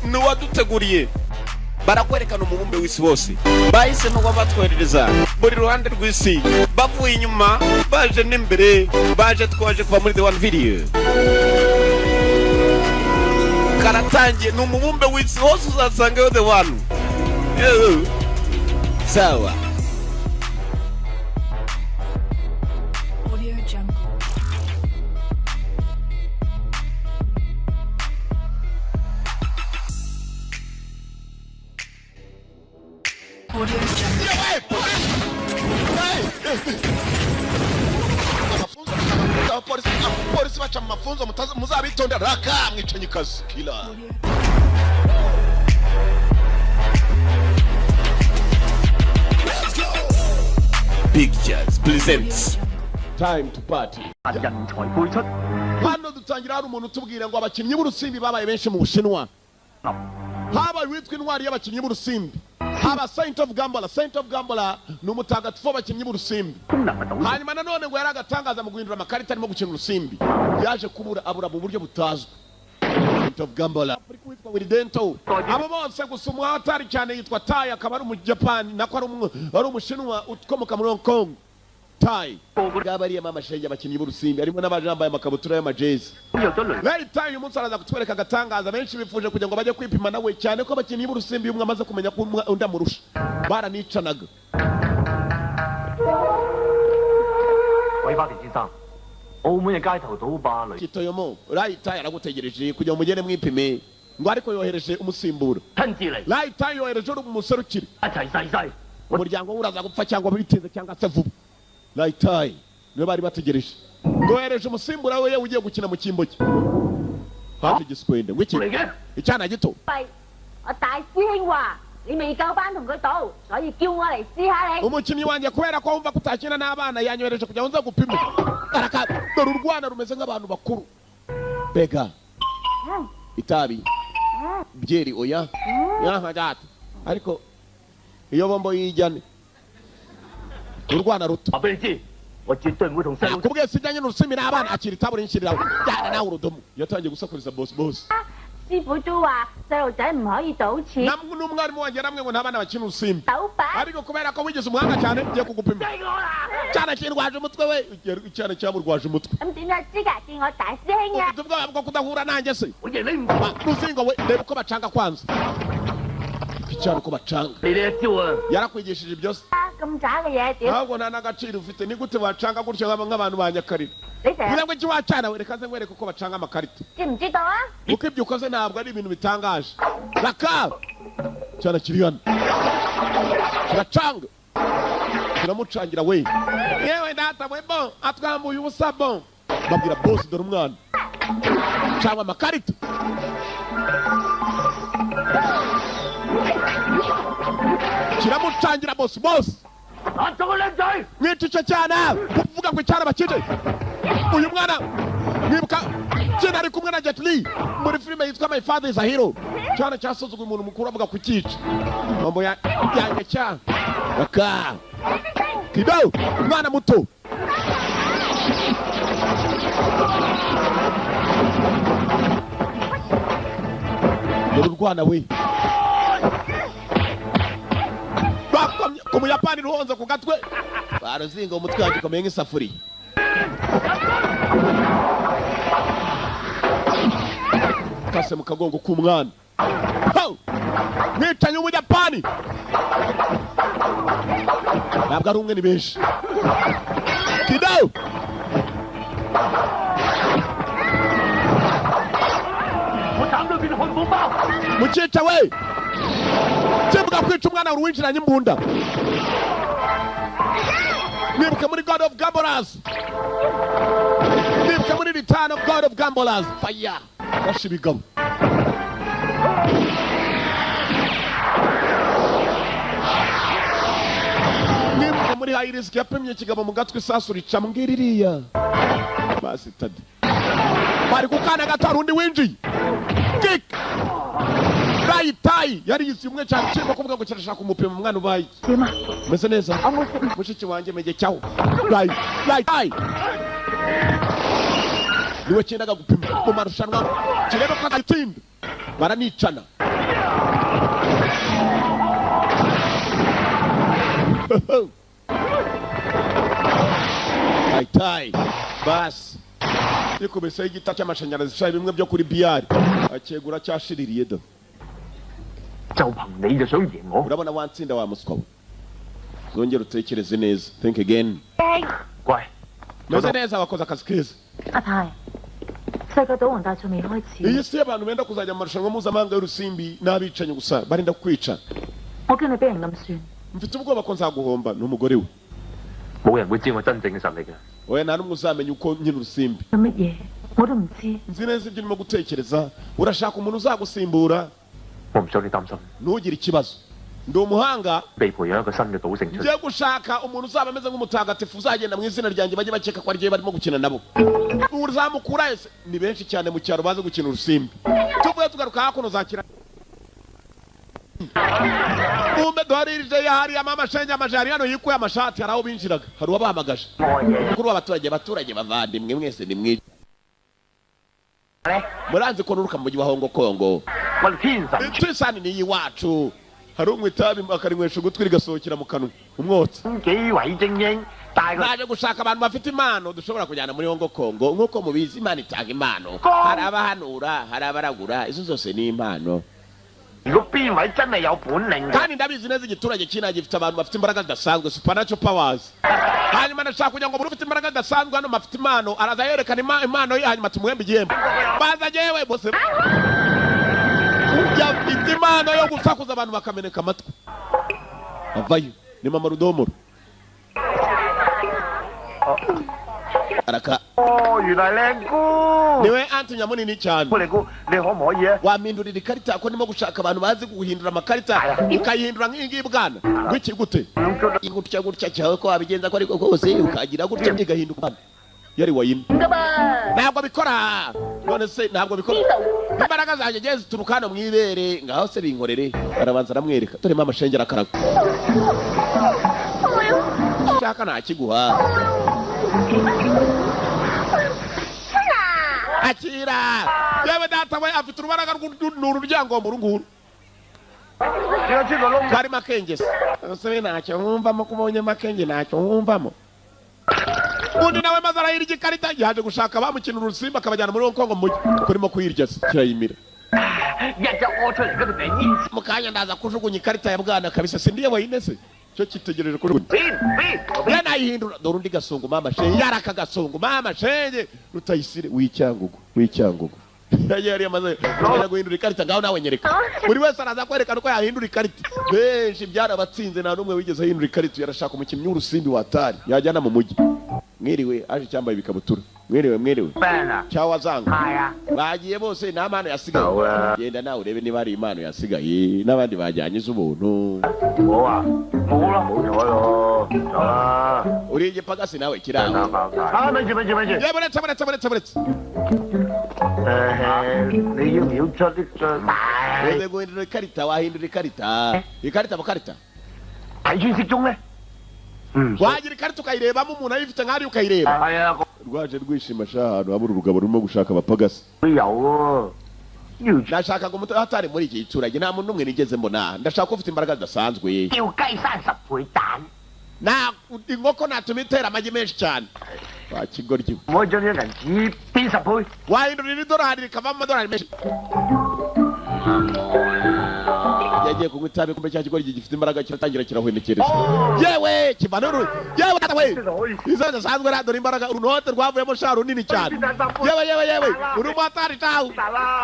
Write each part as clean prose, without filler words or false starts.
Ni uwaduteguriye. Barakwerekana umubumbe w'isi wose, bahisemo kuba batwoherereza buri ruhande rw'isi, bavuye inyuma baje n'imbere, baje twaje kuva muri The One Video. Karatangiye, ni umubumbe w'isi wose uzasangayo The One. Sawa. Audio Jungle. Audio Jungle. Abapolisi baca mu mafunzo, muzabitondera raka mwicanyikazi kila. Audio. Pictures presents. Time to party. Hano dutangira hari umuntu utubwira ngo abakinnyi b'urusimbi babaye benshi mu Bushinwa. Habaye uwitwa intwari y'abakinnyi b'urusimbi, haba Saint of Gambola. Saint of Gambola ni umutagatifu w'abakinnyi b'urusimbi. Hanyuma nanone ngo yari agatangaza mu guhindura amakarita arimo gukina urusimbi. Yaje kubura, abura mu buryo butazwi. Saint of Gambola Afurika witwa Wilidento. Abo bose gusa umuhatari cyane yitwa Tai, akaba ari Umujapani, nako ari Umushinwa ukomoka muri Hong Kong. Tai bwabariyemo amashenge abakinnyi b'urusimbi, harimo n'abaje bambaye amakabutura y'amajezi. Larry Tai uyu munsi araza kutwereka agatangaza benshi bifuje kugira ngo bajye kwipima nawe, cyane ko abakinnyi b'urusimbi umwe amaze kumenya ko undi amurusha baranicanaga. 韋百田先生，澳門嘅街頭賭霸雷 Kitoyomo, Larry Tai aragutegereje kugira ngo mugende mwipime, ngo ariko yohereje umusimbura. 親自嚟， Larry Tai yohereje uri umuserukire. 一齊細細。 Umuryango we uraza gupfa cyangwa bitinze cyangwa se vuba. Larry Tai niwe bari bategereje, ngo yohereje umusimbura we ugiye gukina mu cyimbo cye. Haje igiswende ngo iki 嚟嘅， icyana gito. 喂，我大師兄話你未夠班同佢賭，所以叫我嚟試下你。 Umukinnyi wanjye kubera ko wumva ko utakina n'abana yanyohereje kugira ngo nze gupime. Araka dore urwana rumeze nk'abantu bakuru. Bega itabi byeri oya yaha data, ariko iyo bombo yijyane urwana ruto. 話俾你知，我絕對唔會同細路。 Nakubwiye sijyanye n'urusimi n'abana, akira itaburi nshyiriraho jyana nawe urudomo. Yatangiye gusakuriza boss boss. 師傅都話細路仔唔可以賭錢， Namwe n'umwarimu wanjye yaramwe ngo nta bana bakina urusimbi, 賭把 ariko kubera ko wigize umuhanga cyane ngiye kugupima. Cyana kirwaje umutwe we, icyana cyamurwaje umutwe. 咁點解知㗎？見我大師兄啊！ Ufite ubwoba bwo kudahura nanjye se? 我贏你唔 Ruzingo we, reba uko bacanga kwanza, icyana uko bacanga. 你呢一招啊！ Yarakwigishije ibyo se? 咁渣嘅嘢點？ Ntabwo nta n'agaciro ufite, ni gute wacanga gutyo nk'abantu ba Nyakarira? 你成日 Kugira ngo iki wacana we, reka nze nkwereke uko bacanga amakarita. 知唔知道啊？ Kuko ibyo ukoze ntabwo ari ibintu bitangaje. Raka cyana kiri hano kiracanga, kiramucangira we. Yewe data we, bon atwambuye ubusa bon. Babwira boss, dore umwana canga amakarita. Kiramucangira boss boss. 打咗個靚仔！ Mwica icyo cyana kuvuga ngo icyana bakije uyu mwana. Mwibuka cyane ari kumwe na Jet Li muri filime yitwa My Father is a Hero. Cyana cyasuzuguye umuntu mukuru avuga kucyica mambo ya yanjye cyana. Raka kido mwana muto. Dore urwana we bakomye ku Muyapani ruhonze ku gatwe, barazinga umutwe wanjye ukomeye nk'isafuriya. Kase mu kagongo k'umwana. Ho! Mwicanye Umuyapani, ntabwo ari umwe, ni benshi. Kido 我斬到變漢堡包！ mukica we, kivuga kwica umwana wari winjiranye imbunda. Mwibuke muri God of Gamblers, mwibuke muri Return of God of Gamblers, fire basha ibigabo. Mwibuke muri High Risk yapimye ikigabo mu gatwi, isasu rica mbwiririya basitade bari ku kana gato, hari undi winjiye kick. Rai Tai yari yizi umwe cyane kirimo kuvuga ngo kirashaka kumupima umwana ubaye iki. Meze neza mushiki wanjye mege cyaho. Rai Rai Tai niwe cyendaga gupima mu marushanwa kirebe ko atsinda, baranicana. Tai basi ikubiseho igita cy'amashanyarazi sha bimwe byo kuri biyari akegura cyashiririye do. 就憑你就想贏我？ Urabona watsinda wa muswa we? Zongera utekereze neza, think again. 乖， Meze neza, wakoze akazi keza. 阿泰，世界賭王大賽未開始， Iyi si abantu benda kuzajya mu marushanwa mpuzamahanga y'urusimbi n'abicanyi gusa barinda kukwica. 我驚你俾人暗算。 Mfite ubwoba ko nzaguhomba n'umugore we. 冇人會知我真正嘅實力嘅。 Oya, nta n'umwe uzamenya uko nkina urusimbi. 有乜嘢我都唔知。 Nzi neza ibyo urimo gutekereza, urashaka umuntu uzagusimbura. 我唔想你擔心， Ntugire ikibazo, ndi umuhanga. 被培養一個新嘅賭聖出嚟。 Ngiye gushaka umuntu uzaba ameze nk'umutagatifu uzagenda mu izina ryanjye, bajye bakeka ko ari barimo gukina nabo. Uzamukura ese ni benshi cyane mu cyaro bazi gukina urusimbi. Tuvuye tugaruka hakuno zakira kumbe duharirije hariya mama shenge amajari hano yikuye amashati, hari aho binjiraga hari uwabahamagaje mukuru w'abaturage. Abaturage bavandimwe mwese ni mwiza, muranzi ko nuruka mu mujyi wa Hongo Kongo. 我哋天神 Twisani ni iwacu. Hari unywa itabi akarinywesha ugutwi rigasohokera mu kanwa umwotsi. 幾位精英帶佢 Naje gushaka abantu bafite impano dushobora kujyana muri Hongo Kongo. Nk'uko mubizi, Imana itanga impano, hari abahanura, hari abaragura, izo zose ni impano. 如果邊位真係有本領嘅， Kandi ndabizi neza igiturage cy'inaha gifite abantu bafite imbaraga zidasanzwe, supernatural powers. Hanyuma ndashaka kugira ngo buri ufite imbaraga zidasanzwe hano bafite impano araza yerekana impano ye, hanyuma tumuhembe igihembo. Baza jewe bose ujya afite impano yo gusakuza abantu bakameneka amatwi avayo ni mama rudomoro araka. 哦，原來靚姑， Niwe anti nyamunini cyane. 你估你可唔可以啊？ Wampindurira ikarita ko ndimo gushaka abantu bazi guhindura amakarita, ukayihindura nk'iyi ngiyi bwana gwiki gute gutya gutya cyawe ko wabigenza ko ariko kose ukagira gutya igahinduka yari wayine. Ntabwo bikora, none se ntabwo bikora, imbaraga zanjye ngiye zituruka hano mu ibere, ngaho se binkorere. Arabanza aramwereka, dore mama shenge arakaraga ushaka ntakiguha akira. Yewe data we, afite urubaraga ni ururyangombe uru nguru. 點解穿個窿？ Karimo akenge se ese ntacyo wumvamo ko ubonye makenge ntacyo wumvamo. Undi nawe maze arayirya ikarita, yaje gushaka bamukina urusimba akabajyana muri Hong Kong mu mujyi kurimo kuyirya se kirayimira. 一隻屙出嚟嗰條命煙 Mu kanya ndaza kujugunya ikarita ya bwana kabisa, sindiye wayine se cyo cyitegereje kujugunya. 邊邊 Yanayihindura dore undi gasungu mama shenge yaraka gasungu mama shenge rutayisire w'icyangugu w'icyangugu yari yamaze kumenya guhindura ikarita. Ngaho nawe nyereka, buri wese araza kwerekana uko yahindura ikarita. Benshi byarabatsinze, nta n'umwe wigeze ahindura ikarita. Yarashaka umukinnyi w'urusimbi watari yajyana mu mujyi. Mwiriwe, aje cyambaye ibikabutura, mwiriwe mwiriwe. ，friend 啊， Cyawazanga 係啊， bagiye bose nta mpano yasigaye. 有啊 Genda nawe urebe niba hari impano yasigaye n'abandi bajyanye iz'ubuntu. 冇啊，冇啦，冇咗咯，走啦， Uri igipagasi nawe kiraho. 啊，咪住咪住咪住， Ye, buretse buretse buretse buretse. 誒，你要唔要出啲張？ Uze guhindura ikarita, wahindura ikarita, ikarita mukarita. 睇穿色盅咧？嗯， Wagira ikarita ukayirebamo, umuntu ayifite nk'ari ukayireba. 係啊， Rwaje rwishima sha ahantu habura urugabo rurimo gushaka abapagasi. 都有喎，要 Nashakaga umuto hatari muri iki giturage, nta muntu n'umwe nigeze mbona. Ndashaka ko ufite imbaraga zidasanzwe. 叫雞生10倍蛋， Na inkoko natuma itera amagi menshi cyane wa kigoryi. 唔可以將啲銀紙變10倍。 Wahindurira idolari rikavamo amadolari menshi. Yagiye kunywa itabi, kumbe cya kigoryi gifite imbaraga kiratangira kirahwenekereza. Yewe kivana uru, yewe data we, izo zidasanzwe radora imbaraga, urunote rwavuyemo sha runini cyane. Yewe yewe yewe, uri umumotari cawe,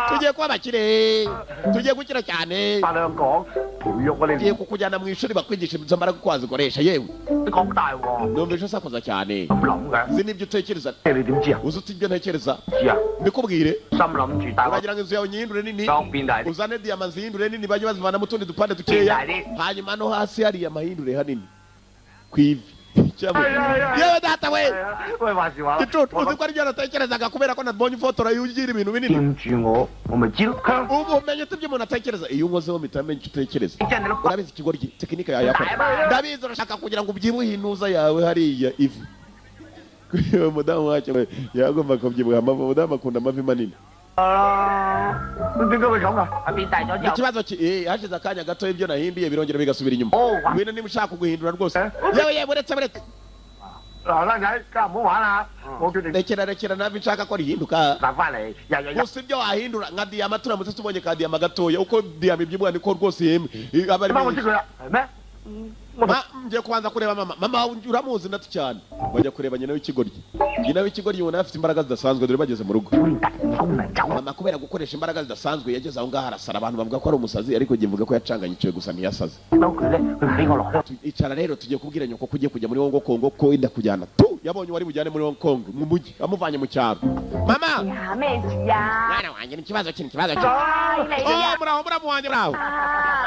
tugiye kuba abakire, tugiye gukira cyane. 八兩講培育我哋 Tugiye kukujyana mu ishuri bakwigisha izo mbaraga uko wazikoresha. Yewe, 講大話 numva usakuza cyane. 咁諗嘅， Nzi n'ibyo utekereza. 你點知啊？ Uzi uti ibyo ntekereza? 知啊， Mbikubwire? 心諗住大個 Uragira ngo inzu yawe nyihindure nini, 當變大啲， uzane diyama zihindure nini, bajye bazivanamo utundi dupande dukeya, hanyuma no hasi hariya amahindure hanini ku ivi. Cyangwa- Yewe data we. 喂，話時話啦， Gicucu, uzi ko aribyo natekerezaga kubera ko nabonye ifotora yugira ibintu binini. 掂住我，我咪知咯。 Ubu umenye ute ibyo umuntu atekereza? Iyo unkozeho mpita menya icyo utekereza. 真係你都 Urabizi ikigoryi tekinike yawe yakora, ndabizi urashaka kugira ngo ubyibuhe intuza yawe hariya ivi. Uyu mudamu wacu we yagomba kubyibuha amavi, umudamu akunda amavi manini. 點解會咁噶？變大咗之後， Ikibazo ki hashize akanya gato ibyo nahinduye birongera bigasubira inyuma. Ngwino niba ushaka kuguhindura rwose. Yewe yewe, uretse uretse. 嗱，僆仔，今日唔好玩啦，我決定 Rekera rekera, nabi nshaka ko rihinduka. 拿翻嚟，日日日 Gusa ibyo wahindura nka diyama, turamutse tubonye ka diyama gatoya, uko diyama ibyibwa niko rwose yemwe aba ari 媽，我 menshi. 知佢啦，係咩？我 Ma, ngiye kubanza kureba mama. Mama uramuzi ndatu cyane. Bajya kureba nyina w'ikigoryi. Nyina w'ikigoryi ubona afite imbaraga zidasanzwe, dore bageze mu rugo. 突然功能走， Mama kubera gukoresha imbaraga zidasanzwe yageze aho ngaho arasara, abantu bavuga ko ari umusazi, ariko njye mvuga ko yacanganyikiwe gusa ntiyasaze. 到佢咧，佢唔俾我落去。 Icara rero, tugiye kubwira nyoko ko ugiye kujya muri Hong Kong, ko inda kujyana tu yabonye wari bujyane muri Hong Kong mu mujyi amuvanye mu cyaro. Mama, 呀，咩事啊？ mwana wanjye ni ikibazo kintu ikibazo kintu. 唉，你 Oh, 啊！ muraho muramu wanjye, muraho.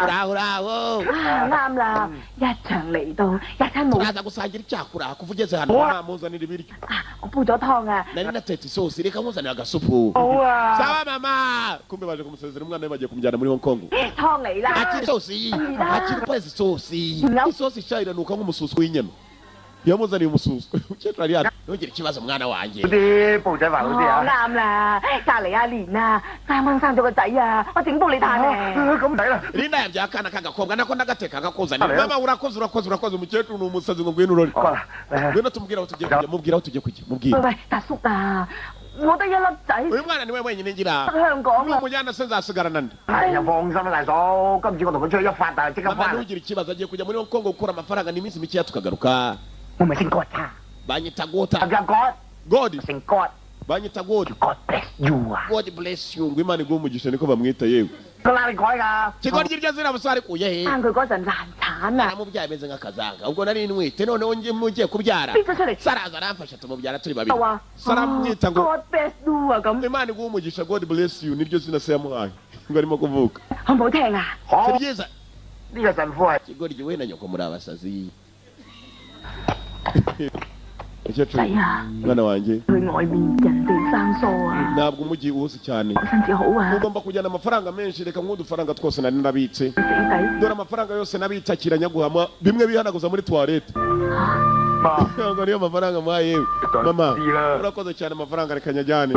Uraho uraho. 啊，啱啦！一場嚟到，一餐冇 Turaza gusangira icyakura kuva ugeze hano. Mama, muzanira ibiryo. 啊！我煲咗湯啊！ Nari natetse isosi, reka nkuzanira agasupu. 好啊， Sawa mama. Kumbe baje kumusezera umwana we, bagiye kumujyana muri Hong Kong. 湯嚟啦！ Akira isosi, akira ukwezi isosi. Isosi ishayiranuka nk'umususu w'inyama. Yamuzaniye umususu. Umukecuru ari hano. Ntugire ikibazo mwana wanjye. 嗰啲煲仔飯嗰啲 哦， 啊， 啱啦！隔離阿蓮啊，啱啱生咗個仔啊，我整煲你嘆咧。 咁唔使啦。 Linda yabyaye akana k'agakobwa, nako ndagateka akakuzanira. Mama urakoze urakoze urakoze. Umukecuru ni umusazi ngo ngwino urore. 好啦， Ngwino tumubwire aho tugiye kujya, mubwire aho tugiye kujya, mubwire. 喂喂，大叔啊，我得一粒仔， Uyu mwana niwe wenyine ngira. 得香港啊！ Numujyana se nzasigarana nde? 係啊，放心啦，大嫂，今次我同佢出去一發，但係即刻 Mama 翻嚟。 ntugire ikibazo, agiye kujya muri Hong Kong gukura amafaranga, ni iminsi mikeya tukagaruka. 我咪姓郭差， Banyita Gota. 阿郭， God. 姓郭 Banyita God. ，God bless you 啊！ God bless you. Ngo Imana iguhe umugisha niko bamwita yewe. 個拉你改㗎， Kigoryi iryo zina busa arikuye he? 生佢嗰陣難產啊， Naramubyaye ameze nk'akazanga. Ubwo nari ntwite noneho ngiye mugiye kubyara. 逼咗出嚟 Saraza aramfasha tumubyara turi babiri. 就話 Saramwita ngo God bless you 啊咁， Imana iguhe umugisha, God bless you niryo zina se yamuhaye. Ngo arimo kuvuka. 好唔好聽啊？ 好 Si byiza. 呢個神父係 Kigoryi we na nyoko muri abasazi. Mukecuru, 仔啊， mwana wanjye, 去外面人地生疏啊， ntabwo umujyi uhuze cyane. 身子好啊， Ugomba kujyana amafaranga menshi, reka nk'udufaranga twose nari narabitse. 死底 Dore amafaranga yose nabitse, akira nyaguhama bimwe bihanaguza muri toilette. 嘛， Ntabwo niyo mafaranga muhaye yewe. Mama, 知啦， urakoze cyane, amafaranga reka nyajyane.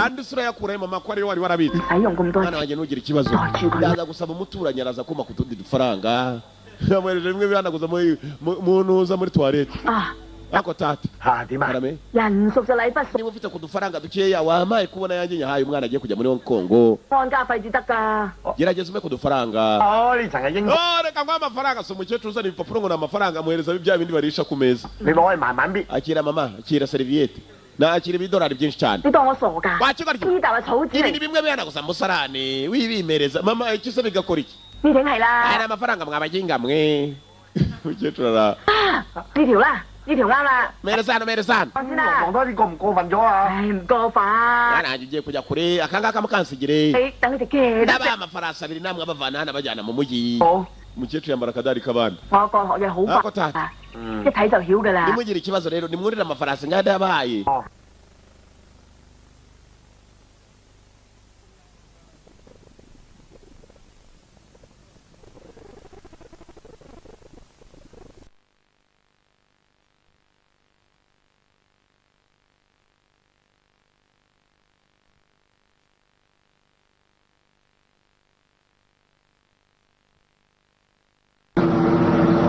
Andi sura yakurayo mama ko ariyo wari 唔 warabitse. 使用咁多 Mwana 錢， wanjye ntugire ikibazo. 袋住佢。 Ndaza gusaba umuturanyi araza kuma ku tundi dufaranga. Yamuhereje bimwe bihanaguza muri mu ntuza muri toilette. 啊！ Ako tata. 嚇點啊？ Karame. 人熟就禮不熟， Niba ufite ku dufaranga dukeya wampaye kubona yanjye nyahaye umwana agiye kujya muri Hong Kong. 安家費至得㗎。 Gerageza umpe ku dufaranga. 哦，呢層係英國， Oh, reka nguhe amafaranga. Si umukecuru uzana ibipapuro ngo ni amafaranga, amuhereza bya bindi barisha ku meza. 你攞去慢慢搣。 Akira mama, akira serviette. Nakira ibidolari byinshi cyane. 你當我傻㗎？ Wakigoryi. 呢沓係草紙 Ibi ni 嚟， bimwe bihanaguza musarane wibimereza mama, iki se bigakora iki? 呢頂係 Aya ni 啦， amafaranga mwabaginga mwe. Umukecuru ara 呢條啦，呢條啱啦， mereza hano, mereza hano. 我先啦望。多啲過唔過分咗啊？ 唉，唔過分。 Mwana wanjye ugiye kujya kure, akangaka mukansigire. 你等佢哋記得 Ndabaha amafarasi abiri namwe abavana hano abajyana mu mujyi. 好， Umukecuru yambara akadari k'abandi. 我個學嘢好 Ako 快 tata. 一睇就曉㗎啦。 Nimugire ikibazo rero nimwurire amafarasi ngaya ndayabahaye. 哦。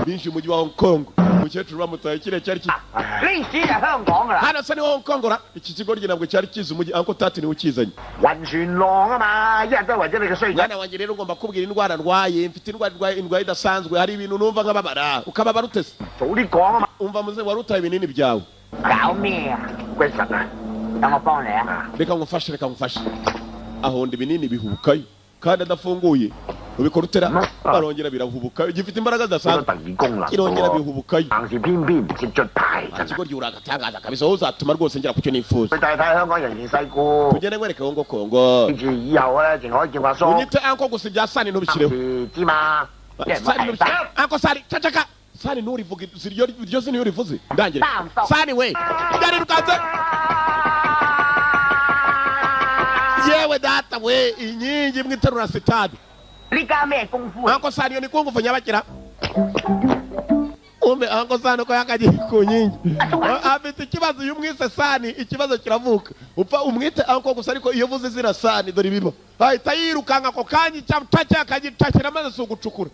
Binjiye umujyi wa Hong Kong. Umukecuru bamutaye kiriya cyari ki 呢次係香港㗎啦， hano se ni Hong Kong ra? Iki kigoryi ntabwo cyari kizi umujyi, uncle tati niwe ukizanye. 暈船浪啊嘛，一日都係為咗你嘅衰仔。 Mwana wanjye rero ugomba kubwira indwara ndwaye, mfite indwara ndwaye, indwara idasanzwe, hari ibintu numva nkababara. Ukababara utese? 早啲講啊嘛， Umva muze wari utaye ibinini byawe. 搞咩啊？鬼神啊！等我幫你啊！ Reka ngufashe, reka ngufashe. Ahonda ibinini bihubukayo kandi adafunguye. Ubikora utera arongera birahubukayo, gifite imbaraga 好多 zidasanzwe. 特異功能 Kirongera 喎， bihubukayo. 硬是偏偏唔識出牌真係。 Ikigoryi uragatangaza kabisa, wowe uzatuma rwose ngera ku cyo nifuza. 佢帶睇香港人情世故， Tugende nkwereke Hong Kong. 跟住以後咧，淨可以叫阿叔。 Unyite uncle gusa, ibya sani ntubishyireho. 知嘛？ Sani ntubishyireho. Uncle sani cacaka. Sani nturivuge iryo iryo zina iyo urivuze ndangire. Sani we byarirukanse. Yewe data we, inkingi imwe iterura sitade. 呢家咩功夫啊？ Uncle sani iyo ni kungufu nyabakira. Kumbe Uncle Sani ko yakagiye ku nkingi afite ikibazo. Iyo umwise Sani ikibazo kiravuka, upfa umwite Uncle gusa, ariko iyo uvuze izina Sani dore ibiba ahita yirukanka ako kanya, icyapa akagicakira maze si ugucukura,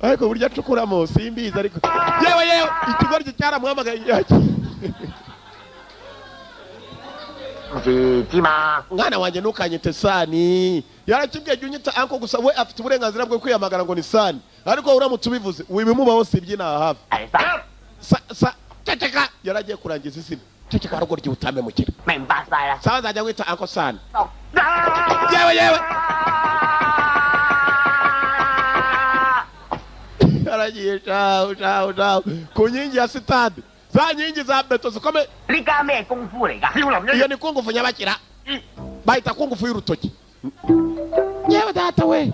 ariko burya acukuramo simbizi. Ariko yewe yewe, ikigoryi cyaramuhamagaye. Mwana wanjye, ntukanyite Sani. Yarakibwiye, jya unyita Uncle gusa. We afite uburenganzira bwo kwiyamagara ngo ni Sani, ariko uramutse ubivuze wibimubaho si iby'inaha hafi. Sa sa, ceceka, yaragiye kurangiza izina. Ceceka rugoryi, utamemukira. 明白晒啦。 Sawa, nzajya wita Uncle Sani. Yewe yewe, yaragiye shahu shahu shahu ku nkingi ya sitade, za nkingi za beto zikomeye. 呢家咩功夫嚟㗎？少林一 Iyo ni kungufu nyabakira, bahita kungufu y'urutoki. Yewe data we, yewe.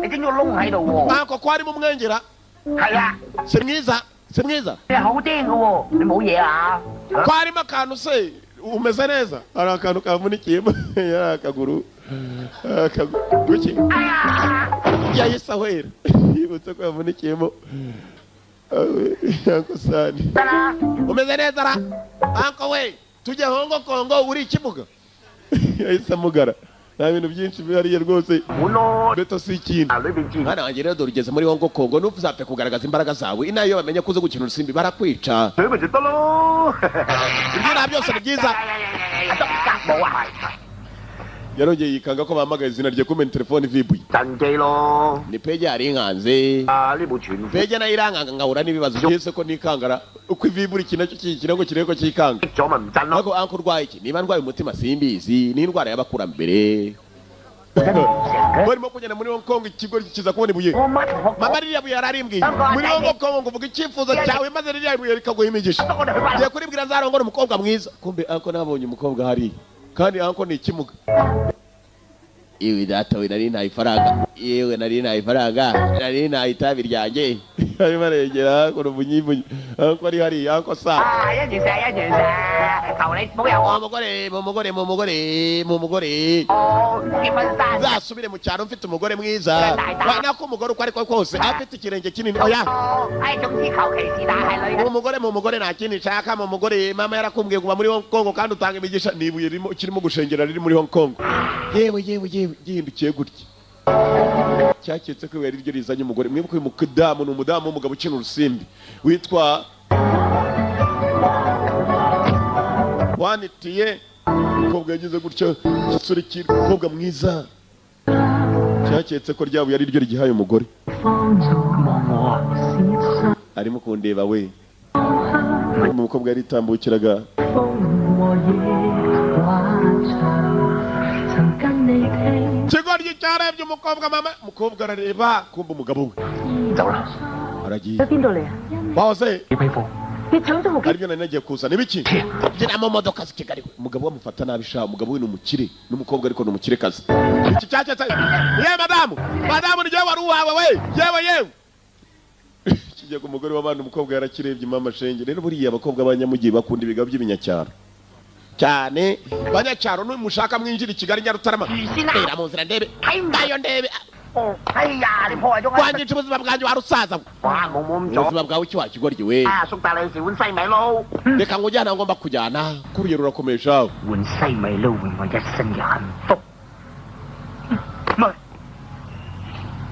你整咗個窿喺度喎。 Uncle, ko harimo umwengera? 係啊， Si mwiza, si mwiza. 你係好癲㗎喎，你冇嘢啊？ Ko harimo akantu se, umeze neza? Hari akantu kavunikiyemo, yari akaguru, akaguru kuki yahise ahwera yibutse ko yavunikiyemo. Uncle Sani, 得啦， umeze neza ra Uncle we? Tujye Hongo Kongo, uri ikimuga. Yahise amugara, nta bintu byinshi bihariye rwose. 碗咯， Beto si ikintu. 啊裏邊自 Mwana wanjye rero, dore ugeze muri Hongo Kongo, ntuzapfe kugaragaza imbaraga zawe. Inaha iyo bamenye ko uzi gukina urusimbi barakwica. 水咪就得咯。 Ibyo nta byose ni byiza. 阿叔夾冇啊？ Yarongeye yikanga ko bahamagaye izina rye, kumena telefone ivibuye. 陣機咯， Ni page yarinkanze. 啊呢部全副 Page nayo irankanga nkahura n'ibibazo byose ko nikangara uko ivibura iki nacyo kiyikira ngo kirebe ko cyikanga. 咗咪唔震咯。 Ariko Uncle, urwaye iki? Niba ndwaye umutima simbizi, ni indwara y'abakurambere. Barimo kugenda muri Hong Kong, ikigo kiza kubona ibuye. 我乜同學 Mama, ririya buye yararimbwiye muri Hong Kong ngo uvuga icyifuzo cyawe maze ririya buye rikaguha imigisha. 我哋去翻 Ngiye kuribwira nzarongora umukobwa mwiza. Kumbe Uncle nabonye umukobwa hariya, kandi Uncle ni ikimuga. Yewe data we, nari nta ifaranga, yewe nari nta ifaranga, nari nta itabi ryanjye. Arimo aregera hakuno ubunyibunyi, Uncle ari hariya, Uncle sa. 啊！一件石一件石，求你保佑我， Umugore mu mugore mu mugore mu mugore. 我結婚生 Nzasubire mu cyaro mfite umugore mwiza, nako umugore uko ariko kose afite ikirenge kinini, oya. 我，唉，總之求其是但係女人。 Mu mugore, mu mugore, nta kindi nshaka mu mugore. Mama yarakumbwiye kuva muri Hong Kong kandi utanga imigisha. Ni ibuye ririmo kirimo gushengera riri muri Hong Kong. Yewe yewe yewe, gihindukiye gutya cyaketse ko ibuye ariryo rizanye umugore. Mwibuke uyu mudamu ni umudamu w'umugabo ukina urusimbi witwa wanitiye. Umukobwa yagize gutya, igisore cy'umukobwa mwiza cyaketse ko ryabuye ari ryo rigihaye umugore. Arimo kundeba we. Umukobwa yaritambukiraga. Ikigoryi cyarebye umukobwa, mama umukobwa arareba, kumva umugabo we 走啦， aragiye. 邊度嚟啊？ Bahoze 你批貨。 你搶咗部機 Aribyo nari nagiye kuzana ibiki byina mu modoka z'i Kigali. Umugabo we amufata nabi sha. Umugabo we ni umukire n'umukobwa, ariko ni umukirekazi. Iki cyacetse yewe madamu, madamu, ni jyewe wari uwawe we, yewe yewe. Kijya ku mugore w'abandi, umukobwa yarakirebye. Mama shenge, rero buriya abakobwa b'abanyamujyi bakunda ibigabo by'ibinyacyaro cyane. Banyacyaro, numushaka mwinjira i Kigali Nyarutarama, tera mu nzira ndebe ndayo ndebe. 哦，哎呀，你破壞咗我。 Wangica ubuzima bwanjye wa rusaza we. 哇，冇冇咁 Ubuzima bwawe iki wakigoryi we? 啊，叔帶你食碗西米撈。 Reka nkujyana aho ngomba kujyana, kuriya rurakomeye shawe. 換西米撈換我一生嘅幸福。唔係，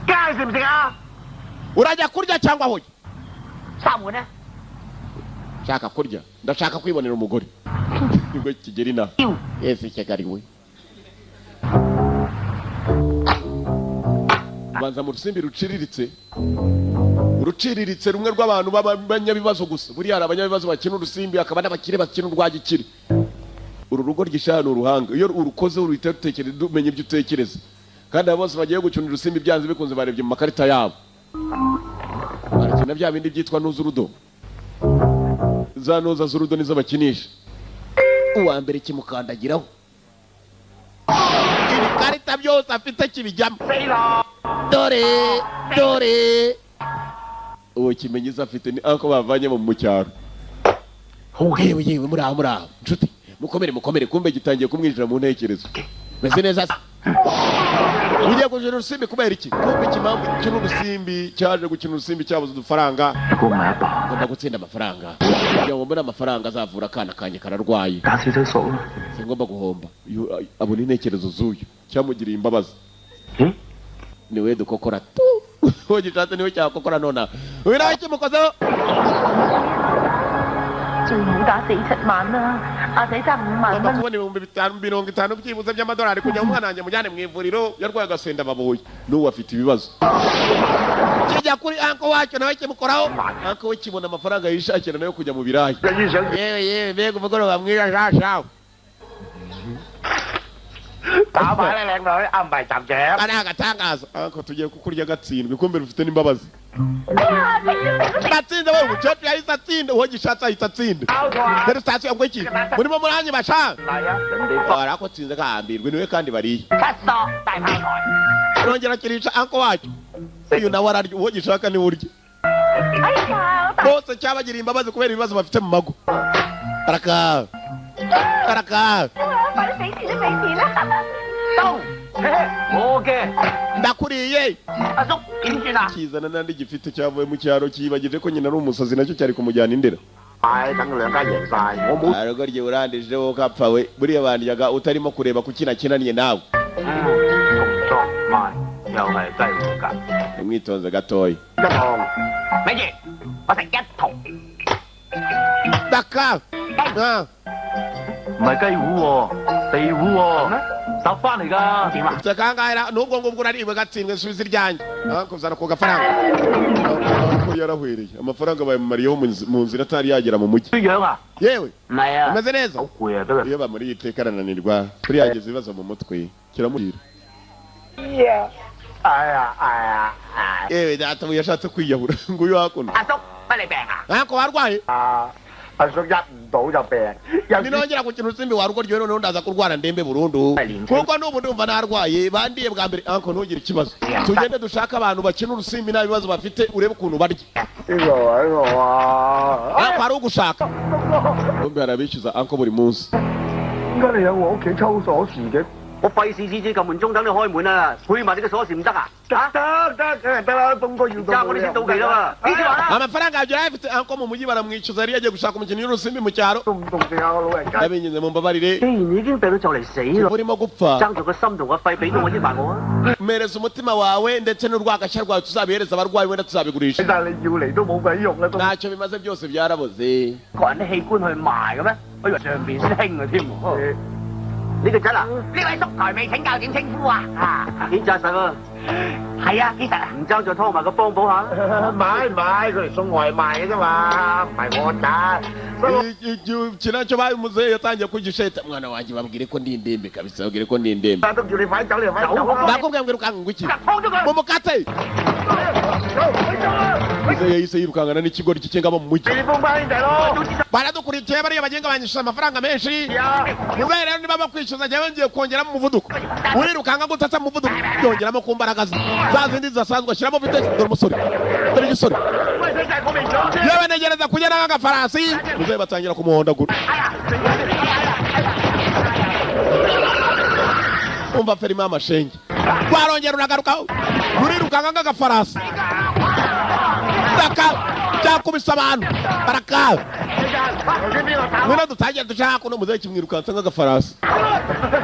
街食唔食啊？ Urajya kurya cyangwa hoya? 三碗啊！ Nshaka kurya, ndashaka kwibonera umugore. Nibwo kigera inaha ese Kigali we, banza mu rusimbi ruciriritse, uruciriritse rumwe rw'abantu b'abanyabibazo gusa. Buriya hari abanyabibazo bakina urusimbi, hakaba n'abakire bakina urwa gikire. Uru rugo ryishaha ni uruhanga, iyo urukoze uruhita rutekereza, umenya ibyo utekereza. Kandi abo bose bagiye gukina urusimbi byanze bikunze barebye mu makarita yabo, barakina bya bindi byitwa nuzurudo, za noza z'urudo nizo bakinisha. Uwa mbere kimukandagiraho, ibikarita byose afite kibijyamo. Dore dore uwo kimenyizo afite ni ako bavanye mu cyaro. Yewe yewe, muri aho, muri aho nshuti, mukomere mukomere. Kumbe gitangiye kumwinjira mu ntekerezo. Meze neza se? Ugiye gukina urusimbi kubera iki? Kumva ikimpamvu gukina urusimbi, cyaje gukina urusimbi cyabuze udufaranga. 如果唔係阿爸， Ngomba gutsinda amafaranga kugira ngo mbone amafaranga azavura akana kanjye kararwaye. 打死都數啦。 Singomba guhomba. Uyu, abona intekerezo z'uyu cyamugiriye imbabazi. 咦？ Niwe dukokora tu, uwo gishatse niwe cyakokora nona uyu nawe kimukozeho. 最好打四七萬啦，阿仔爭五萬 Ngomba 蚊。 kubona 5050 byibuze by'amadolari kugira ngo umwana wanjye mujyane mu ivuriro, yarwaye agasenda baboye, n'ubu afite ibibazo. Kijya kuri uncle wacyo, nawe kimukoraho. Uncle we kibona amafaranga yishakira nayo kujya mu birayi. 醫生 Yewe yewe, mbega umugoroba mwiza shashawe! 打牌咧，靚女，啊唔係站長。 Ari agatangaza, uncle tugiye kukurya gatsindwe. Kumbe rufite n'imbabazi. Batsinze we, umukecuru yahise atsinda, uwo gishatse ahita atsinda. 交錯啊！ Dore sitasiyo ngo iki murimo muranyibasha? 係啊，人哋 Barako tsinze kahambirwe niwe kandi bariye. 七索大炮台。 Arongera akirisha uncle wacyo, uyu nawe ararya, uwo gishaka niwe urya. 哎呀，我 Bose cyabagiriye imbabazi kubera ibibazo bafite mu mago. Araka araka. 大快啲俾錢啦，俾錢啦！ 到，我嘅 Ndakuriye. 阿叔點算啊？ Kizana n'andi gifite cyavuye mu cyaro, cyibagije ko nyina ari umusazi, nacyo cyari kumujyana indera. 係等兩家贏晒，我冇。 Aragorye urandije wowe kapfa we, buriya bandyaga utarimo kureba kuki nakinaniye nawe. 同作賣又係雞糊㗎。 Umwitonze gatoya. 一筒，咪住，我食一筒， Daka. Ah, 唔係雞糊喎，地糊喎，十翻嚟㗎。點啊？ ufite kangahe ra? Nubwo ngubwo urariwe gatsindwe, subiza iryanjye. Ah, kuzana ku gafaranga ko yarahwereye amafaranga bayamumariyeho mu nzira atari yagera mu mujyi. 樣啊？ Yewe. 唔係啊， Umeze neza? 好攰啊，今日。 Iyo bamuriye iteka arananirwa, buriya yagize ibibazo mu mutwe kiramurira. 哎呀哎呀哎！ Yewe data, ubu yashatse kwiyahura nguyu hakuno. 阿叔，乜你病啊？ Ntako warwaye. 啊，阿叔一唔到就病，又 Ninongera gukina urusimbi warugoryohe, noneho ndaza kurwara ndembe burundu, kuko n'ubu ndumva narwaye bandiye bwa mbere. Anko, ntugire ikibazo, tugende dushake abantu bakina urusimbi nta bibazo bafite, urebe ukuntu barya. 呢個呢個啊！ Anko, hari ugushaka. Bombi arabishyuza anko buri munsi. 點解你有我屋企抽鎖匙嘅？ 我費事次次撳門鐘等你開門啊，配埋你嘅鎖匙唔得啊？嚇！ 得得梗係得啦，東哥要到 揸我啲先到期啦嘛，幾時還啊？ Amafaranga yawe urayafite anko? Mu mujyi baramwishyuza, yari yagiye gushaka umukinnyi w'urusimbi mu cyaro. 動唔動靜下個老人家？ Ndabinginze mumbabarire. 既然已經病到就嚟死咯， Urimo gupfa. 爭住個心同個肺俾到我益埋我啊！ Mpereza umutima wawe ndetse n'urwagashya rwawe, tuzabihereza abarwayi, wenda tuzabigurisha. 但係你要嚟都冇鬼用啦，都。 Ntacyo bimaze, byose byaraboze. 個人啲器官去賣嘅咩？我以為上邊先興嘅添喎。呢個仔啊，呢位叔台未請教點稱呼啊？啊，幾紮實啊？係啊，幾實啊？唔爭再拖埋個幫補下。唔係唔係，佢嚟送外賣嘅啫嘛，唔係我打。 Iki nacyo bamuzehe yatangiye kugisheta, mwana wanjye, babwire ko ndi indembe kabisa, babwire ko ndi indembe. 都叫你快走，你就快走啦。 Ndakubwira ngo irukanka ngo iki? 劏咗佢！ Mumukate. Muzehe yahise yirukangana n'ikigori cy'ingabo mu mujyi. 你幫班兄弟咯。 Baradukurikiye bariya bagenga, banyishyuza amafaranga menshi. Muzehe rero, niba bakwishyuza, njyewe ngiye kongeramo umuvuduko. Urirukanka gutata umuvuduko, yongeramo ku mbaraga ze za zindi zidasanzwe, ashyiramo vitesse. Dore umusore, dore igisore. 喂，細仔，我未走啫。 Yewe, negereza kugera nk'agafarasi. Muzehe batangira kumuhondagura. Umva ferima y'amashenge, rwarongera uragaruka, rurirukanka nk'agafarasi. Daka byakubise abantu baraka. 頭先邊個打？ Ngwino dutangire dushaka kuno. Muzehe kimwirukansa nk'agafarasi,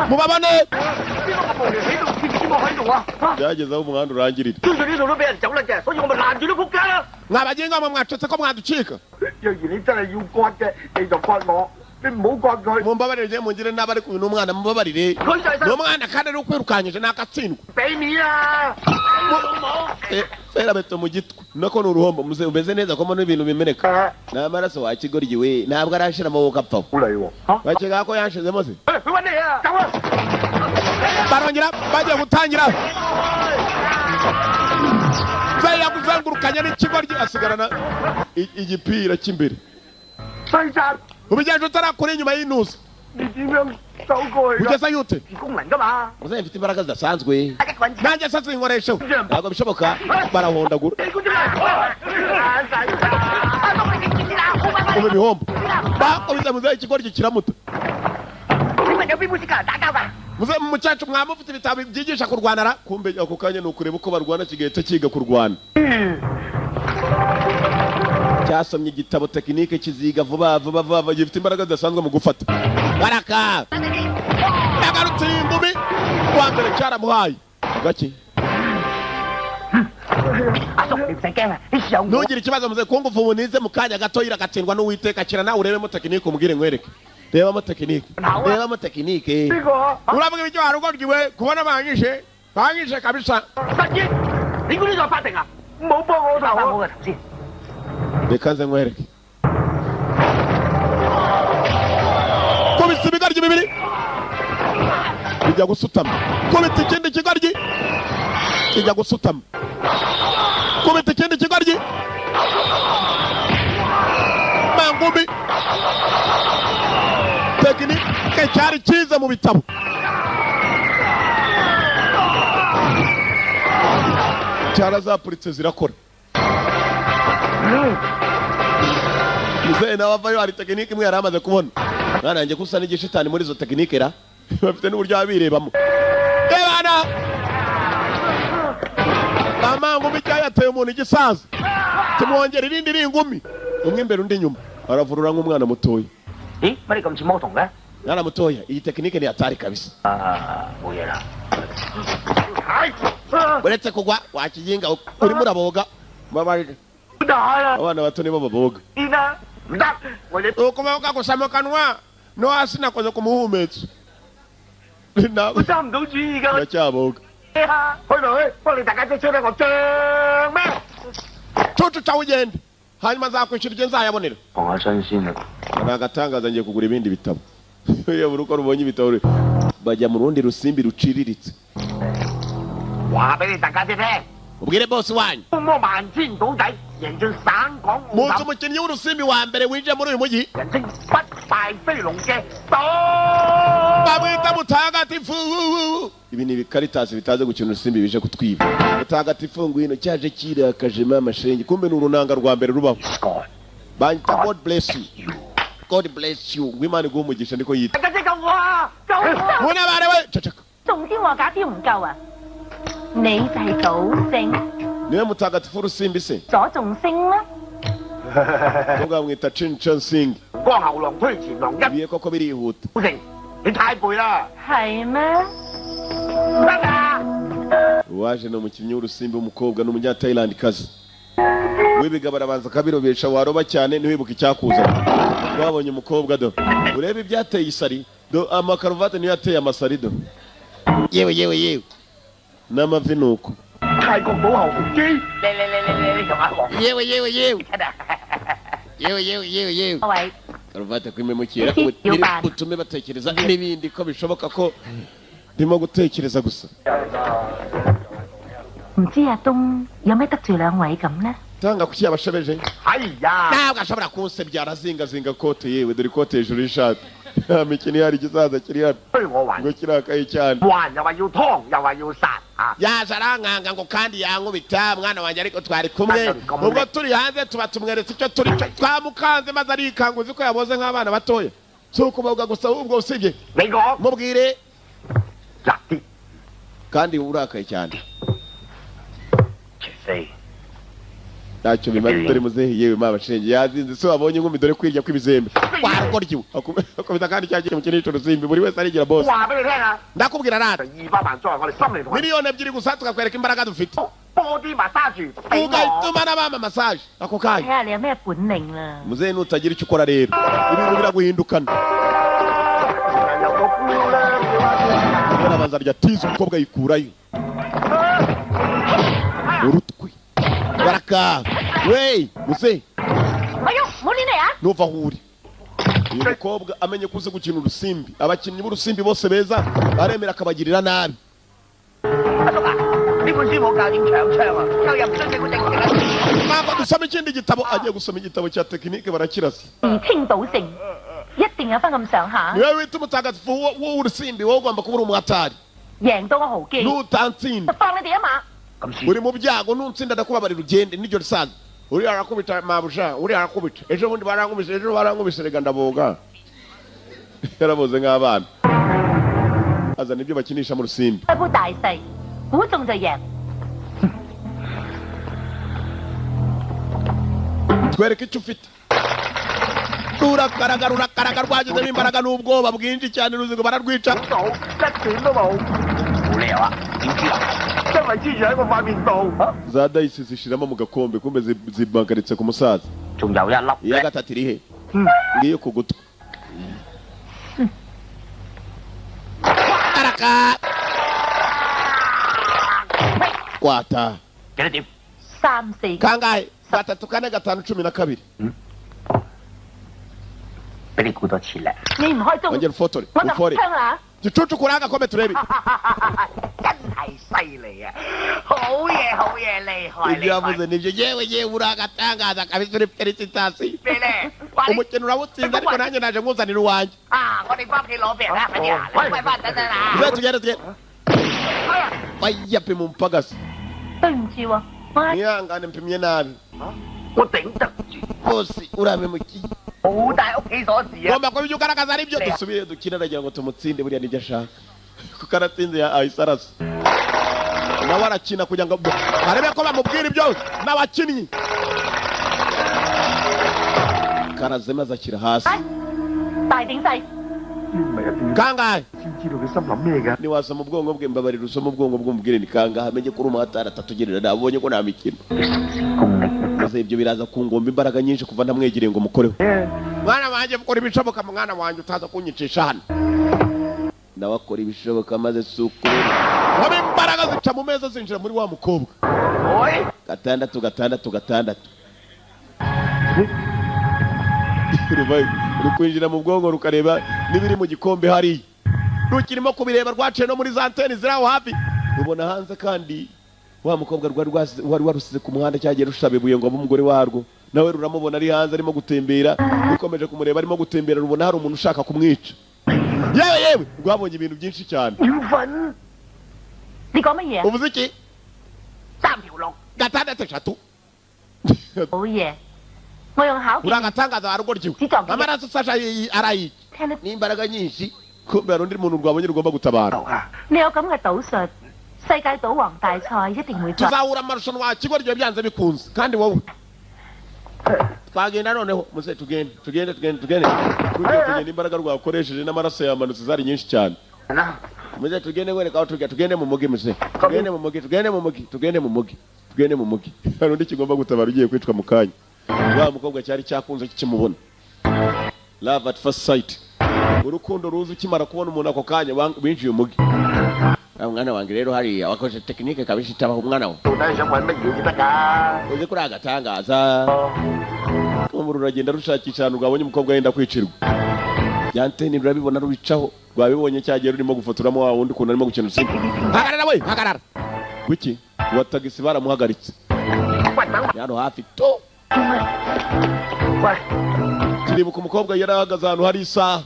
mubabone. 邊個咁無聊喺度貼紙我喺度啊？ Byageze aho umuhanda urangirira. 跟住呢度都俾人走甩嘅，所以我咪攔住都仆街啦！ Mwabaginga mwe, mwacetse ko mwaducika. 若然你真係要割嘅，你就割我，你唔好割佢。 Mumbabarire, njye mungire nabi, ariko uyu ni umwana, mumbabarire. 佢就係 Ni umwana kandi ari ukwirukanyije nakatsindwa. 俾面啊！ Ferabeto mu gitwe nako ni uruhombo. Muze umeze neza ko mbona ibintu bimeneka ni amaraso wa kigoryi we, ntabwo arashira amaboko apfaho. 好嚟喎！ Bakeka ko yanshizemo se. 佢揾你啊！走啊！ Barongera bagiye gutangira zariya kuzengurukanya n'ikigoryi, asigarana igipira cy'imbere. 西山， Ubigenje utarakura inyuma y'intuza. 你點樣走過去㗎？ Ugeze yute? 功能㗎嘛？ Muzehe mfite imbaraga zidasanzwe. 一個人 Nanjye se sinkoresheho, ntabwo bishoboka, barahondagura. 你估啫嘛？阿叔你知唔知啦？好快快！ Ubu ibihombo bakubise muzehe, ikigoryi kiramuta. 請問有邊本識教人打交㗎？ Muze mucacu mwamufite ibitabo byigisha kurwanara kumbe ako kanya ni ukureba uko barwana kigahita kiga kurwana. Cyasomye igitabo tekinike kiziga vuba vuba vuba gifite imbaraga zidasanzwe mu gufata. Baraka yagarutse ingumi wa mbere cyaramuhaye gake. Ntugire ikibazo muze kungufu ubu nize mu kanya gato iragatsindwa n'Uwiteka kira nawe urebemo tekinike umubwire nkwereke. Rebamo tekinike, rebamo tekinike. Uravuga ibyo warugoryiwe kubona banyishe banyishe kabisa. Reka nze nkwereke. Kubita ibigaryi bibiri bijya gusutama. Kubita ikindi kigaryi kijya gusutama. Kubita ikindi kigaryi mangumi. Tekinike cyari cyiza mu bitabo. Cyarazapuritse zirakora. Muzehe nawe avayo hari tekinike imwe yari amaze kubona. Mwana yanjye ko usa n'igishitani muri izo tekinike ra bafite n'uburyo babirebamo. Ebana amangumi cyayateye umuntu igisaza tumwongera irindi ringumi umwe imbere undi inyuma aravurura nk'umwana mutoya. Mwana mutoya iyi tekinike ni hatari kabisa. Uretse kugwa wakiginga urimo uraboga. Abana bato nibo baboga. Ukuboga gusa mu kanwa no hasi nakoze ku muhumetso. Ndacyaboga. Cucu cawe ugende hanyuma nzakwishyura ibyo nzayabonera. Ni agatangaza ngiye kugura ibindi bitabo. Iyo buri uko rubonye ibitabo bajya mu rundi rusimbi ruciriritse. Ubwire boss wanyu muzi umukinnyi w'urusimbi wa mbere winjiye muri uyu mujyi bamwita Mutagatifu. Ibi ni ibikaritasi bitaze gukina urusimbi bije kutwiba. Mutagatifu ngwino cyaje kirakaje mama shenge kumbe ni urunanga rwa mbere rubaho. Banyita God bless you. God bless you. Ngwimana iguhe umugisha niko yita. Munabare we cacaka. Niwe Mutagatifu urusimbi se? Ubwo bamwita Chin Chan Sing. Ibiye koko birihuta. Uwaje ni umukinnyi w'urusimbi w'umukobwa n'umunyatayilandi kazi. Wibiga barabanza akabirobesha waroba cyane ntiwibuke icyakuzana. Wabonye umukobwa do. Urebe ibyateye isari do amakaruvati niyo yateye amasari do. Yewe yewe yewe. N'amavi nuko. Yewe yewe yewe. Yewe yewe yewe yewe. Karuvati kwimemukira utume batekereza n'ibindi ko bishoboka ko ndimo gutekereza gusa. Tanga kuki yabashebeje? Ntabwo ashobora kunsebya arazingazinga kote yewe dore kote hejuru y'ishati. Mikino yari igisaza kiri hano ngo kirakaye cyane. Yaje arankanga ngo kandi yankubita mwana wanjye ariko twari kumwe ubwo turi hanze tuba tumweretse icyo turi cyo twamukanze maze arikanga uzi ko yaboze nk'abana batoya. Si ukuboga gusa ahubwo usibye mubwire kandi urakaye cyane. Ntacyo bimaze dore muzehe yewe mama shenge yazinze so abonye inkumi dore kwirya kw'ibizembe warugoryiwe akomeza kandi cyagiye mu kintu cy'urusimbi buri wese arigira boss. Ndakubwira rata 2 million gusa tukakwereka imbaraga dufite ugahituma n'abama massage ako kanya. Muzehe nutagira icyo ukora rero ibintu biraguhindukana. Arabanza arya tiza umukobwa yikurayo urutwi. Baraka wey muze nuva aho uri. Uyu mukobwa amenye ko uzi gukina urusimbi abakinnyi b'urusimbi bose beza aremera akabagirira nabi. Ntabwo dusoma ikindi gitabo agiye gusoma igitabo cya tekinike barakirasa. Niwe wita umutagatifu w'urusimbi wowe ugomba kuba uri umuhatari. Nutantsinda uri mu byago nuntsinda ndakubabarira ugende niryo risanzwe. Uriya arakubita mabuja uriya arakubita ejo bundi barankubise ejo barankubise rega ndaboga. Yaraboze nk'abana. Azana ibyo bakinisha mu rusimbi. 一鋪大細，估中就贏。 Twereke icyo ufite. Rurakaraga rurakaraga rwagezemo imbaraga n'ubwoba bwinshi cyane ruzigo bararwica. 到一點都冇，冇理由啊！點知啊？因為黐住喺我塊面度。 Za dayisi zishiramo mu gakombe kumbe zibagaritse ku musaza. 仲有一粒 Iya gatatu iri he? Ngiyo ku gutwi. Araka kwata. 幾多點？ 三四 Kangahe? Gatatu kane gatanu 12. 俾你估多次啦！ 你唔開中， Ongera ufotore. 我就 Ufore. 槍啦！ Gicucu kuri agakombe turebe. 真係犀利啊！好嘢，好嘢，厲害 Ibyo 厲害！ yavuze nibyo yewe yewe uragatangaza kabisa uri felicitasiyo. 咩咧？哇你 Umukino urawutsinze ariko nanjye naje nkuzanira uwanjye. 啊！我哋翻屋企攞俾人啦，快啲啊！你快翻等等啊！ Tuze tugende tugende. Oya pima umupagasi. 對唔住喎，我係 Mwihangane mpimye nabi. 我頂得住， Bose urabimukiye. 冇帶屋企鎖匙啊！ Ngomba kuba ibyo ugaragaza ari byo dusubire dukine aragira ngo tumutsinde buriya nibyo ashaka. Kuko aratsinze ya ahise arasa. Nawe arakina kugira ngo arebe ko bamubwira ibyo n'abakinnyi. Karaze maze akira hasi. 大定細， 你唔係一定要 Kangahe? 先知道佢心諗咩㗎？ Niwasoma ubwonko bwe mbabarira usome ubwonko bw'umubwire ni kangahe amenye ko uri umuhatari atatugerera nabonye ko nta mikino. 功力 Maze ibyo biraza kungomba imbaraga nyinshi kuva ntamwegereye ngo mukoreho. Mwana wanjye ukora ibishoboka mwana wanjye utaza kunyicisha hano. Nawe akora ibishoboka maze suku. Waba imbaraga zica mu meza zinjira muri wa mukobwa. 喂， Gatandatu gatandatu gatandatu. Rukwinjira mu bwonko rukareba n'ibiri mu gikombe hariya. Rukirimo kubireba rwaciye no muri za anteni ziri aho hafi. Rubona hanze kandi wa mukobwa wari warusize ku muhanda cyagiye rushaba ibuye ngo abe umugore warwo. Nawe ruramubona ari hanze arimo gutembera, rukomeje kumureba arimo gutembera rubona hari umuntu ushaka kumwica. Yewe yewe rwabonye ibintu byinshi cyane. 要瞓 你講乜嘢啊？ Uvuze iki? 三條路， Gatandatu eshatu. 好嘢，我用巧勁 Uragatangaza warugoryiwe. Amaraso sasha arayica. 聽得， N'imbaraga nyinshi. Kumbe hari undi muntu rwabonye rugomba gutabara. 啊！ 你有咁嘅賭術，世界賭王大賽一定會再。 Tuzahura amarushanwa kigoryi byanze bikunze kandi wowe twagenda noneho muze tugende tugende tugende tugende rugiye kugenda imbaraga rwakoresheje n'amaraso yamanutse zari nyinshi cyane. 啦！ Muze tugende wereka aho tujya tugende mu mugi muze tugende mu mugi tugende mu mugi tugende mu mugi tugende mu mugi. Hari undi kigomba gutabara ugiye kwicwa mu kanya. Wa mukobwa cyari cyakunze kikimubona. Love at first sight. Urukundo ruza ukimara kubona umuntu ako kanya winjiye umugi. Mwana wange rero hariya wakoze tekinike kabisa itabaho umwana we. 到底係想揾乜嘢至得㗎？ Uzi kuri agatangaza. Umuriro uragenda rushakisha ahantu rwabonye umukobwa yenda kwicirwa. Byanteni rurabibona rubicaho. Rwabibonye cyagiye rurimo gufotoramo wa wundi ukuntu arimo gukina urusimbi. Hagarara we, hagarara. Kuki? Wa tagisi baramuhagaritse. 喂，等 Yano hafi to. 喂， Kiribuka umukobwa yari ahagaze ahantu hari isaha.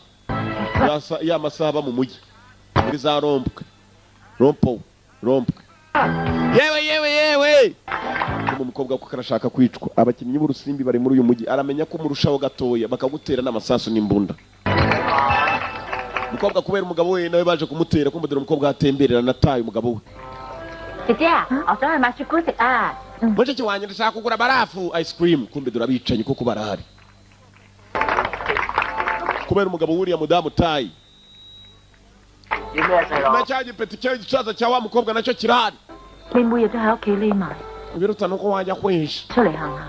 Ya masaha aba mu mujyi. Muri za rompwe. Rompo, rompwe. Yewe yewe yewe. Kuma umukobwa kuko arashaka kwicwa. Abakinnyi b'urusimbi bari muri uyu mujyi aramenya ko murushaho gatoya bakagutera n'amasasu n'imbunda. Umukobwa kubera umugabo we nawe baje kumutera kumbe dore umukobwa atemberera nataye umugabo we. 姐姐啊，我想去買雪糕食啊！ Mushiki wanjye ndashaka kugura barafu ice cream kumbe dore abicanyi kuko barahari. Kubera umugabo wuriya mudamu tayi. 要咩細 Na 路？ cya gipeti cya gicaza cya wa mukobwa nacyo kirahari. 你每日都喺屋企匿埋， Ibiruta nuko wajya kwihisha. 出嚟行下。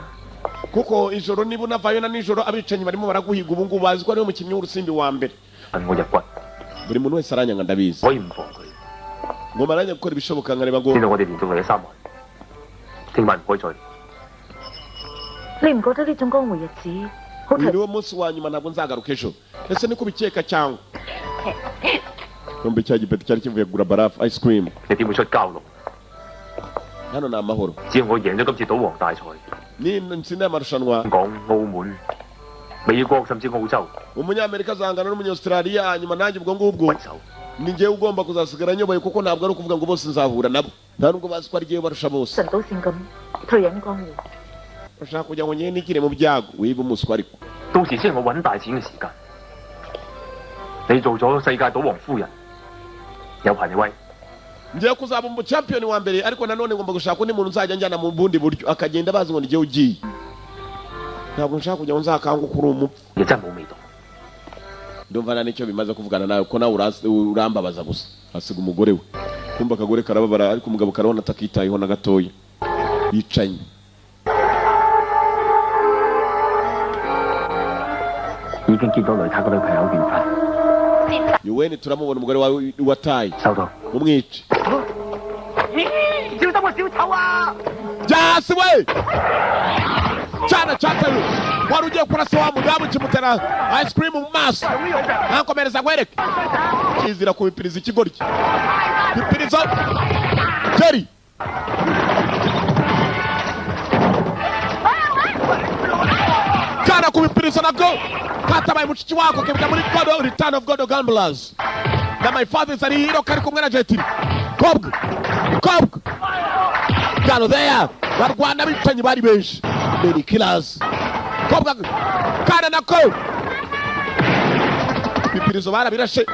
Kuko ijoro niba unavayo na nijoro abicanyi barimo baraguhiga ubu ngubu bazi ko ariwe mukinnyi w'urusimbi wa mbere. 我入骨， Buri muntu wese aranyanga ndabizi. 可以唔防佢。 Ngoma aranya gukora ibishoboka nkareba ngo 知道我哋連續嚟咗3晚，聽晚唔可以再嚟。 你唔覺得呢種江湖日子好 uyu niwo munsi wa nyuma ntabwo nzagaruka ejo. Ese niko ubikeka cyangwa? Kumbe cya gipeti cyari kivuye kugura barafu ice cream. 你點會出蛟龍？ Hano ni amahoro. 只要我贏咗今次賭王大賽， Ni ntsinda y'amarushanwa 香港、澳門、美國甚至澳洲 umunyamerika azangana n'umunyaustralia hanyuma nanjye ubwo ngubwo 為首。 ni njyewe ugomba kuzasigara nyoboye kuko ntabwo ari ukuvuga ngo bose nzahura nabo. Nta nubwo bazi ko ari njyewe barusha bose. 神賭線咁退隱江湖。 Bashaka kugira ngo njyewe nigire mu byago wiba umuswa ariko. 到時先係我揾大錢嘅時間。你做咗世界賭王夫人，有排你威。 Ngiye kuzaba umu champion wa mbere ariko nanone ngomba gushaka undi muntu nzajya njyana mu bundi buryo akagenda bazi ngo ngiye ugiye. Ntabwo nshaka kujya nzakanguka uri umupfu. 亦真係冇味道。 Ndumva nta nicyo bimaze kuvugana nawe ko nawe urambabaza gusa. Asiga umugore we. Kumva akagore karababara ariko umugabo karabona atakitayeho na gatoya. Yicanye. 已經見到雷太個女朋友緣分。 Yuweni turamubona umugore wawe wataye. 收到。 Mumwice. 咦，小心個小丑啊！ Jasi we! Chana chataru. Wari ugiye kurasa wa mudamu kimutera ice cream mu maso. Ntakomereza nkwereke. Kizira kubipiriza ikigoryi. Bipiriza. Jerry. Chana kubipiriza nabwo. Katabaye mushiki wako kebya muri God Return of God Gamblers. Na my father is a hero kari kumwe na Jetiri. Kobwa. Kobwa. Gano there. Barwana bicanyi bari benshi. Many killers. Kobwa kana nako. Bipirizo barabirashe.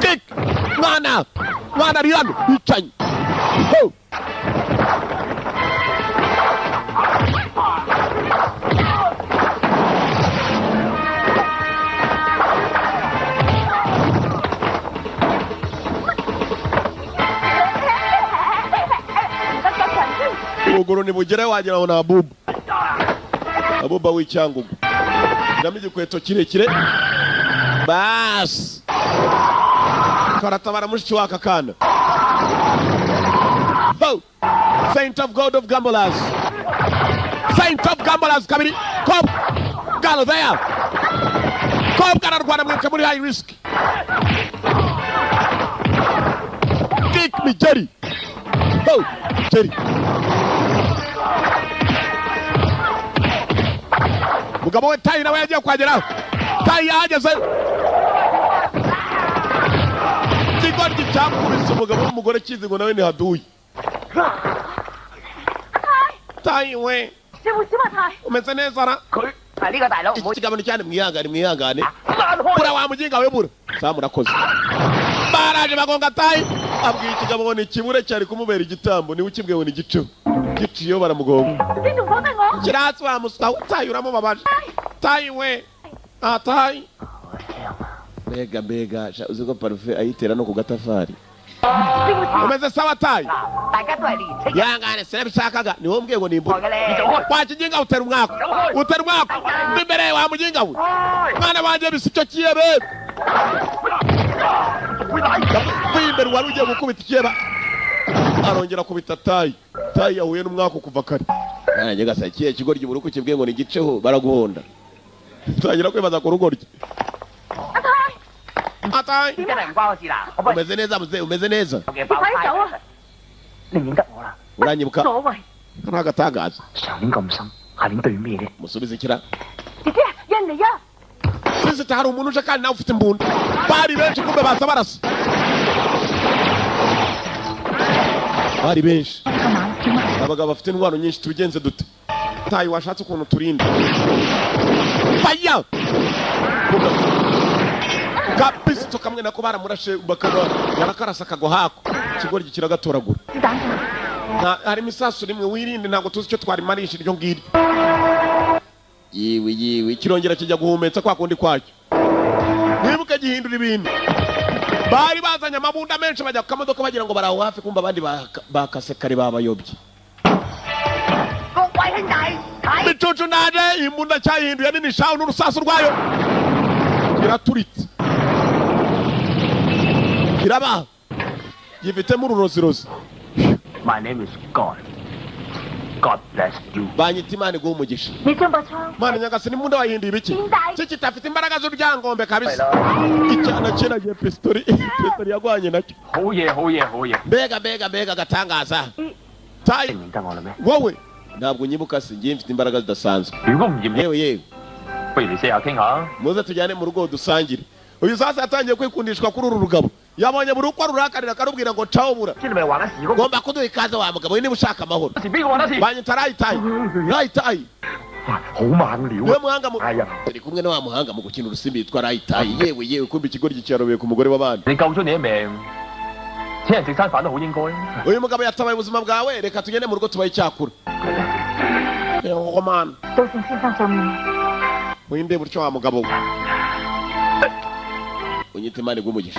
Kick. Mwana. Mwana rirano bicanyi. Ho. Ubuguru nibugere wagira ngo na Abuba. Abuba w'icyangugu. Ndamo igikweto kirekire. Bas. Karatabara mushiki waka kana. Bo. Saint of God of Gamblers. Saint of Gamblers kabiri. Kop. Galo there. Kop kararwana mwica muri high risk. Kick me Jerry. Bo. Jerry. Mugabo we Tayi nawe yagiye kuhageraho. Tayi yahageze. Ikigoryi cyakubise umugabo w'umugore kizi ngo nawe ni haduyi. Tayi we. Umeze neza ra? Iki kigabo ni cyane mwihangane mwihangane. Bura wa mujinga we bura. Sa murakoze. Baraje bagonga Tayi. Abwiye ikigabo ngo ni kibure cyari kumubera igitambo niwe ukibwiye ngo ni giceho. Giciyeho baramugonga. Kiratsi wa musa Tayi uramubabaje. Tayi we. Ah Tayi. Mbega mbega uzi ko parufe ayitera no ku gatafari. Umeze sawa Tayi. Yangane sinabishakaga ni wowe mbwiye ngo nimbure. Wa kijinga utera umwaka. Utera umwaka. Imbere wa mujinga we. Mwana wanje bisa icyo kiyebe. Imbere wari ugiye gukubita ikiyeba. Arongera kubita Tayi. Tayi yahuye n'umwaka kuva kare. Nanjye gasa kiye kigoryi buruko kibwiye ngo nigiceho baraguhonda. Tangira kwibaza ku rugoryi. Atayi. Umeze neza muze umeze neza. Uranyibuka. Nagatangaza. Musubize ikira. Sisi hari umuntu uje kandi nawe ufite imbunda. Bari benshi kumbe baza barasa. Bari benshi. Abagabo bafite intwaro nyinshi tubigenze dute? Tayi washatse ukuntu turinda. Fire! Kapisito kamwe nako baramurashe bakaba yarakarasa kagwa hako. Ikigoryi kiragatoragura. Harimo isasu rimwe wirinde ntabwo tuzi icyo twarimarisha iryo ngiryo. Yiwe yiwe kirongera kijya guhumetsa kwa kundi kwacyo. Mwibuke gihindura ibintu. Bari bazanye amabunda menshi bajya ku kamodoka bagira ngo baraho hafi kumva abandi bakase kare babayobye. Bicucu naje imbunda cyahinduye nini shaho n'urusasu rwayo. Kiraturitse. Kiraba. Gifitemo ururozirozi. My name is God. God bless you. Banyita Imana iguhe umugisha. Mana nyagasani imbunda wayihinduye ibiki? Iki kitafite imbaraga z'uryangombe kabisa. Icyana kiragiye pistori, pistori yagwanye nacyo. 好嘢好嘢好嘢。 Mbega mbega mbega gatangaza. Tayi. Wowe ntabwo unyibuka si ngiye mfite imbaraga zidasanzwe. 如果唔嫌 Yewe yewe. 不如你試下傾下。 Muze tujyane mu rugo dusangire. Uyu sasa yatangiye kwikundishwa kuri uru rugabo. Yabonye buri uko rurakarira akarubwira ngo caho bura. Ngomba kuduha ikaze wa mugabo we niba ushaka amahoro. 是邊個玩得事？ Banyita Rayi Tayi. Rayi Tayi. 好猛料 Niwe 啊！ muhanga mu 係啊， turi kumwe na wa muhanga mu gukina urusimbi yitwa Rayitayi. Yewe yewe, kumva ikigoryi cyarobeye ku mugore w'abandi. 你救咗你一命，請人食餐飯都好應該啊。 Uyu mugabo yatabaye ubuzima bwawe, reka tugende mu rugo tubaye icyakura. Yego mana. 都姓先生上面。 Winde buryo wa mugabo we, unyita Imana iguha.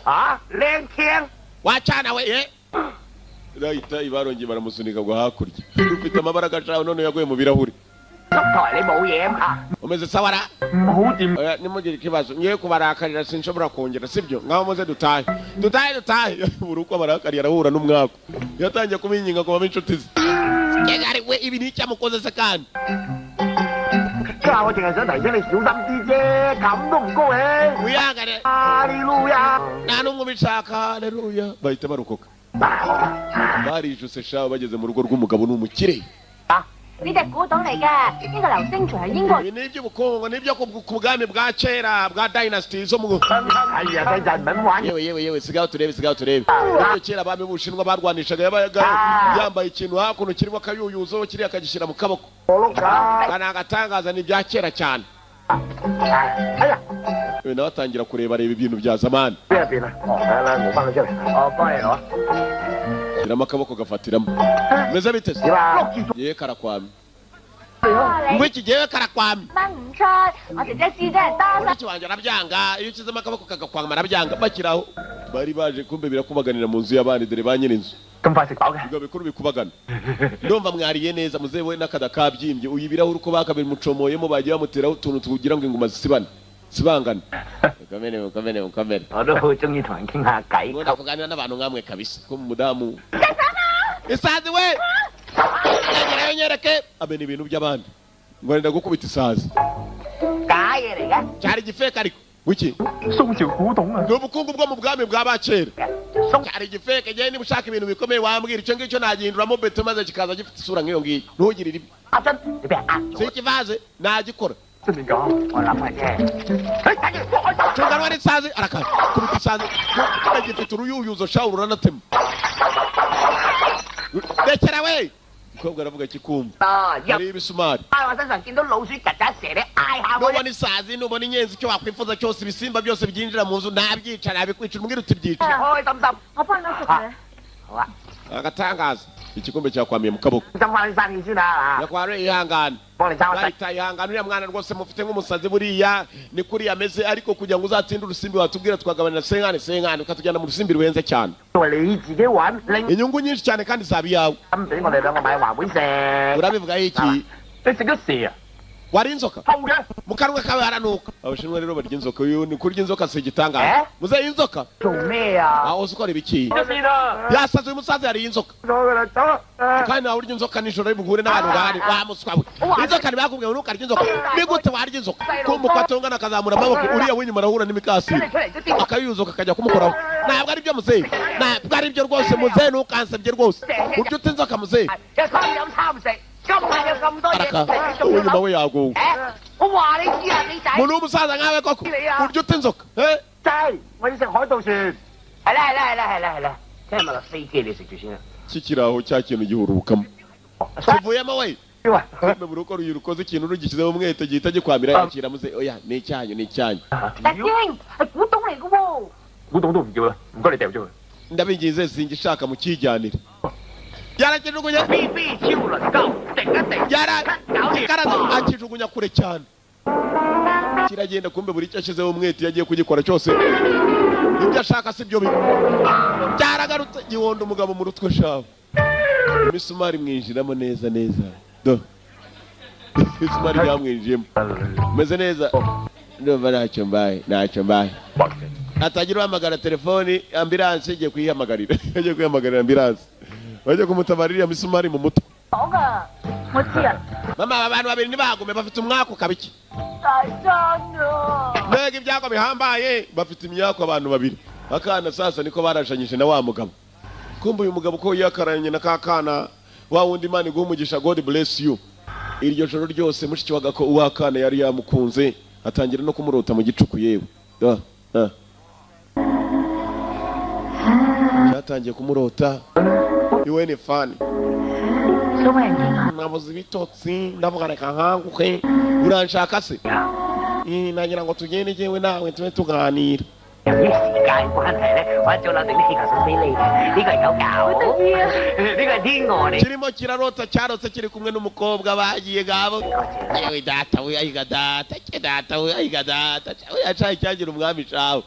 啊，靚聽。 Wacana we eh Rayitayi barongeye baramusunika ngo hakurya ufite amabara agacaho none yaguye mu birahuri. 叔台你冇嘢嘛？ Umeze sawa ra? 唔好掂。 Oya, nimugire ikibazo ngiye kubarakarira sinshobora kongera, sibyo? Ngaho muze dutahe, dutahe, dutahe. Buri uko abarakariye arahura n'umwaku yatangiye kubinginga ngo babe inshuti ze. Kigali we, ibi ni icyamukoze se kandi? 家我淨係想提醒你小心啲啫，咁都唔高興。 Wihangane. 哈利路亞！ Nta n'umwe ubishaka. Haleluya, bahita barokoka, barijuse shaho bageze mu rugo rw'umugabo, ni umukire. 呢隻古董嚟嘅，呢個流星錘係英國 Ibi ni iby'ubukungu, ni ibyo ku bwami bwa kera bwa dynasty zo mu 哎呀，細仔唔係咁玩。 Yewe yewe yewe, sigaho turebe, sigaho turebe. Ibyo kera abami b'Ubushinwa barwanishaga, yabaga yambaye ikintu hakuno kirimo akayuyuzo, kiriya akagishyira mu kaboko. 我碌㗎。 Aka ni agatangaza, ni ibya kera cyane. 哎呀， Uyu nawe atangira kureba reba ibintu bya zamani. 邊入邊啊？哦，嚟嚟，我幫你出嚟。我幫你攞。 Shyiramo akaboko gafatiramo, bimeze bite se? 點啊？ Yewe, karakwamye. 你 Ngo iki gihe karakwamye. 掹唔出，我姐姐試真係多 Mushiki wanjye arabyanga, iyo ushyizemo akaboko kagakwama arabyanga. Bakiraho bari baje, kumbe birakubaganira mu nzu y'abandi, dore ba nyir'inzu. 咁快食飽嘅？ Ibigo bikuru bikubagana, ndumva mwariye neza. Muzehe we n'akada kabyimbye, uyu ibirahuri uko bakabimucomoyemo bagiye bamuteraho utuntu tugira ngo inguma zisibane sibangane. Mukomere, mukomere, mukomere. 我都好中意同人傾下偈。 Nkunda kuganira n'abantu nkamwe kabisa. Ko umudamu isazi we yagerayo nyereke amena ibintu by'abandi ngo arenda gukubita isazi. 假嘢嚟嘅。 Cyari igifeka ariko wiki. 宋朝古董啊！ Ni ubukungu bwo mu bwami bwa ba kera, cyari igifeke. Ngewe niba ushaka ibintu bikomeye wambwira, icyo ngicyo nagihinduramo beto maze kikaza gifite isura nk'iyo ngiyo, ntugirire ibi. 阿珍，你俾人呃 Si 咗。 ikivaze nagikora. 真定假？ 我諗嘅啫。你睇住，我開 Cunganwa n'isazi, arakaza kubita isazi, gifite uruyuyuzo shawu ruranatema. Rekera we, umukobwa aravuga kikumva. 啊！入 Hari ibisumari. 喺我身上見到老鼠、曱甴、蛇，你嗌下我。 Nubona isazi, nubona inyenzi, icyo wakwifuza cyose, ibisimba byose byinjira mu nzu nabyica, nabikwica, umbwira uti byica. 開開心心。 我幫你攞食佢。 好啊， Agatangaza, igikombe cyakwamiye mu kaboko. 執翻啲生意先啦， Nyakware, ihangane. 幫你抄一 Bahita ihangane, uriya mwana rwose mufite nk'umusazi, buriya ni kuriya ameze, ariko kugira ngo uzatsinde urusimbi watubwira twagabanira senkani senkani, ukatujyana mu rusimbi ruhenze cyane. 喂，你自己揾，拎 Inyungu nyinshi cyane kandi zaba iyawe. 咁俾我哋兩個買環會食。 Urabivuga iki? 你食咗蛇啊？ Wari inzoka? 臭嘅！ Mu kanwa kawe haranuka. Abashinwa rero barya inzoka, uyu ni kurya inzoka si igitangaza. Eh? Muzehe, inzoka. 做咩啊？ Aho uzi ukora ibiki? 一邊啊！ Yasaze uyu musaza, yariye inzoka. 咗㗎啦，走啦。 Kandi nawe urya inzoka nijoro ari buhure n'abantu ngahari wa muswa we. Inzoka ntibakubwiye ngo ntukarye inzoka? Ni gute warya inzoka? Kumva uko atongana akazamura amaboko, uriya w'inyuma arahura n'imikasire, 出嚟都掂。 akayuzuka akajya kumukoraho. Ntabwo ari byo muzehe, ntabwo ari byo rwose muzehe, ntukansebye rwose, urya ute inzoka muzehe? 一三飲三食，今日有咁多嘢 Araka 食，仲要 uw'inyuma 諗 we yagowe. 誒，我話你知啊，你仔。 Umuntu w'umusaza nkawe koko urya ute inzoka? Eh? 仔，我要食海盜船。 係啦係啦係啦係啦係啦，聽日咪落飛機你食住先啦。 Kikiri aho cya kintu gihurukamo kivuyemo we. 喂， Kumbe buri uko rukoze ikintu rugishyizemo umwete gihita gikwamira. Yakira muze, oya, ni icyanyu, ni icyanyu. 大師兄係古董嚟嘅喎。 古董都唔要啦，唔該你掉咗佢。 Ndabinginze, singishaka, mukijyanire. Yarakijugunya. B B 超輪鳩，定一定。 Yaragikaraze akijugunya kure cyane, kiragenda. Kumbe buri icyo ashyizeho umwete iyo agiye kugikora cyose, ibyo ashaka si byo biba, byaragarutse gihonda umugabo mu rutwe shawe. Imisumari mwinjiramo neza neza, do imisumari byamwinjiyemo. Meze neza, ndumva ntacyo mbaye, ntacyo mbaye. Atagira uhamagara telefoni ambulance, igiye kuyihamagarira, igiye kwihamagarira ambulance bajya kumutabara iriya misumari mu mutwe. 講噶，我知啊， Mama, aba bantu babiri ntibagume bafite umwaku kabiki. 大生啊！ Mbega ibyago bihambaye, bafite imyaku abantu babiri. Akana sasa niko barashanyije na wa mugabo. Kumva uyu mugabo ko yakaranye na ka kana wa wundi. Imana iguha umugisha, God bless you. Iryo joro ryose mushiki wa gako uwakana yari yamukunze, atangira no kumurota mu gicuku. Yewe da da, cyatangiye kumurota iwe ni fani. 早揾人傾下。 Nabuze ibitotsi, ndavuga reka nkanguke. Uranshaka se? Nagira ngo tugende jyewe nawe tube tuganira. 由於時間關係咧，我一早攞定啲氣球送俾你。呢個係狗狗，呢個係天鵝嚟。 Kirimo kirarota, cyarotse kiri kumwe n'umukobwa bagiye ngabo. Yewe data we, ayiga data cye, data we, ayiga data we, yacaye cyagira umwami cawe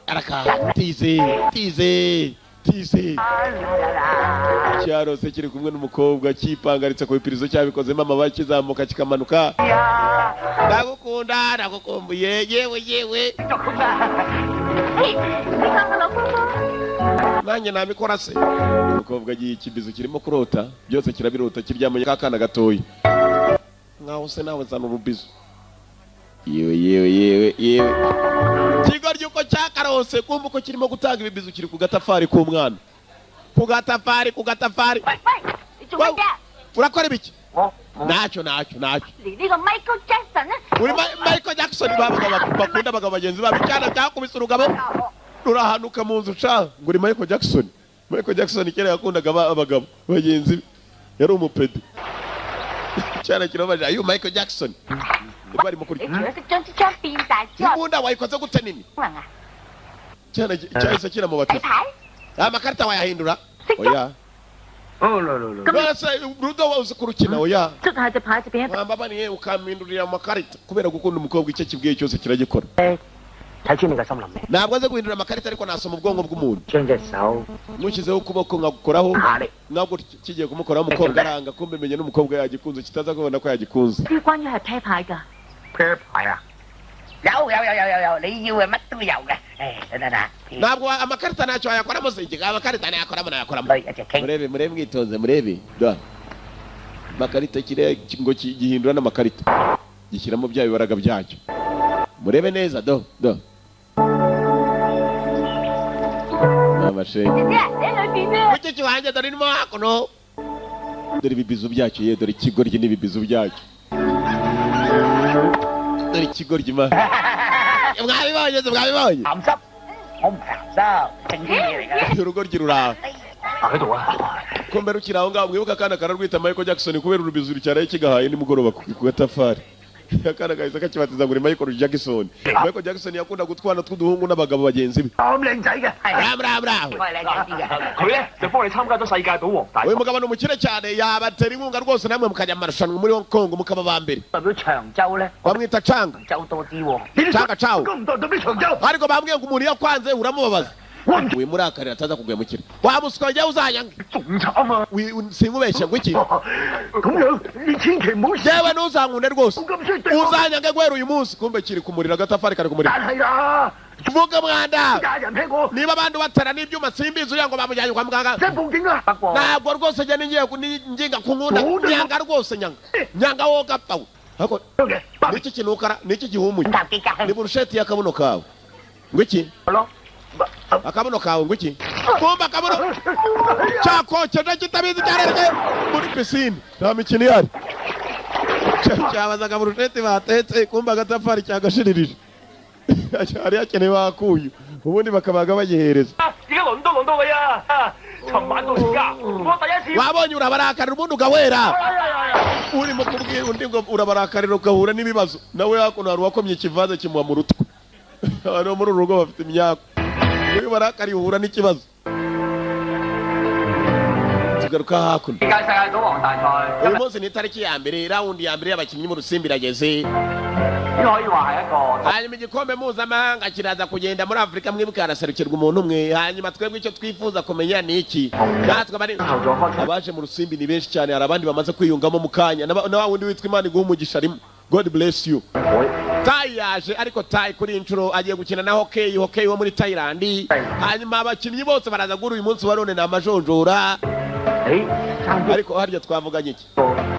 araka tize tize tize. Cyarose kiri kumwe n'umukobwa, cyipangaritse ku bipirizo, cyabikozemo amababa, kizamuka kikamanuka. Ndagukunda, ndagukumbuye, yewe yewe. 你當我老公嗎？ Nanjye nabikora se? Umukobwa agiye ikibizo kirimo kurota byose, kirabirota kiryamanye k'akana gatoya nkaho se nawe zana urubizo. Yewe yewe yewe yewe, kigoryi uko cyakarose kumva uko kirimo gutanga ibibizo, kiri ku gatafari k'umwana, ku gatafari, ku gatafari. 喂喂，你做乜啫？ Urakora ibiki? Ntacyo, ntacyo, ntacyo. 連呢個 Michael Jackson 咧， Uri Michael Jackson babaga bakunda abagabo bagenzi babo. Icyana cyakubise urugabo rurahanuka mu nzu ca ngo uri Michael Jackson. Michael Jackson kera yakundaga abagabo bagenzi be, yari umupede. Icyana kirabaje ayo Michael Jackson barimo kurya. 你除咗識將支槍變大之外， Imbunda wayikoze gute nini? 功能啊？ Icyana cyahise 洗 kiramubatiza. 牌？ Amakarita wayahindura? 識咗 Oya. None se rudo uzi kurukina? Oya. 捽下隻牌就變咗 Wambabaniye ukampindurira amakarita. Kubera gukunda umukobwa, icyo kibwiye cyose kiragikora. 睇穿你個心諗咩？ Ntabwo azi guhindura amakarita, ariko nasoma ubwonko bw'umuntu. 將隻手 Mushyizeho ukuboko nkagukoraho 下力， ntabwo kigiye kumukoraho, umukobwa aranga. Kumbe menye n'umukobwa yagikunze, kitaza kubona ko yagikunze. 啲關於係啤牌㗎。 啤牌啊！有有有有有有，你要嘅乜都有嘅。誒，等等啊， Ntabwo amakarita ntacyo wayakoramo se? Amakarita nayakoramo, nayakoramo. 女一隻傾。 Murebe, murebe mwitonze, murebe da amakarita kiriya ngo gihindura n'amakarita, gishyiramo bya bibaraga byacyo. Murebe neza, do do amashenge. 姐姐，你喺裏邊啊！ Mushiki wanjye, dore irimo hakuno, dore ibibizu byacyo. Ye, dore ikigoryi n'ibibizu byacyo, dore ikigoryi ma. Mwabibonye se? Mwabibonye? 鹹濕，我唔係鹹濕，正經嘢嚟㗎。 Urugoryi ruraho. 喺度啊！ Ko mbere ukiri aho ngaho, mwibuka akana kararwita Michael Jackson kubera urubizu rucyaraye kigahaye nimugoroba ku gatafari. Akana gahise kakibatiza ngo ni Michael Jackson. Michael Jackson yakunda gutwana tw'uduhungu n'abagabo bagenzi be. 咁靚仔嘅， Bravo, bravo, bravo. 我係靚仔啲嘅。 佢咧就幫你參加咗世界賭王大 Uyu 賽， mugabo ni umukire cyane, yabatera inkunga rwose namwe mukajya mu marushanwa muri Hong Kong mukaba ba mbere. 代表長洲咧， Bamwita Chang. 長洲多啲喎。 Changa Chao. 都唔代表長洲。 Ariko bambwiye ngo umuntu iyo akwanze uramubabaza, wimurakarira ataza kuguhemukira. Wa muswa jya uzanyanga. 仲慘啊！ Sinkubeshye ngo iki? 咁樣你千祈唔好 Yewe, ntuzankunde rwose. 咁衰對我。 Uzanyange guhera uyu munsi. Kumbe kiri kumurira, agatafari kari kumurira. 但係啊， Vuga mwanda. 家人聽我， Niba abandi batera n'ibyuma simbizi, uriya ngo bamujyanye kwa muganga. 即報警啊！不過 Ntabwo rwose njye ningiye nginga kunkunda. Nyanga rwose, nyanga, nyanga wowe gapfa we. Ariko 嘅， niki kinukara, niki gihumuye? 搭機架 Ni burusheti y'akabuno kawe ngo iki? 咯。 Akabuno kawe ngo iki? Kumba akabuno cyakokeje kitabizi, cyarereye muri pisine, nta mikino ihari. Cyabazaga burusheti batetse, kumba agatafari cyagashiririje, hari hakenewe bakuyu ubundi bakabaga bagihereza. 而家輪都輪到你啊！尋晚到而家，我第一次。 Wabonye urabarakarira ubundi ugahwera. Urimo kubwira undi ngo urabarakarira ugahura n'ibibazo. Nawe hakuno hari uwakomye ikivaze kimuha mu rutwe. Abantu bo muri uru rugo bafite imyaka, iyo barakariye uhura n'ikibazo. Tugaruka hakuno. 世界賭王大賽， Uyu munsi ni itariki ya mbere, rawundi ya mbere y'abakinnyi mu rusimbi irageze. 呢可以話係一個 Hanyuma igikombe mpuzamahanga kiraza kugenda muri Afurika, mwibuke haraserukirwa umuntu umwe. Hanyuma twebwe icyo twifuza kumenya ni iki? Natwe abari 後座開出。 abaje mu rusimbi ni benshi cyane, hari abandi bamaze kwiyungamo mu kanya. Na wa wundi witwa Imana iguha umugisha arimo, God bless you. Tayi yaje, ariko Tayi kuri iyi nshuro agiye gukina na hockey, hockey wo muri Thailand. Hanyuma abakinnyi bose baraza guhura uyu munsi wa none, ni amajonjora. 誒，爭啲 Ariko harya twavuganye iki?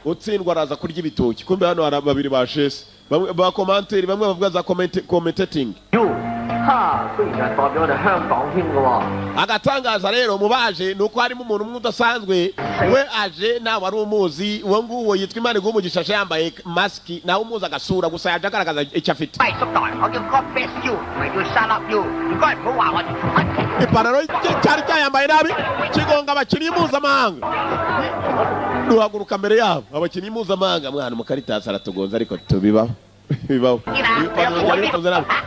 Utsindwa araza kurya ibitoki. Kumbe hano hari babiri bashese, bamwe ba commentaire, bamwe bavuga za commentating. 喲，哈，居然係代表我哋香港添嘅喎。 Agatangaza rero mu baje ni uko harimo umuntu umwe udasanzwe. We aje nawe wari umuzi, uwo nguwo yitwa Imana iguha umugisha, aje yambaye masiki, nawe umuzi agasura gusa, yaje agaragaza icyo afite. 喂，叔台，我叫 God bless you，唔係叫 shut up you。唔該唔好話我哋。 Ipantaro ye cyari cyayambaye nabi, kigonga abakinnyi mpuzamahanga. Ruhaguruka mbere yabo abakinnyi mpuzamahanga. Mwana, umukaritasi aratugonze, ariko tubibaho, bibaho.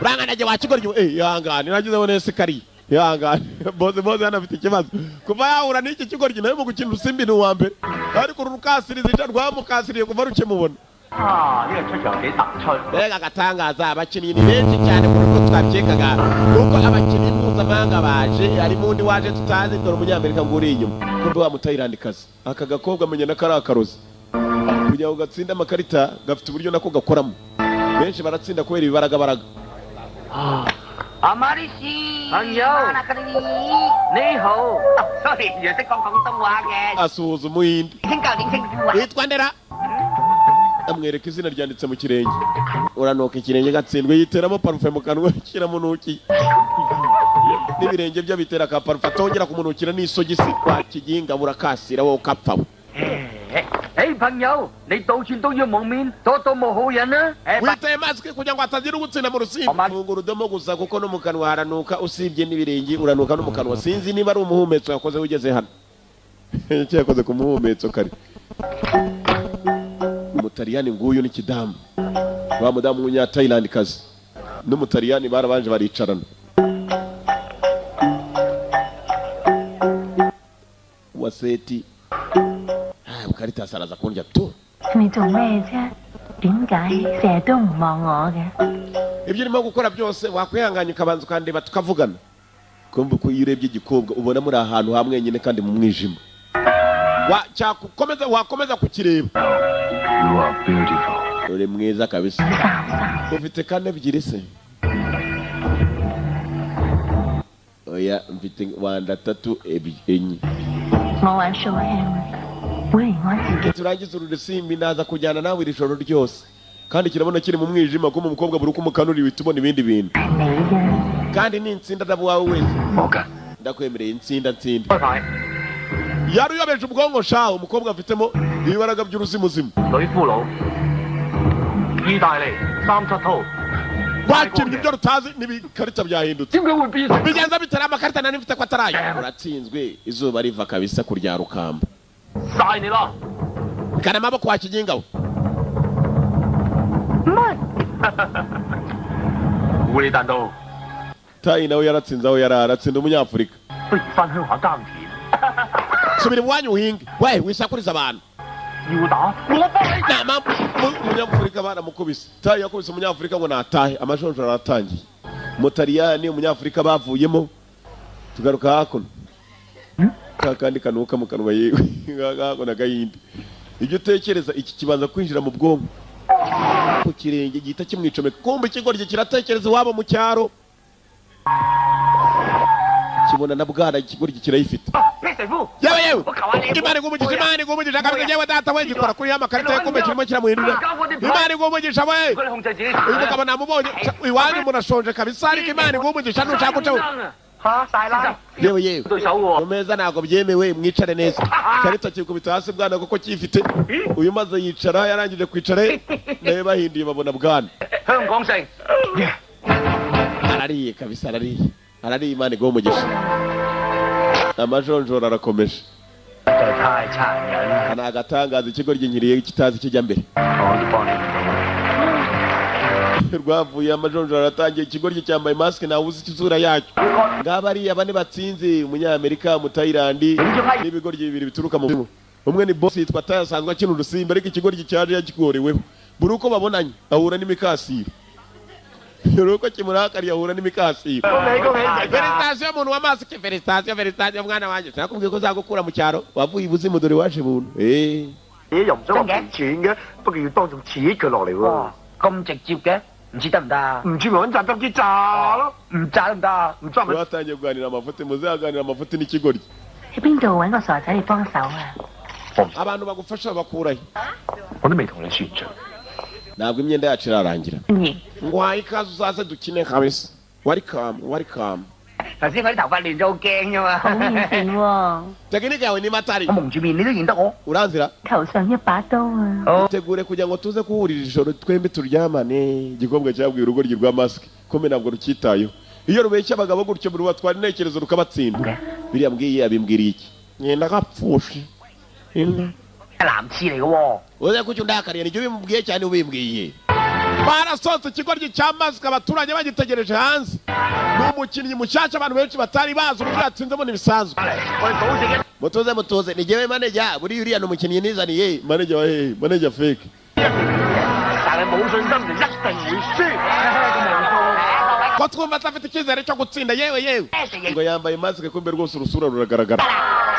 Uranganaje wakigoryi. Eh, ihangane, nagize ngo nese kari ihangane. Boze boze hano afite ikibazo kuva yahura n'iki kigoryi. Nawe mu gukina urusimbi ni uwa mbere, ariko uru rukasiriza rwamukasiriye kuva rukimubona. 啊！呢個出場幾突出。 Mbega agatangaza! Abakinnyi ni benshi cyane mu rugo twabikekaga, kuko abakinnyi mpuzamahanga baje, harimo undi waje tutazi. Dore umunyamerika ngo uri inyuma, kumbe wa mutayilandikazi. Aka gakobwa amenya na kari akarozi kugira ngo gatsinde amakarita, gafite uburyo nako gakoramo. Benshi baratsinda kubera ibibaragabaraga. 阿馬里斯，朋友。你好，sorry，原來識講廣東話嘅， Asuhuza umuhinde. 請教點稱呼啊？ Witwa ndera? Amwereka izina ryanditse mu kirenge. Uranuka ikirenge, gatsindwe. Yiteramo parufe mu kanwa, kiramunukiye n'ibirenge bye bitera ka parufe, atongera kumunukira n'isogisi. Kwa kiginga burakasira, wowe ukapfa we. 誒，朋友，你道歉都要蒙面，多多冇好人啊！誒， Witeye masike kugira ngo hatagira ugutsinda mu rusimbi. Funga urudomo gusa, kuko no mu kanwa haranuka. Usibye n'ibirenge, uranuka no mu kanwa. Sinzi niba ari umuhumetso yakoze ugeze hano. Icyo yakoze ku muhumetso kare. Umutaliyani nguyu n'ikidamu, wa mudamu w'umunyatayilandikazi n'umutaliyani barabanje baricarana. Waseti Karitasi araza kundya tu. 你做咩啫？點解成日都唔望我嘅？ Ibyo urimo gukora byose, wakwihanganya ukabanza ukandeba tukavugana. Kumva uko iyo urebye igikobwa ubona muri ahantu hamwe nyine kandi mu mwijima, cyakomeza wakomeza kukireba. You are beautiful. Uri mwiza kabisa. Ufite kane ebyiri se? Oya, mfite wanda tatu enye. 我玩 show hand，會連我自己 Turangiza uru rusimbi, ndaza kujyana nawe iri joro ryose. Kandi kirabona kiri mu mwijima, kuma umukobwa buri uko umukanuriye uhita ubona ibindi bintu. 係你嘅。 Kandi ni insinda ndaba uwawe wese. 冇㗎。 Ndakwemereye, insinda ntsinda. 開牌， Yaruyobeje ubwonko sha. Umukobwa afitemo ibibaraga by'uruzimuzimu. 女俘虜，意大利三七號， Rwakinnye ibyo rutazi n'ibikarita byahindutse. 點解會變成？ Bigenza bitari amakarita nari mfite ko atarayo. Uratsinzwe, izuba riva kabisa kurya rukamba. 晒你啦！ Kana amaboko wa kiginga we. 烏里蛋道， Tayi nawe yaratsinze aho yari aratsinda umunyafurika. 不如翻鄉下耕田。 Subira iwanyu uhinge we, wisakuriza abantu. 要打我幫你。 Nta mpamvu. Umunyafurika baramukubise. Tayi yakubise umunyafurika ngo natahe. Amajonjora aratangiye, umutaliyani, umunyafurika bavuyemo. Tugaruka hakuno, ka kandi kanuka mu kanwa. Yewe, hakuno agahinde. Ibyo utekereza, iki kibanza kwinjira mu bwonko ku kirenge gihita kimwicomeka. Kumva ikigoryi kiratekereza iwabo mu cyaro, kibona na bwana. Ikigoryi kirayifite. 咩師傅？ Yewe yewe! 我求下你。 Imana iguha, Imana iguha umugisha kabisa. Yewe data we, gikora kuri ya makarita ye, kumbe kirimo kiramuhindura. Imana iguha umugisha we. 如果你控制自己， Uyu mugabo namubonye. Iwanyu murashonje kabisa, ariko Imana iguha umugisha nushaka ucaho. 嚇晒啦！ Yewe yewe! 對手喎。 Mu meza ntabwo byemewe, mwicare neza. Karita kikubita hasi bwana kuko cyifite. Uyu maze yicara, yarangije kwicara nawe bahinduye babona bwana. 香港勝。 Arariye kabisa, arariye, arariye. Imana iguha umugisha. Amajonjora arakomeje. 實在太殘忍啦！ Aka ni agatangaza, ikigo ry'inkiriye kitazi kijya mbere. 我都幫你唔到。 Rwavuye, amajonjora aratangiye. Ikigoryi cyambaye masike, ntawe uzi isura yacyo. Ngaba ariya bane batsinze, umunyamerika, umutayilandi n'ibigoryi bibiri bituruka mu umwe ni boss yitwa Tayo, asanzwe akina urusimbi, ariko ikigoryi cyaje yakigoreweho. Buri uko babonanye ahura n'imikasiro, buri uko kimurakariye ahura n'imikasiro. 恭喜恭喜！ Félicitations muntu wa masike, félicitations, félicitations mwana wanjye. Sinakubwiye ko nzagukura mu cyaro? Wavuye ibuzimu, dore waje buntu eh. 咦，又唔想話賠錢嘅，不過要當眾切佢落嚟喎。哇，咁直接嘅，唔知得唔得啊？唔知咪揾榨汁機榨咯，唔炸得唔得啊？唔榨咪 Batangiye kuganira amafuti, muzaganira amafuti n'ikigoryi. 喺邊度揾個傻仔嚟幫手啊？ Abantu bagufasha bakurahe? 我都未同你算賬。 Ntabwo imyenda yacu irarangira. 型 Ngwaye ikaze, uzaze dukine kabisa. Welcome, welcome. 頭先我啲頭髮亂咗，好驚啫嘛。 好面善喎， Tekinike yawe niba atari 我蒙住面，你都認得我。 Uranzira. 頭上一把刀啊！ Tegure kugira ngo tuze kuhurira ijoro twembi turyamane. Igikobwa cyabwiye urugoryi rwa masike kome ntabwo rucyitayeho. Iyo rubeshya abagabo gutyo rubatwara intekerezo rukabatsinda. Biriya mbwiye abimbwiriye iki? Ngenda gapfushe inka. 男廁嚟嘅喎。 Uze kuki undakariye? Nijye ubimbwiye cyane ubimbwiye. Barasohotse ikigoryi cya masike, abaturage bagitegereje hanze. Ni umukinnyi mushyashya abantu benshi batari bazi, uburyo yatsinzemo ntibisanzwe. 我哋賭聖一 Mutuze, mutuze, ni jyewe manager. Buriya uriya ni umukinnyi nizaniye. Manager wa hehe? Manager fake. 但係冇信心就一定會輸。 Ko twumva adafite icyizere cyo gutsinda? Yewe yewe, Ngo yambaye masike, kumbe rwose urusura ruragaragara.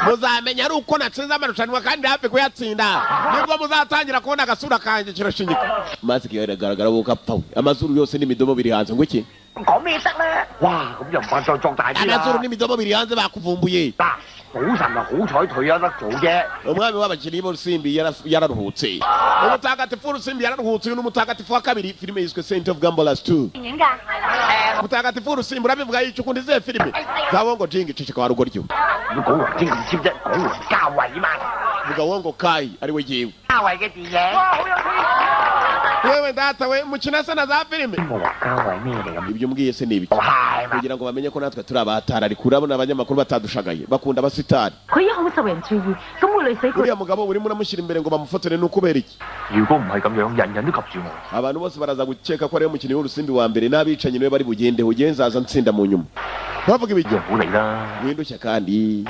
Muzamenya ari uko natsinze amarushanwa kandi hafi kuyatsinda, nibwo muzatangira kubona agasura kanjye. Kirashinyika. Masike iragaragara, wowe ukapfa we. Amazuru yose n'imidomo biri hanze, ngo iki? 講咩得咧？哇！咁又唔怕再作大啲 Amazuru 啦。 n'imidomo biri hanze, bakuvumbuye. 嗱，賭神啊，好彩退休得早啫。 Umwami w'abakinnyi b'urusimbi yararuhutse. Umutagatifu w'urusimbi yararuhutse. Uyu ni umutagatifu wa kabiri. Filime yiswe Saint of Gamblers 2. 電影㗎？ Umutagatifu w'urusimbi, urabivuga yica ukunda izihe filime za Wongo Jingi? Ceceka wa rugoryo. 要講王晶咁簽啫，講王家衞嘛。 Vuga Wongo Kai ari we yewe. 家衞嘅電影。哇，好有天！ Wewe data we, mukina se na za filime? 王家衞咩嚟咁？ Ibyo mbwiye se ni ibiki? 係嘛？ Kugira ngo bamenye ko natwe turi abatari, ariko urabona abanyamakuru batadushagaye, bakunda abasitari. 佢一好受人注意，咁會累死佢。 Uriya mugabo urimo uramushyira imbere ngo bamufotore ni ukubera iki? 如果唔係咁樣，人人都及住我。 Abantu bose baraza gukeka ko ariwe mukinnyi w'urusimbi wa mbere, n'abicanyi niwe bari bugendeho. Ugenze nzaza nsinda mu nyuma, Bavuga ibiki? 唔好嚟啦。 Windushya, kandi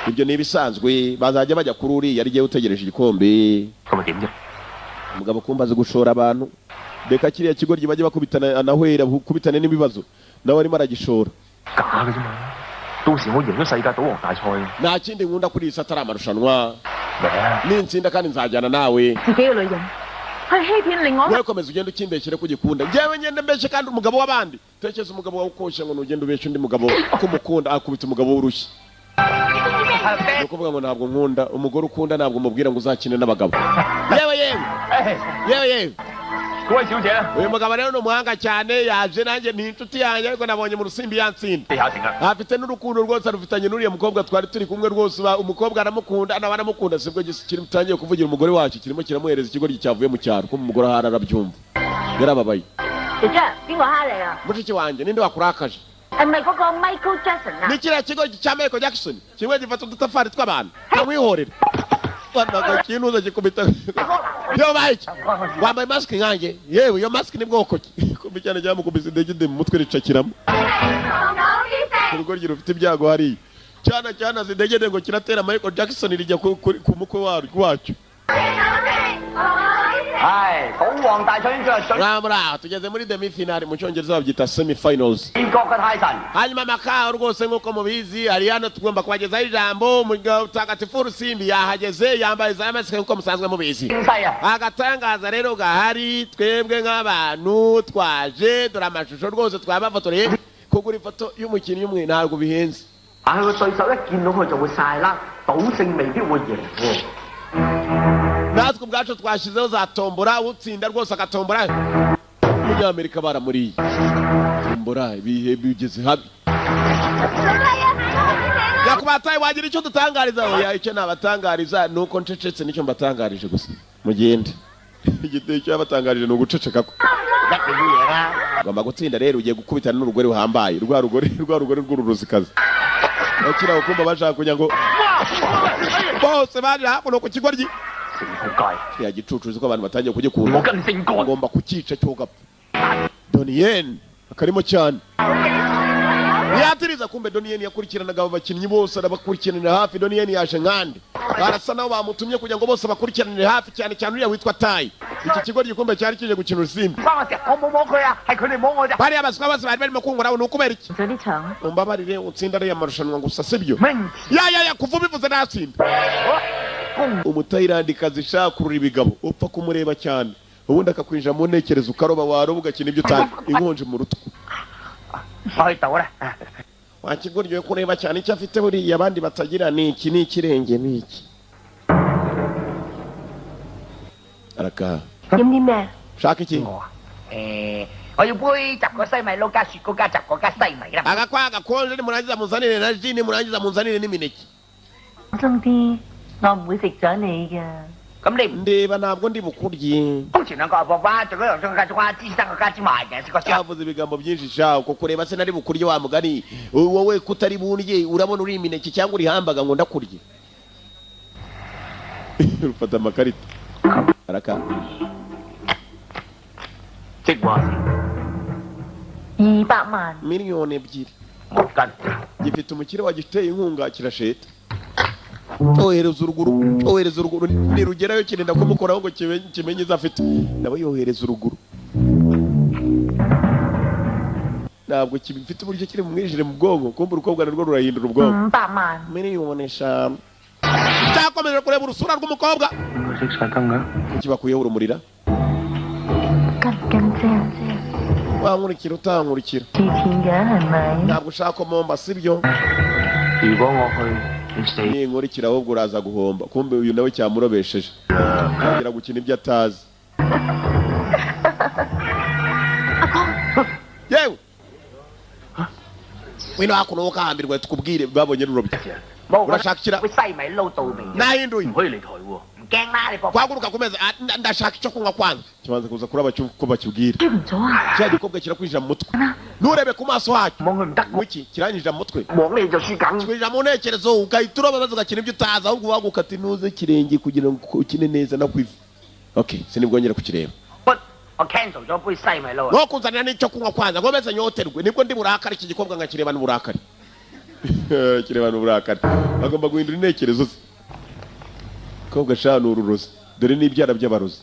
ibyo ni ibisanzwe, bazajya bajya kuri uriya ari utegereje igikombe. 咁咪點啫？ Umugabo kumva azi gushora abantu. Reka kiriya kigoryi bajye bakubitana, anahwera kubitane n'ibibazo, nawe arimo aragishora. 假嘅啫嘛。到時我贏咗世界賭王大賽， Nta kindi nkunda kuri iyi si atari amarushanwa. 咩？ Ninsinda kandi nzajyana nawe. 自己嘅女人去欺騙另外一 Wowe komeza ugende ukimbeshyere ko ugikunda, njyewe ngende mbeshye kandi umugabo w'abandi. Tekereza umugabo wawe ukoshe ngo nugende ubeshye undi mugabo ko umukunda, akubita umugabo w'urushyi. Ni ukuvuga ngo ntabwo nkunda umugore ukunda, ntabwo umubwira ngo uzakine n'abagabo. Yewe yewe yewe yewe. 嗰位小姐咧， Uyu mugabo rero ni umuhanga cyane, yaje nanjye ni inshuti yanjye, ariko nabonye mu rusimbi yatsinda. 地下城啊！ Afite n'urukundo rwose arufitanye n'uriya mukobwa twari turi kumwe rwose. Umukobwa aramukunda, nawe aramukunda. Sibwo gitangiye kuvugira umugore wacu, kirimo kiramuhereza ikigoryi cyavuye mu cyaro, ko umugore ahari arabyumva, yarababaye. 姐姐，邊個蝦你啊？ Mushiki wanjye, ninde wakurakaje? 係咪嗰個 Michael Jackson 啊？ Ni kiriya kigo cya Michael Jackson kimwe gifata udutafari tw'abantu kamwihorera kinuza gikubita yo bayiki wambaye mask nkanjye. Yewe, iyo mask ni bwoko ki? Kumbe cyane cyamukubise indege mu mutwe ricakiramo. Urugoryi rufite ibyago hariya cyana cyana zindegede ngo kiratera Michael Jackson, rijya ku mukwe wacyo. 唉，賭王大賽已經進入最 Murabura tugeze muri demi finale, mu cyongereza babyita semi finals. 國嘅泰神。 Hanyuma Makao rwose nk'uko mubizi ari hano, tugomba kubagezaho ijambo. Mutagatifu Rusimbi yahageze, yambaye za masike nk'uko musanzwe mubizi. 正西啊！ Agatangaza rero gahari, twebwe nk'abantu twaje, dore amashusho rwose twabafotoreye. Kugura ifoto y'umukinnyi umwe ntabwo bihenze. 但係個對手一見到佢就會晒啦，賭聖未必會贏喎。 Natwe ubwacu twashyizeho za tombora, utsinda rwose agatombora. Umunyamerika baramuriye tombora, ibihe bigeze habi. Nyakubahwa, wagira icyo dutangariza? Oya, icyo nabatangariza ni uko ncecetse, nicyo mbatangarije gusa, mugende. Igiteye icyo yabatangarije ni uguceceka kwe. 一定要贏啦！ Ugomba gutsinda rero, ugiye gukubitana n'urugore ruhambaye, rwa rugore, rwa rugore rw'ururuzikazi bakira kumva bashaka kugira ngo Bose baje hakuno ku kigoryi. 死仆街！ Kiriya gicucu, uzi ko abantu batangiye kugikunda? 我跟姓幹。 Ngomba kucyica cyo gapfa. Doniyeni akarimo cyane Yatiriza, kumbe Doniyeni yakurikiranaga abo bakinnyi bose, arabakurikiranira hafi. Doniyeni yaje nkande, barasa naho bamutumye kugira ngo bose bakurikiranire hafi, cyane cyane uriya witwa Tayi. Iki kigo gikombe cyari kije gukina urusimbi. 關我事，我冇摸佢啊，係佢哋摸我咋。 Bariya baswa bose bari barimo kunguraho, ni ukubera iki? 咗呢場。 Umbabarire utsinda ariya marushanwa gusa, sibyo? 明 Ya ya ya, kuva ubivuze natsinda. Umutayilandikazi shakurura ibigabo, upfa kumureba cyane ubundi akakwinjira mu ntekerezo, ukaroba, waroba ugakina ibyo utari, inkonje mu rutwe. 我去賭啦。 Wakigoryoye kureba cyane, icyo afite buriya abandi batagira ni iki? Ni ikirenge, ni iki? Arakaha. 飲啲咩？ Shaka iki? 我啊，誒，我要杯雜果西米撈加雪糕加雜果加西米啦。 Agakwa gakonje, nimurangiza munzanire na ji, nimurangiza munzanire n'imineke. 小心啲，我唔會食咗你㗎。 咁你唔 Ndeba, ntabwo ndi bukurye. 通前兩個阿婆瓜，仲嗰樣仲加瓜，芝士生個加芝麻嘅，食個燒。 Yavuze ibigambo byinshi sha. Uko kureba se nari bukurye wa mugani wowe kutari bundye, urabona uri imineke cyangwa uri hambaga ngo ndakurye? Rufata amakarita araka. 即話 200萬。 2 miliyoni. 我跟。 Gifite umukire wagiteye inkunga, kirasheta, cyohereza uruguru, cyohereza uruguru, nirugerayo kirinda kumukoraho ngo kimenye izo afite. Nawe yohereza uruguru, ntabwo kibifite uburyo kiri bumwinjire mu bwonko. Kumva urukobwa narwo rurahindura ubwonko. 500萬。 5 miliyoni cyakomeje kureba urusura rw'umukobwa. 應該熄晒燈㗎。 Kuki bakuyeho urumurira? 跟唔跟啫？ Wankurikira utankurikira? 黐線嘅係咪？ Ntabwo ushaka ko momba, sibyo? 如果我去，你死 Ninkurikira ahubwo uraza guhomba. Kumbe uyu nawe cyamurobesheje, atangira gukina ibyo atazi. Yewe, wino hakuno ukahambirwa, tukubwire babonye rurobye. Urashaka ikira? 會西米撈到味。 Nahinduye. 唔可以離台喎。 唔驚啦，你博。 Guhaguruka ku meza. Ah, ndashaka icyo kunywa kwanza, kibanza kuza kuraba ko bakibwira. 追唔咗啊！ Cya gikobwa kirakwinjira mu mutwe, nturebe ku maso hacyo. 望佢唔得， Wiki kiranyinjira mu mutwe. 望你就輸梗。 Kwinjira mu ntekerezo, ugahita uroba maze ugakina ibyo utazi, ahubwo waguka ati ntuze ikirenge kugira ngo ukine neza no kwiva. Okay, sinibwongere kukireba. 不，我 cancel 咗杯西米撈啊。 No kunzanira n'icyo kunywa kwanza ngo meze nyoterwe, nibwo ndi burakari. Iki gikobwa nkakirebana uburakari, kirebana uburakari. Agomba guhindura intekerezo ze. Kobwa sha ni ururozi, dore n'ibyara by'abarozi.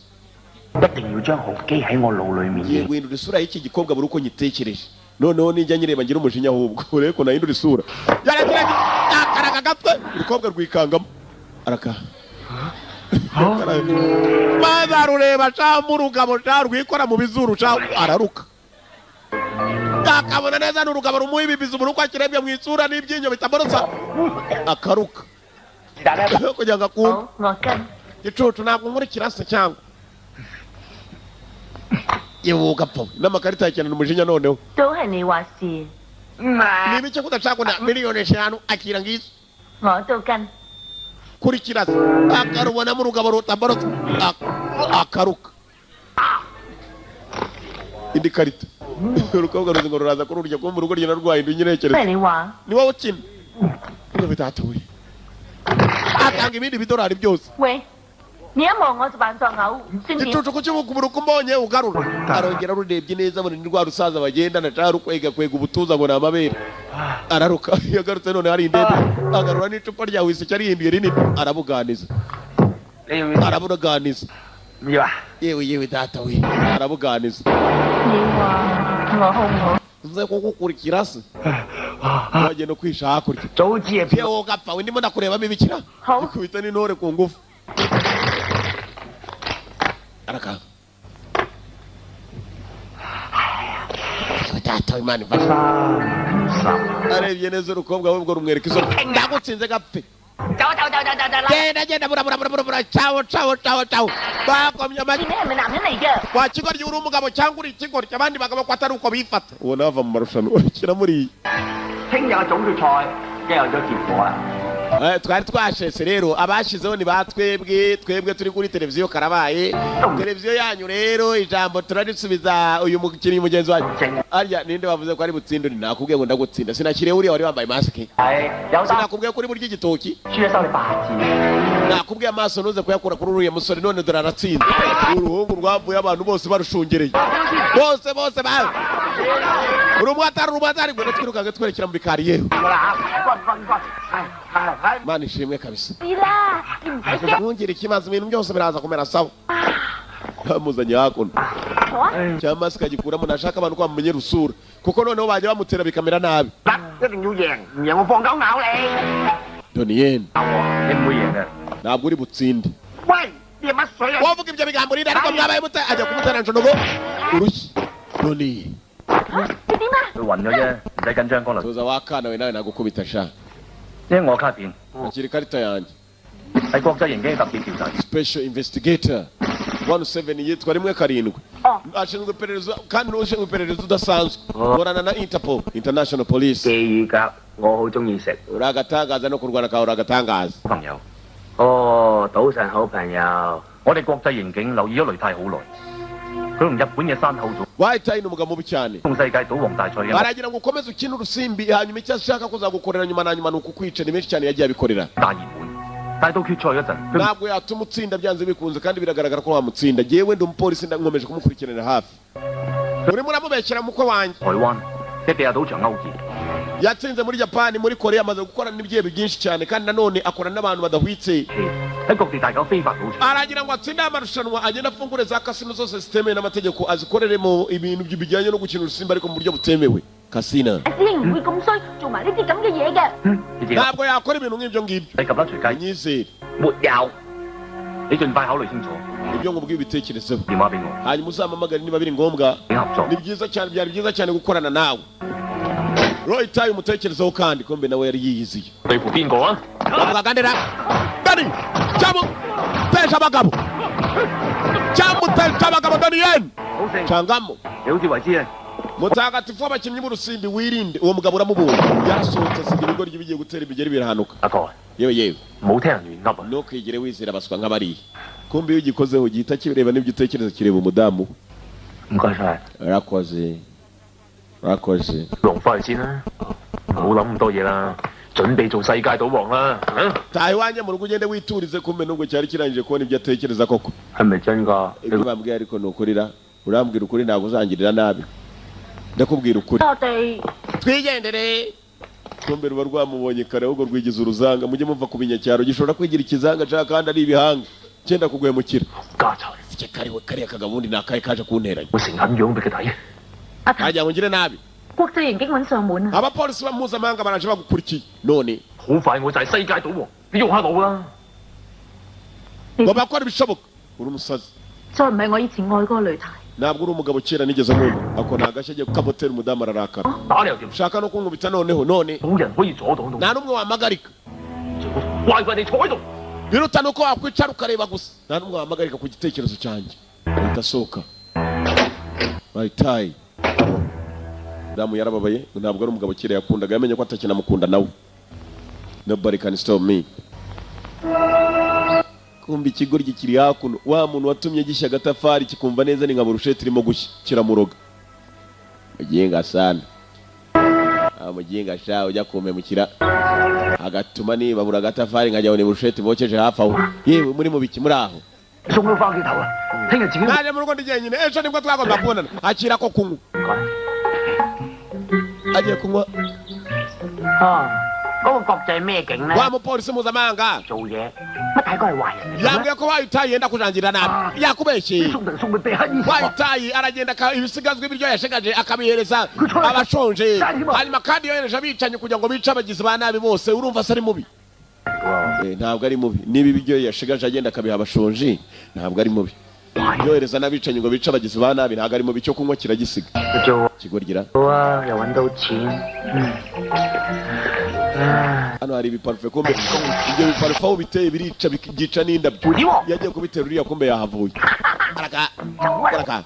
一定要將浩基喺我腦裡面 Ngiye 嘅。 guhindura isura y'iki gikobwa buri uko nyitekereje, noneho nijya nyireba ngira umujinya, ahubwo urebe ko nahindura isura. Yaragira akaraga agatwe, urukobwa rwikangamo, araka maze arureba sha murugabo sha rwikora mu bizuru sha, araruka, akabona neza ni urugabo rumuha ibibizo. Buri uko akirebye mu isura n'ibyinyo bitamorosa akaruka kugira ngo akunde. 好，我跟。 Gicucu, ntabwo nkurikira se cyangwa yewe ugapfa n'amakarita yakenera umujinya noneho. 都係你話事， Ni ibiki ko udashaka na 5 miliyoni akira ngizo. 我都跟。 Kurikira se, akarubonamo urugabo rutambarutse, akaruka indi karita. Urukobwa ruzi ngo ruraza kururya, kumva urugo rugenda rwahinduye 都 inyerekezo. 係你話。 Ni wowe ukina ibyo bitatuye, atanga ibindi bidolari byose. 喂，你一望我就扮作嘔，算點？ Gicucu, kuki ubura uko umbonye ugarura? Arongera arurebye neza, abona ni rwa rusaza bagendana cyangwa rukwega kwega ubutuza ngo ni amabere, araruka. Yagarutse none hari indembe, agarura n'icupa rya wisiki arihinduye rinini, arabuganiza. 你要唔要？ Arabuganiza. 唔要啊？ Yewe yewe data we, arabuganiza. 你話我好唔好？ Nze kugukurikira se, wagenda kwisha hakurya. 早知啊， Yewe ugapfa we, ndimo ndakurebamo ibikira. 好。 Ikubita n'intore ku ngufu, arakanga. Yewe data we, Imana imfashe. 三三。 Arebye neza urukobwa ahubwo rumwereka izo, ndagutsinze gapfe. 走走走走走走啦！ Genda genda, bura bura bura bura bura, cawo cawo cawo cawo, bakomye amashyi. 你係咪男人嚟嘅？ Wa kigoryi, uri umugabo cyangwa uri ikigoryi? Abandi bagabo ko atari uko bifata. Uwo nawe ava mu marushanwa kiramuriye. 聽日嘅總決賽已經有咗結果啦。 Twari twashese rero, abashyizeho ni ba twebwe, twebwe turi kuri televiziyo. Karabaye televiziyo yanyu rero, ijambo turarisubiza uyu mukinnyi mugenzi wanyu. 正 Arya ninde wavuze ko ari butsinde? Nakubwiye ngo ndagutsinda, sinakiriye uriya wari wambaye masike. 係有三 Sinakubwiye ko uri burya igitoki? 輸咗收你八字。 Nakubwiye amaso ntuze kuyakura kuri uriya musore, none dore aratsinze. Uruhungu rwavuye abantu bose barushungereye, bose bose ba uri umwatari, uri umwatari. Ngwino twirukange twerekera mu bikari yewe. 好啦嚇，關關關，係係係。 Mana ishimwe kabisa. 是啦，你唔使驚。 Ntungire ikibazo, ibintu byose biraza kumera sawa. Bamuzanye hakuno. 好啊， Cyangwa se akagikuramo, nashaka abantu ko bamumenyera usura, kuko noneho bajya bamutera bikamera nabi. 得，一定要贏，唔贏我放狗咬你。 Doniyeni. 你唔會贏嘅。 Ntabwo uri butsinde. 喂，你係乜水啊？ Wavuga ibyo bigambo rero, ariko mwabaye mute? Ajya kumutera njonogo urushyi Doni. 你點啊？佢暈咗啫，唔使緊張，江律。 Tuza wakana we, nawe nagukubita sha. 呢係我卡片， Akira ikarita yanjye. 係國際刑警特別調查員。 Special investigator 17, yitwa 17. Oh. Ashinzwe iperereza kandi ni ushinzwe iperereza udasanzwe, nkorana na Interpol, international police. 記魚夾我好中意食。 Uragatangaza no kurwana kawe uragatangaza. 朋友，哦，賭神好朋友。我哋國際刑警留意咗雷泰好耐，佢同日本嘅山口組 Wahitaye ni umugabo mubi cyane. 同世界賭王大賽嘅 Baragira ngo ukomeze ukine urusimbi, hanyuma icyo ashaka kuzagukorera nyuma na nyuma ni ukukwica. Ni benshi cyane yagiye abikorera. 大熱門。但到決賽嗰陣， Ntabwo yatuma utsinda byanze bikunze, kandi biragaragara ko wamutsinda. Yewe ndi umupolisi, nkomeje kumukurikiranira hafi. Urimo uramubeshyera mukwe wanjye. 台灣一地下賭場勾結， Yatsinze muri Japani, muri Korea, amaze gukora n'ibyihebe byinshi cyane, kandi nanone akora n'abantu badahwitse. 喺各地大搞非法賭場。 Aragira ngo atsinde amarushanwa, agende afungure za kasino zose zitemewe n'amategeko, azikoreremo ibintu bijyanye no gukina urusimbi ariko mu buryo butemewe, kasina. 大師兄唔會咁衰，做埋呢啲咁嘅嘢嘅。 你自己 Ntabwo yakora ibintu nk'ibyo ngibyo. 你及啦，徐雞。 Nyizere. 沒有，你盡快考慮清楚， Ibyo ngubwiye ubitekerezeho. 電話俾我， Hanyuma uzampamagare niba biri ngombwa. 你合作 Ni byiza cyane, byari byiza cyane gukorana nawe, Roy Tayi. Umutekerezeho kandi kumbe nawe yari yiyiziye. 對付邊個啊？ Bavugaga ndera Dani cyamutesha abagabo, cyamutesha abagabo Dani 好勝， cangamo. 你好自為之啊！ Mutagatifu w'abakinnyi b'urusimbi, wirinde uwo mugabo. Uramubonye yarasohotse asiga ibigoryi bigiye gutera imigeri birahanuka. 阿哥， Yewe yewe. 唔好聽人亂噏啊！ Ntukigere wizera abaswa nk'abariya. Kumbe iyo ugikozeho gihita kireba n'ibyo utekereza, kireba umudamu. 唔該晒， Urakoze, urakoze. 龍翻去先啦，唔好諗咁多嘢啦，準備做世界賭王啦！啊 Taha iwanjye mu rugo ugende witurize. Kumbe nubwo cyari kirangije kubona ibyo atekereza koko. 係咪真㗎？ Ibyo bambwiye ariko ni ukurira. Urambwira ukuri, ntabwo uzangirira nabi, ndakubwira ukuri. 我哋 Twigendere. Kumbe ruba rwamubonye kare, ahubwo rwigize uruzanga. Mujye muva ku binyacyaro, gishobora kwigira ikizanga nshaka kandi ari ibihanga cyenda kuguhemukira. 家財， Sike kariwe kariya kagabo ubundi ni akahe kaje kunteranya? 我成咁樣俾佢睇。 阿騰 Ntagira ngo ngire nabi. 國際刑警揾上門啊！ Abapolisi ba mpuzamahanga baraje bagukurikiye none. 好快我就係世界賭王，你用下腦啦！ Ngo bakora ibishoboka, uri umusazi. 再唔係我以前愛嗰個雷太， Ntabwo uri umugabo kera nigeze nkunda. Ako ni agashya agiye kukamutera, umudamu ararakara. 打你又點？ Ushaka no kunkubita noneho none. 冇人可以阻擋到 Nta n'umwe wamagarika. 我，怪怪地坐喺度。 Biruta nuko wakwicara ukareba gusa, nta n'umwe wamagarika ku gitekerezo cyanjye. Ahita asohoka bayitaye. Damu yarababaye, ntabwo ari umugabo kera yakundaga. Yamenye ko atakinamukunda nawe. Nobody can stop me. Kumva ikigoryi kiri hakuno, wa muntu watumye gishya agatafari kikumva neza ni nka burusheti irimo gushya, kiramuroga. Muginga sana. Ah, muginga sha, ujya kumpemukira agatuma nibabura agatafari nkajya ni burusheti bokeje hafi aho. Yewe, muri mu biki muri aho? 送到翻屋企頭啊！聽日自己 Naje mu rugo ndi jyenyine, ejo nibwo twagomba kubonana. Akira ko kunywa, agiye kunywa. 啊，嗰個國際咩警咧 Wa mupolisi mpuzamahanga 做嘢，乜睇佢係壞人嚟嘅咩？ yambwiye ko wayitaye yenda kujangira nabi, yakubeshyeye. 送定送俾被乞衣。 Wayitaye aragenda ibisigazwa ibiryo yashigaje akabihereza abashonje, hanyuma kandi yohereje abicanyi kugira ngo bice abagizi ba nabi bose. Urumva se ari mubi? Ntabwo ari mubi. Niba ibiryo yashigaje agenda akabiha abashonji, ntabwo ari mubi. Yohereza n'abicanyi ngo bice abagizi ba nabi, ntabwo ari mubi. Icyo kunywa kiragisiga. 做 Kigoryi. 好啊，又揾到錢。嗯，唉， Hano hari ibiparufe. Kumbe ibyo biparufe aho biteye birica, byica n'indabyo. Yagiye kubitera uriya, kumbe yahavuye. Araka araka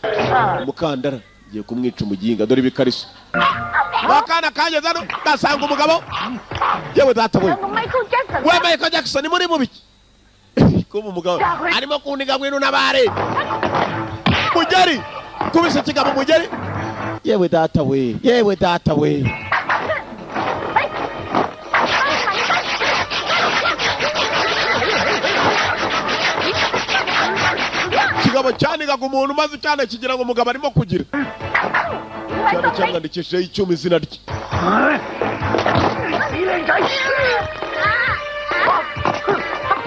umukandara ngiye kumwica umuginga. Dore ibikariso. Akana kageze hano gasanga umugabo. Yewe data we! 兩個 Michael Jackson We Michael Jackson, muri mu biki? Kumbe umugabo arimo kuniga. Ngwino nabare mugeri kubise ikigabo mugeri. Yewe data we, yewe data we! Ikigabo cyanigaga umuntu maze cyane kigira ngo umugabo arimo kugira cyane cyamwandikishijeho icyuma izina rye. 死靚仔！哇，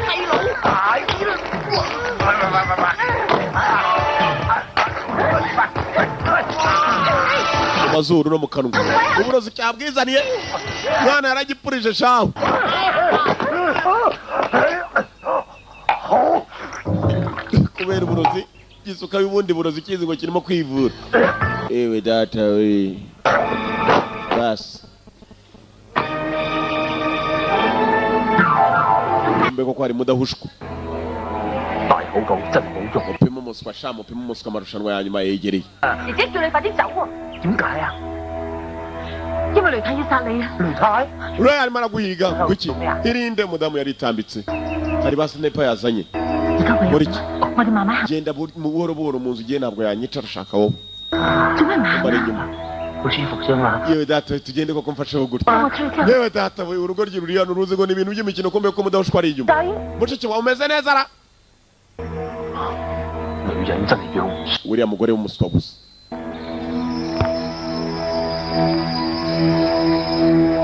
細佬大啲啦！喂喂喂喂喂！ Mu mazuru no mu kanwa uburozi cyabwizaniye. Mwana yaragipurije shahu. Kubera uburozi gisuka y'ubundi burozi kizi ngo kirimo kwivura. Ewe data we, basi mbe koko hari mudahushwa. 大好狗真好用。 Mupime umuswa sha, mupime umuswa. Amarushanwa ya nyuma yegereye. 姐姐叫你快啲走啊，點解啊？ 因為雷太要殺你啊！ 雷太， Uriya arimo araguhiga kuki? Irinde. Mudamu yaritambitse, hari ba sniper yazanye. 而家佢 Muri iki? 我哋慢慢行， Genda buhoro buhoro mu nzu ugiye, ntabwo yanyica, arashaka wowe. 做咩唔行 Bari 啊？ inyuma. 好舒服啫嘛。 Yewe data, tugende koko, mfasheho gutya. Yewe data we, urugo ruri hano uruzi ngo ni ibintu by'imikino, kumbe ko mudahushwa ari inyuma. Mushiki wawe umeze neza ra? 女人真係樣 Uriya mugore w'umuswa gusa.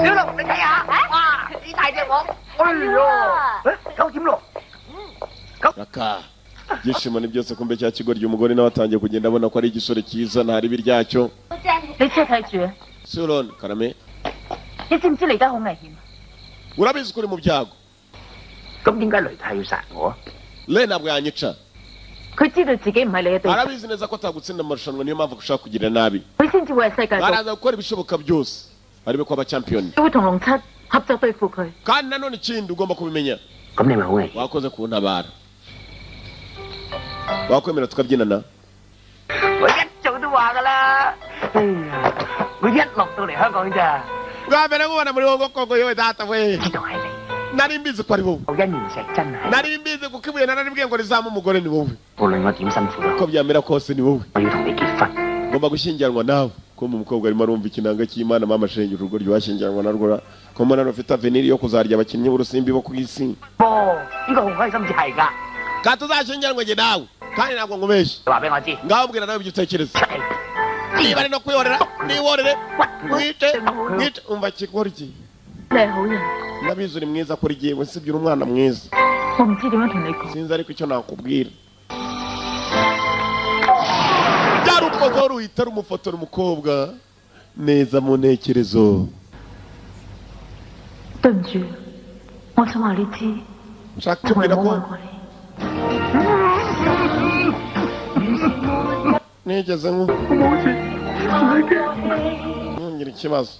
小龍，你睇下，哇！幾大隻黃，哎呀，9點咯。 Raka ibyishimo ni byose, kumbe cya kigoryi umugore nawe atangiye kugenda abona ko ari igisore cyiza, nta ribi ryacyo. 你車睇住啊！ Suron karame. 你知唔知你而家好危險？ Urabizi ko uri mu byago. 咁點解雷太要殺我啊？ Le ntabwo yanyica. 佢知道自己唔係你嘅對手， Arabizi neza ko atagutsinda amarushanwa, niyo mpamvu ashaka kugira nabi. 佢先至會係世界度。 Araza gukora ibishoboka byose arebe ko aba champion. 你會同龍七合作對付佢。 Kandi nanone ikindi ugomba kubimenya, 咁你咪好危險。 wakoze kuntabara, wakwemera tukabyinana? 我一早都話㗎啦。哎呀，我一落到嚟香港咋， Bwa mbere nkubona muri wowe koko, yewe data we, 知道係你。 nari mbizi ko ari wowe. 我姻緣石真係， Nari mbizi kuko ibuye nararibwiye ngo rizame umugore ni wowe. 無論我點辛苦都 Uko byamera kose ni wowe. 我要同你結婚。 Ngomba gushyingiranwa nawe. Ko mu mukobwa arimo arumva ikinanga cy'Imana, mama shenge, urugo rwashyingiranwa narwo, ko mbona rufite avenir yo kuzarya abakinnyi b'urusimbi bo ku isi. 噃，呢個好開心至係㗎。 Ka tuzashyingiranwe jye nawe, kandi ntabwo nkubeshye. 你話俾我知。 Ngaho mbwira nawe ibyo utekereza, niba ari no kwihorera nihorere, mwice mwice, umva kigoryi. 你係好人， Ndabizi uri mwiza kuri jyewe, sibyo? Uri umwana mwiza. 我唔知點樣同你講。 Sinzi ariko icyo nakubwira, byari utwozo ruhita rumufotora umukobwa neza mu ntekerezo. 對唔住，我想話你知， Nshaka 從來 kubwira 冇 ko 愛過你。 nigeze nku ntungira ikibazo,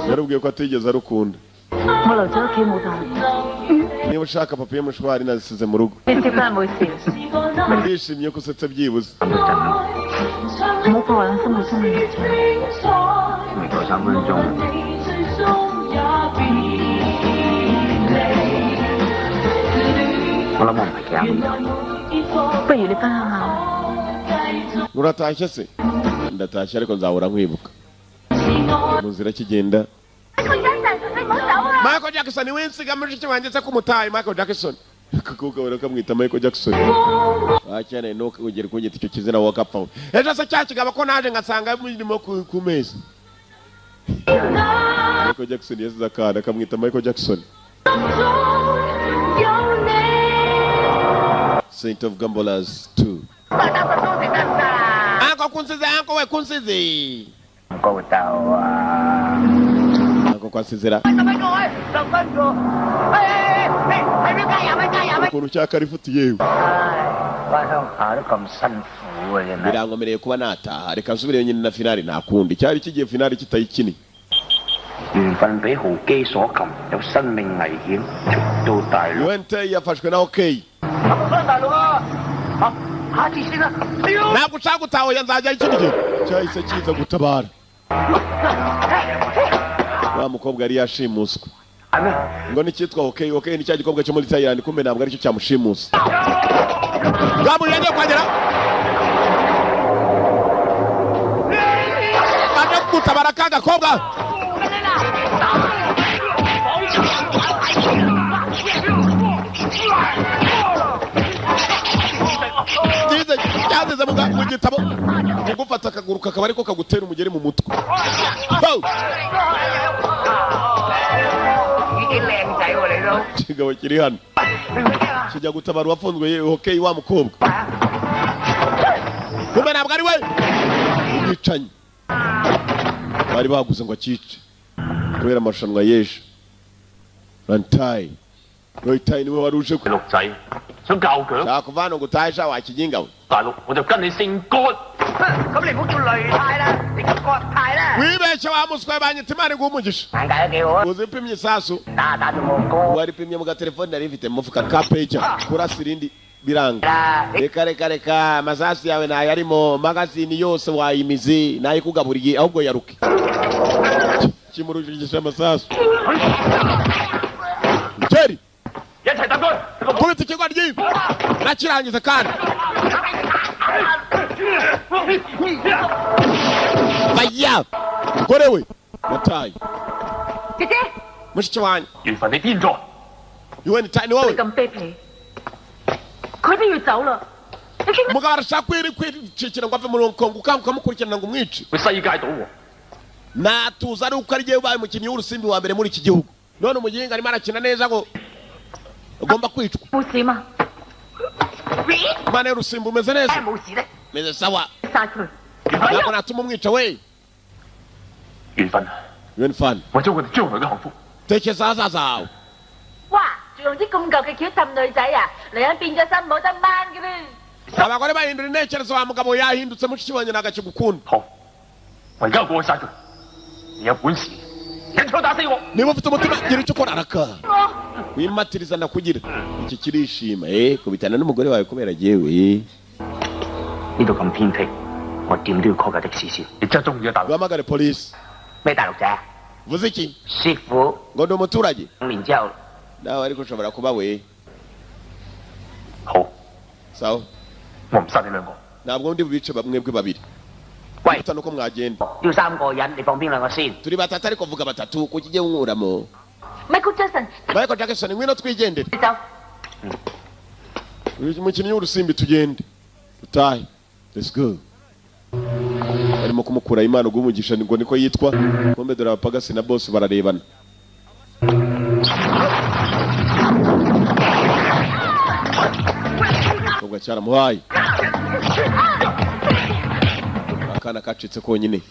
yarubwiye ko atigeze arukunda. 我留咗屋企冇帶， Niba ushaka papiye mushwari nazisize mu rugo. 你食翻冇事， Ndishimye ko usetse byibuze. 唔好破壞我心目中嘅形象。未夠3分鐘。我諗我唔係幾啱。 不如你翻鄉下。 Uratashye se? Ndatashye, ariko nzahora nkwibuka mu nzira kigenda. Michael Jackson，你唔好走啊！ Michael Jackson winsiga, mushiki wanjye se kumutaye Michael Jackson, akakobwa barakamwita Michael Jackson acyane, nuko ugera kunyita icyo kizina wakapfa we. Ejo se cya kigabo ko naje ngasanga mirimo ku meza? Michael Jackson yasize akana akamwita Michael Jackson. Saint of Gamblers 2. Anko kunsize, anko we kunsize. 唔高竇啊！ Anko kwansizera. 10蚊個位，10蚊個。哎哎哎，係咩加油咩加油咩？ Ukuntu cyakarifutiye yewe. 唉，翻鄉下都咁辛苦啊，真係。 Birankomereye kuba nataha, reka nsubireyo nyine na finali, nta kundi cyari kigiye finali kitayikini. 緣分俾豪基所擒，有生命危險，到大陸。 Wente yafashwe na okay. 翻大陸啊！啊，下次先啦。哎呦！ Ntabwo ushaka gutaha, oya, nzajya ikindi gihe. Cyahise kiza gutabara wa mukobwa yari yashimuswe 係咩？ ngo n'icyitwa okay. Okay ni cya gikobwa cyo muri Thailand, kumbe ntabwo aricyo cyamushimuse. Bwamu yagiye kuhagera baje gutabara ka gakobwa. Cyize cyazize mu gitabo kugufata akaguru kakaba ariko kagutera umugeri mu mutwe. Ho! 幾靚仔喎你都。 Ikigabo kiri hano kijya gutabara uwafunzwe hokey wa mukobwa, kumbe ntabwo ari we, umwicanyi bari baguze ngo akice kubera amarushanwa y'ejo. Rantayi Royitayi niwe wari uje 六仔想教強 shaka kuva hano ngo utahe sha wakiginga we. 大陸，我就跟你姓干。咁你唔好叫雷太啦，你叫郭太啦。 Wibeshye wa muswa, banyita Imana iguha umugisha. 眼界都幾好啊， Uzi upimye isasu? 打打到我哥 Waripimye mu gatelefoni nari mfite mu mufuka ka peja, kurasa irindi biranga. 啦。你 Reka reka reka, amasasu yawe ntayarimo, magazini yose wayimize nayikugaburiye, ahubwo yaruke kimurujije amasasu Jerry. 一齊揼佢！ Kubita ikigoryi nakirangiza kandi Faya umugore we yataye. 姐姐， Mushiki wanjye. 緣分你癲咗， Iwe ni ni wowe. 你咁卑鄙，佢都要走啦。你經 Umugabo arashaka kwicikira ngo ave muri Hong Kong, ukanga ukamukurikirana ngo umwice. 去世界賭喎。 Natuza ari uko arigiye ubaye umukinnyi w'urusimbi wa mbere muri iki gihugu. None umuginga arimo arakina neza ngo ugomba kwicwa. 冇事嘛？ Imana y'urusimbi umeze neza? 冇事咧， Meze sawa. 殺佢！ Ntabwo natuma umwica we. 緣分， Yuen Fan, 為咗我哋將來嘅幸福， tekereza ahazaza hawe. 哇！仲用啲咁舊嘅橋氹女仔啊？女人變咗心冇得掹嘅啦！ Abagore bahindura intekerezo, wa mugabo yahindutse, mushiki wanjye ntabwo akigukunda. 好，我而家過去殺佢。你有本事，一槍打死我！ Niba ufite umutima gira icyo ukora araka. 我 Wimatiriza ndakugira. Iki kirishima kubitana n'umugore wawe kubera jewe. 呢度咁偏僻，我點都要 call 架的士先。 你真係中意啊，大佬！ Uhamagare polisi. 咩大陸仔啊？ Vuze iki? 師傅， Ngo ndi umuturage. 5年之後 Nawe ariko ushobora kuba we. 好， Sawa. 我唔殺你兩個。 Ntabwo ndi bubice mwebwe babiri. 喂， Gusa nuko mwagenda. 要三個人，你放邊兩個先？ Turi batatu ariko vuga batatu kuko ujye unkuramo. Michael Jackson， Michael Jackson ngwino twigendere. 你走。 Uyu mukinnyi w'urusimbi tugende. Dutahe. Let's go. Barimo kumukura Imana guha ngo niko yitwa. Kumbe dore abapagasi na boss bararebana. Umukobwa cyaramuhaye. Akana kacitse konyine.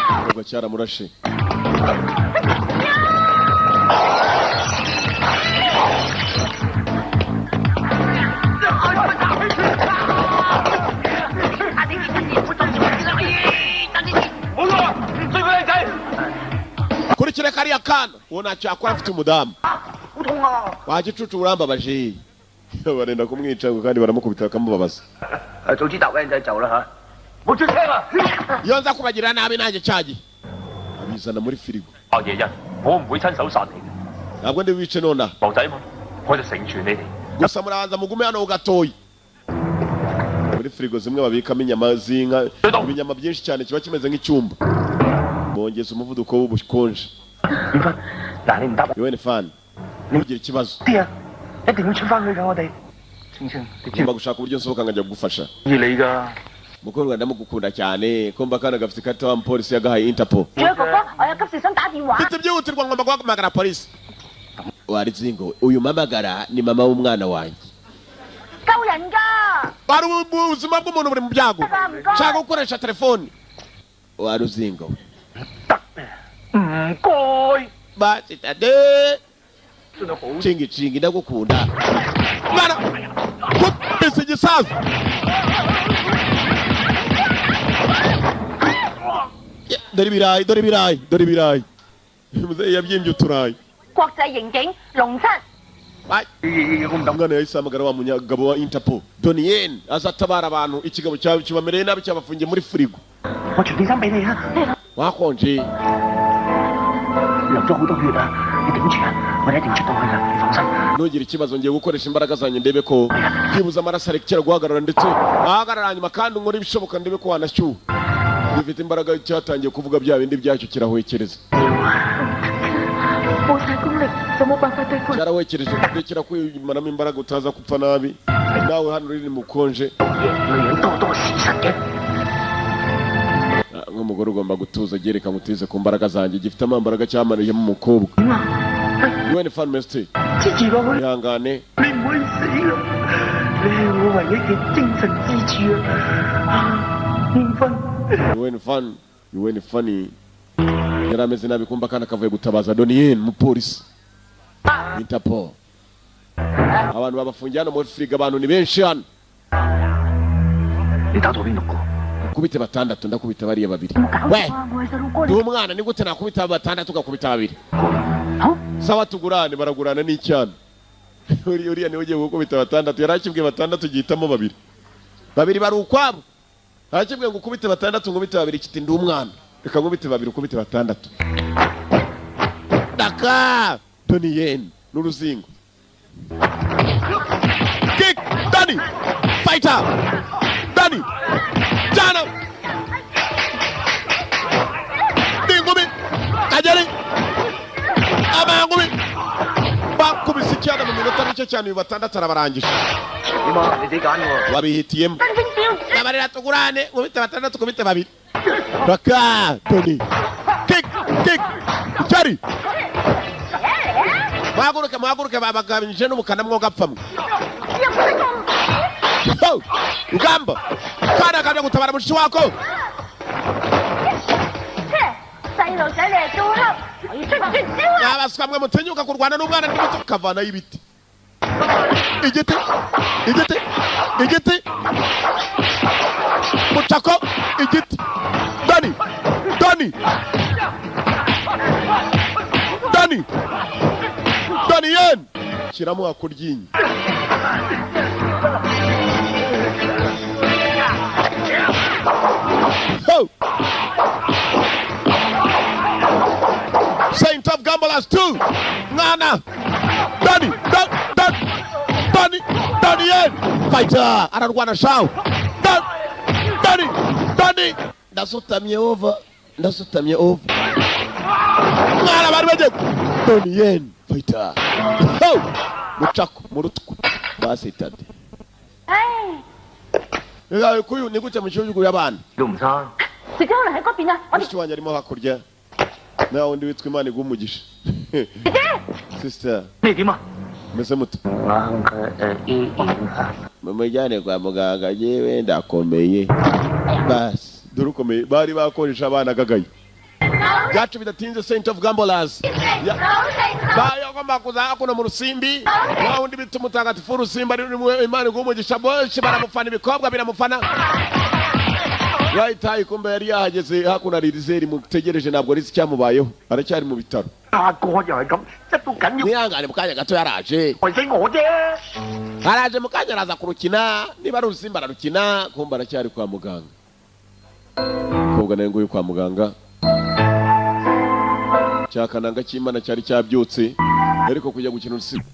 Umukobwa cyaramurashe. 冇錯，唔追個靚仔。 Kurikira kariya kana. Uwo ntacyo yakora afite umudamu. 好痛啊！ Wa gicucu urambabaje. Barenda kumwica ngo kandi baramukubita bakamubabaza. 誒，早知搭靚仔走啦嚇。 冇出聲啊！ Iyo nza kubagirira nabi nanjye cyagiye. Abizana muri firigo. 阿爺人，我唔會親手殺你嘅。 Ntabwo ndi wice nonaha. 牛仔們，我就成全你哋。 Gusa murabanza mugume hano gatoya. Muri firigo zimwe babikamo inyama z'inka, ibinyama byinshi cyane kiba kimeze nk'icyumba. Bongeza umuvuduko w'ubukonje. 緣分，嗱你唔答 Yuen Fan, ntugire ikibazo. 啲啊，一定要出翻去㗎我哋。青青，你知 Ngomba gushaka uburyo nsohoka nkajya kugufasha. 意你㗎。 Mukobwa ndamugukunda cyane, kumva akana gafite ikarita wa mupolisi yagahaye Interpol. 仲有哥哥，我有急事想打電話。 Mfite ibyihutirwa ngomba guhamagara polisi. Warizingo, uyu mpamagara ni mama w'umwana wanjye. 救人㗎！ Bari ubuzima bw'umuntu buri mu byago. 唔該。 Nshaka gukoresha telefoni. Waruzingo. 唔該。 Basitade. 真係好。 Cingi cingi ndagukunda. Mwana kubise igisasu. Ya, dore ibirayi, dore ibirayi, dore ibirayi. Muzehe yabyimbye uturayi. 國際刑警龍七， Ai, umwana yahise ahamagara wa munyagabo wa Interpol. Donnie Yen azatabara abantu ikigabo cyawe kibamereye nabi cyabafungiye muri firigo. 我除件衫俾你啊！ Wakonje. 流咗好多血啊！你頂住啊！我哋一定出到去㗎，你放心。 Ntugire ikibazo ngiye gukoresha imbaraga zanjye ndebe ko byibuze amaraso arekera guhagarara ndetse ahagarara hanyuma kandi nkore ibishoboka ndebe ko wanashyuha. Gifite imbaraga cyatangiye kuvuga bya bindi byacyo kirahwekereza. 冇晒功力就冇辦法對付。 Cyarahwekereje kurekera kwimaramo imbaraga utaza gupfa nabi. Nawe hano uri mu bukonje. 女人多多事實嘅。 Ah, nk'umugore ugomba gutuza gereka ngutize ku mbaraga zanjye gifite amambaraga cyamariyemo umukobwa. 點啊？ Yuen Fan Mesty, 支持落去， ihangane. 你唔可以死啊！你係我唯一嘅精神支柱啊！啊，緣分。 Yuen Fan, Yuen Fan yari ameze nabi kumva akana kavuye gutabaza Donnie Yen umupolisi. Interpol. Abantu babafungiye hano muri firigo abantu ni benshi hano. 你打到邊六個？ Kubite batandatu ndakubita bariya babiri. 有冇搞 喂 錯啊？我係細路哥 Ndi 嚟。 umwana ni gute nakubita batandatu ugakubita babiri? 好， Sawa tugurane baragurana n'icyana. Uriya uriya niwe ugiye gukubita batandatu yari akibwiye batandatu gihitamo babiri. Babiri bari ukwabo. Arakibwiye ngo ukubite batandatu nkubite babiri kiti ndi umwana. Reka nkubite babiri ukubite batandatu. Daka! Donnie Yen n'uruzingo. Kick! Danny! Fighter! Danny! Cyana n'ingumi kageri amangumi bakubise icyana mu minota mike cyane uyu batandatu arabarangije. Wabihitiyemo babarira tugurane nkubite batandatu kubite babiri raka Tony kick kick cyari muhaguruke muhaguruke babagabanyije n'ubukana mwo gapfamwe. Rugamba kana kaje gutabara mushiki wako. Abaswa mwe mutinyuka kurwana n'umwana ndi muto kavana y'ibiti. Igiti igiti igiti mutako igiti Dani Dani Dani Dani yen shyiramo akuryinyo. Ho! Saint of Gamblers 2 Mwana Dani Dan Dan Dani Dani yen fighter ararwana shaw Dan Dani Dani ndasutamye over ndasutamye over mwana bari baje Dani yen fighter. Ho! Muchako murutwe basitade. Hey, kuyu ni gute mu gihugu y'abana? 都唔差。 姐姐可能喺嗰邊啊，我哋 Mushiki wanjye arimo hakurya. Nawe undi witwa Imana iguha umugisha. 姐姐 Sister, 你點啊？ meze mute? Mumujyane kwa muganga yewe ndakomeye. Basi, dore ukomeye bari bakoresha abana gagaye. Byacu bidatinze Saint of Gamblers. Bayagomba kuza hakuno mu rusimbi. Wa wundi bita umutagatifu urusimbi ari Imana iguha umugisha bose baramufana ibikobwa biramufana. Right, kumbe yari yahageze hakuno ari mutegereje ntabwo ari icyamubayeho aracyari mu bitaro. 阿哥又係咁，一都緊要 Mwihangane mu kanya gato yaraje. 害死我啫。 Araje mu kanya araza kurukina niba ari urusimbi ararukina kumbe aracyari kwa muganga. Kobwa nawe nguyu kwa muganga. Cyakananga cy'Imana cyari cyabyutse ariko kujya gukina urusimbi.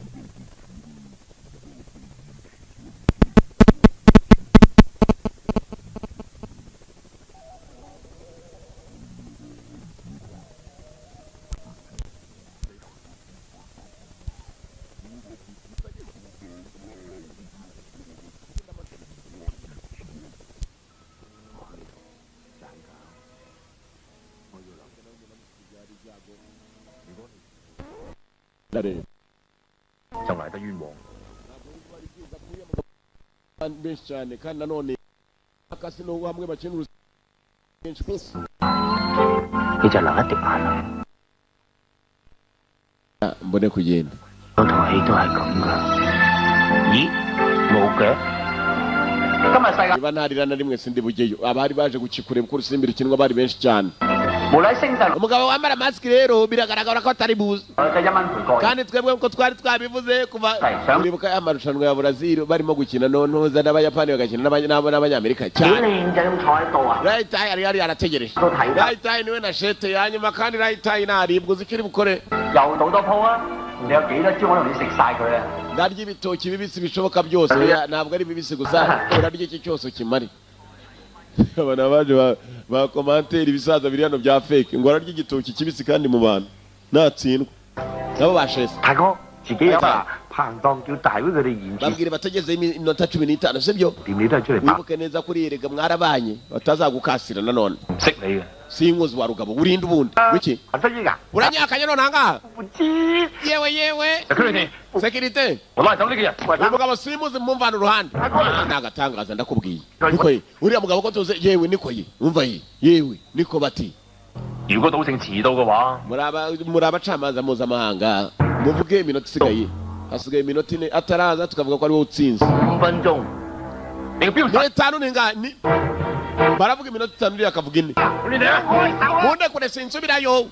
就嚟得冤枉。 Benshi cyane kandi nanone akasino hamwe bakina urusimbi benshi kwisi. 你就流一滴眼淚， Mbone kugenda. 嗰套戲都係咁噶。咦？冇嘅。 今日世界 Niba ntarira na rimwe sindi bugeyo. Abari baje gukikureba uko urusimbi rukinwa bari benshi cyane. 無論升上 Umugabo wambara mask rero biragaragara ko atari buze. 嘅一蚊賠過。 Kandi twebwe uko twari twabivuze kuva uribuka ya marushanwa ya Brazil barimo gukina nontoza n'Abayapani bagakina n'Abanyamerika 幾 cyane. 靚仔咁坐喺度啊！ Right eye yari yarategereje. 都睇得 Right eye niwe na shete yanyuma kandi right eye naribwa uzi icyo uri bukore. 又賭多鋪啊！你有幾多招我同你食晒佢啊！ Ndarya ibitoki bibisi bishoboka byose ntabwo ari bibisi gusa urarya iki cyose ukimare. Abana baje ba commentaire ibisaza biri hano bya fake ngo ararya igitoki kibisi kandi mu bantu natsindwa nabo bashese. 大哥自己有啊，彭當叫大會佢哋現 Babwire bategeze iminota 15 sibyo? 掂你都係出嚟 Wibuke neza kuri erega mwarabanye batazagukasira nanone. 唔識你嘅。 Sinkozi wa rugabo urinde ubundi wiki 得益啊！ uranyakanye none ahangaha 唔知 yewe yewe Security， sekirite 我拉走呢個人。 uyu mugabo simuzi mumvana uruhande nagatangaza ndakubwiye niko ye uriya mugabo ko tuzi yewe niko ye umva ye yewe niko bati 如果賭聖遲到嘅話， muri abacamanza mpuzamahanga muvuge iminota isigaye hasigaye iminota ine ataraza tukavuga ko ari wowe utsinze 五分鐘， 你個標 ni itanu ni nga ni baravuga iminota itanu uriya akavuga ine 你哋啊！ munde kure sinsubirayo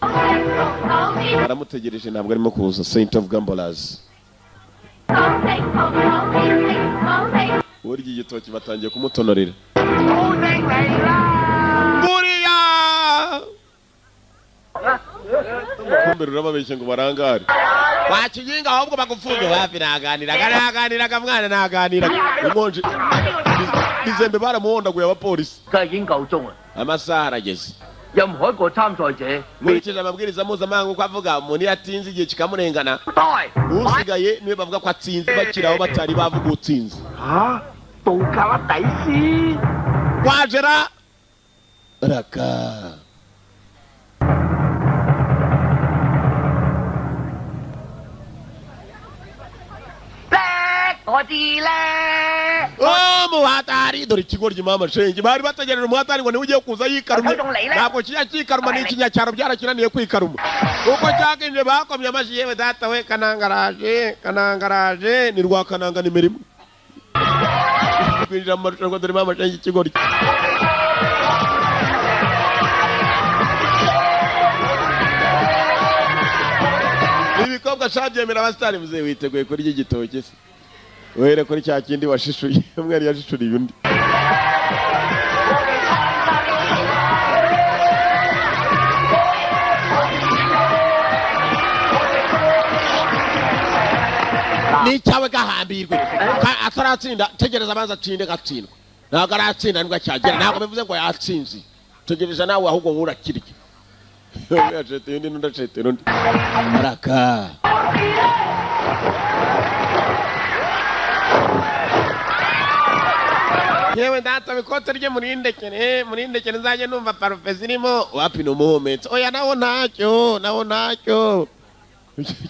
baramutegereje ntabwo arimo kuza Saint of Gamblers burya igitoki batangiye kumutonorera buriya kumbe rurababeshye ngo barangare wakiginga ahubwo bagufunge hafi naganiraga naganiraga mwana naganiraga inkonje Bizembe baramuhondaguye abapolisi. 梗係已經夠鐘啦。 Amasaha arageze. 任何一個參賽者 Nkurikije amabwiriza mpuzamahanga uko avuga, umuntu iyo atinze igihe kikamurengana, usigaye niwe bavuga ko atsinze, bakiri aho batari bavuga utsinze. 嚇，杜格拉底斯。 Wajera raka 我知咧。 Oh, muhatari dore ikigoryi mama shenge bari bategereje umuhatari ngo niwe ugiye kuza yikarumye. Ntabwo kijya cyikaruma, ni ikinyacyaro byarakinaniye kwikaruma uko cyakinje. Bakomye amashyi, yewe data we, kanangaraje kanangaraje ni rwa kananga nimero imwe kwinjira mu marushanwa. Dore mama shenge ikigoryi. Ibikobwa shabyemera abasitari muzehe witeguye kurya igitoki se uhere kuri cya kindi washishuye umwe yari yashishuriye undi. N'icyawe gahambirwe ataratsinda, tegereza abanza atsinde, gatsindwa ntabwo aratsinda nibwo acyagera, ntabwo bivuze ngo yatsinze. Tegereza nawe ahubwo wowe urakirya. Umwe yaceteye undi n'undi acetera undi araka. Yewe data, ikote rye murindekere murindekere, nzajye numva parufe zirimo. Wapi, ni umuhumetso. Oya, nawo ntacyo, nawo ntacyo.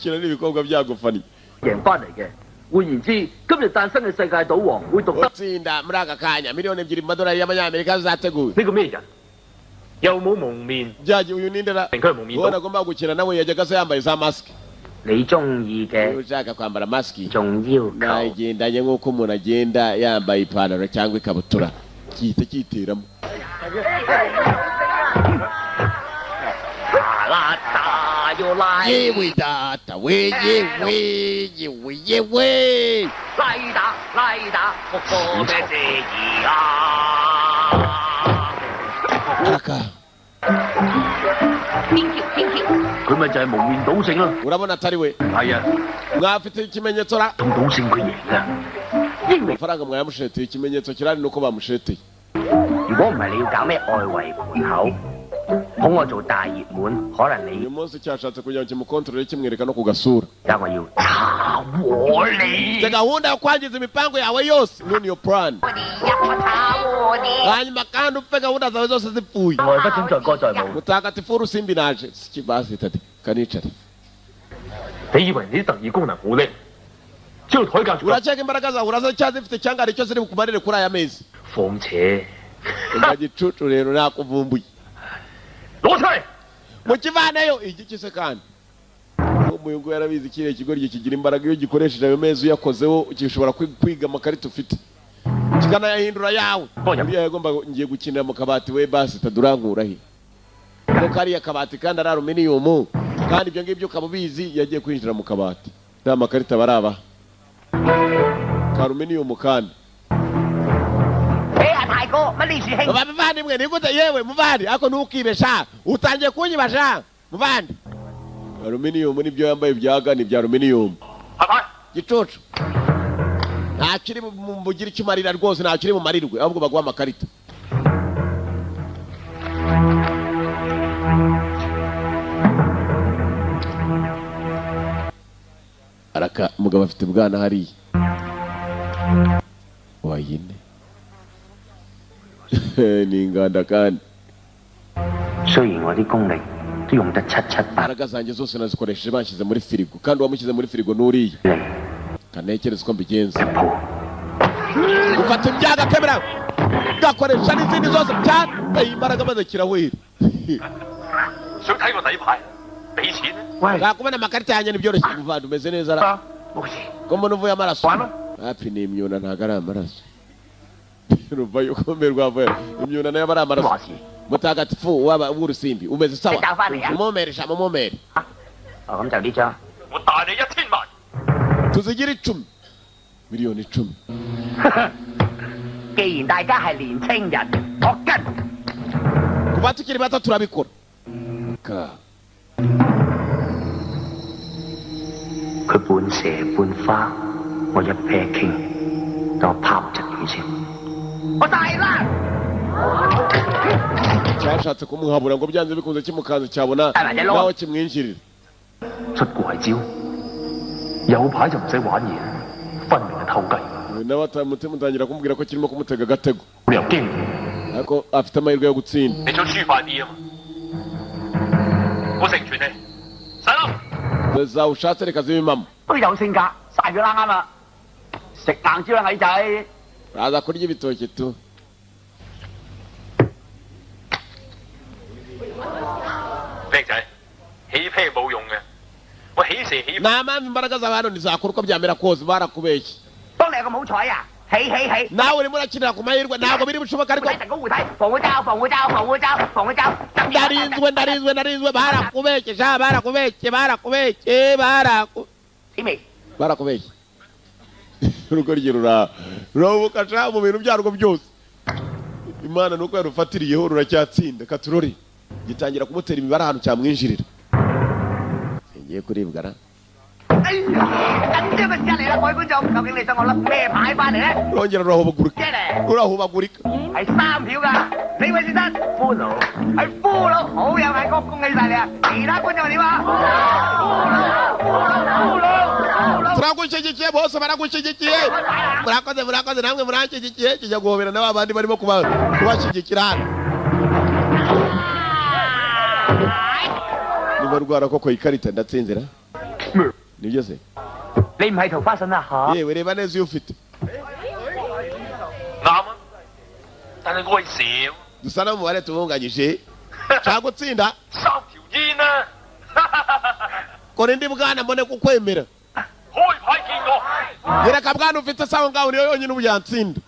Kira n'ibikorwa byagufaniye. 贏翻嚟嘅。換言之，今日誕生嘅世界賭王會獨得 Utsinda muri aka kanya 2 miliyoni mu madolari y'amanyamerika zateguwe. 呢個咩人？又冇蒙面， Byagiye uyu nindera 明佢係蒙面 uwo 賭。 nagomba gukina nawe yajyaga asa yambaye za masike. 你中意 Niba 嘅， ushaka kwambara masiki 仲要求 nagendanye nk'uko umuntu agenda yambaye ipantaro cyangwa ikabutura gihita cyiteramo. 啦打又拉， Yewe data we, yewe yewe yewe. 拉打拉打，個個咩事兒啊？ Araka. 佢咪就係蒙面賭聖咯。 Urabona atari we? 係啊， Mwafite ikimenyetso ra? 同賭聖佢贏啊！英明， Amafaranga mwayamusheteye, ikimenyetso kirari nuko bamusheteye. 如果唔係你要搞咩外圍盤口，捧我做大熱門，可能 Uyu 你 munsi cyashatse kugira ngo kimukontorore kimwereka no ku gasura. 而家我要查和你 Ifite gahunda yo kwangiza imipango yawe yose, none iyo plan, hanyuma kandi upfe gahunda zawe zose zipfuye. 外不准載歌載舞。 Mutagatifu urusimbi naje sikibasi tati kanicare. 你以為你啲特異功能好叻？只要台教住， Urakeka imbaraga zawe urazacyazifite cyangwa hari icyo ziri bukumarire kuri aya mezi? 況且 Umva gicucu rero, nakuvumbuye. 攞出嚟。 Mukivaneyo igiki se kandi uyu nguyu yarabizi kiriya kigoryi kigira imbaraga iyo gikoresheje ayo mezi uyakozeho gishobora kwiga amakarita ufite kikanayahindura yawe. Uriya yagomba ngiye gukinira mu kabati we basi tadurankura he ko kariya kabati kandi ari aluminiyumu kandi ibyo ngibyo ukaba ubizi yagiye kwinjira mu kabati nta makarita barabaha ka aluminiyumu kandi. 哎呀，大哥，乜呢樹兄？ Bavandimwe, ni gute yewe muvandi ariko ntukibesha utangiye kunyibasha muvandi aluminiyumu nibyo yambaye byaga ni ibya aluminiyumu. 係咪？ Gicucu ntakiri bugire icyo umarira rwose, ntakiri bumarirwe ahubwo baguha amakarita. Araka umugabo afite ubwana hariya wayine ni inganda kandi. 雖然我啲功力都用得七七八 Imbaraga zanjye zose nazikoresheje banshyize muri firigo kandi uwamushyize muri firigo n'uriya 零 kanekereza uko mbigenza. 一鋪。 Ufata ibyaga kamera gakoresha n'izindi zose byateye imbaraga maze kirahwera. 想睇個底牌，俾錢啊！ 喂， Nta kubona amakarita yanjye ntibyoroshye muvandi umeze neza ra? 冇事， Ko mbona uvuye amaraso? 玩啦。 Hapi ni imyuna ntabwo ari amaraso ruvayo ukombe rwavuye imyuna nayo aba ari amaraso. 話事， Mutagatifu waba w'urusimbi umeze sawa. 你打返嚟啊 Mumomere sha mumomere. 哦，咁就呢張。 我大你1000萬。 Tuzigire 10 miliyoni 10. 既然大家係年青人，我跟。 Kuva tukiri bato turabikora ka. 佢半蛇半花，我一啤傾，等我拋窒佢先。我大啦！ Cyashatse kumuhabura ngo byanze bikunze kimukanze cyabona nawe kimwinjirira. 出怪招，有排就唔使玩嘢，分明係偷雞。 Nawe mutangira kumubwira ko kirimo kumutega agatego. 你又驚？ Ariko afite amahirwe yo gutsinda. 你想輸快啲啊嘛？我成全你，細佬。 Zawe ushatse reka zibe impamo. 都有性格，晒佢啦啱啦，食硬蕉啦矮仔。 Raza kurya ibitoki tu. 叻仔，起啤冇用嘅，我起蛇起。 Nta mpamvu imbaraga z'abantu ntizakora uko byamera kose barakubeshye. 當你有咁好彩啊！起起起！ Nawe urimo urakinira ku mahirwe ntabwo biri bushoboka ariko. 神功護體，防護罩，防護罩，防護罩，防護罩。 Ndarinzwe ndarinzwe ndarinzwe barakubeshye sha barakubeshye barakubeshye baraku. 死未？ Barakubeshye. Urugo rye rurahubuka sha mu bintu byarwo byose. Imana nuko yarufatiriyeho ruracyatsinda katurori. Gitangira kumutera imibare ahantu cyamwinjirira. Ngiye kuribwa ra. 哎呀，緊張嘅時間嚟啦，各位觀眾，究竟你想我甩咩牌翻嚟咧？ Rongera rurahubagurika. Rurahubagurika. 係三票㗎，呢位先生，俘虜，係俘虜，好有眼光，恭喜晒你啊！其他觀眾點啊？俘虜，俘虜，俘虜， Turagushyigikiye bose baragushyigikiye. Murakoze murakoze namwe muranshyigikiye kijya guhobera na babandi barimo kubashyigikira hano. Niba rwara koko ikarita ndatsinzira. Nibyo se? 你唔係桃花神啊嚇？ Yewe reba neza iyo ufite. 啱啊，但係我係蛇。 Dusa n'umubare tubunganyije. Nshaka gutsinda. 三條煙啊！ Kora indi bwana mbone kukwemera. 開牌見我。 Yereka bwana ufite sawa ngaho niyo yonyine ubu yatsinda.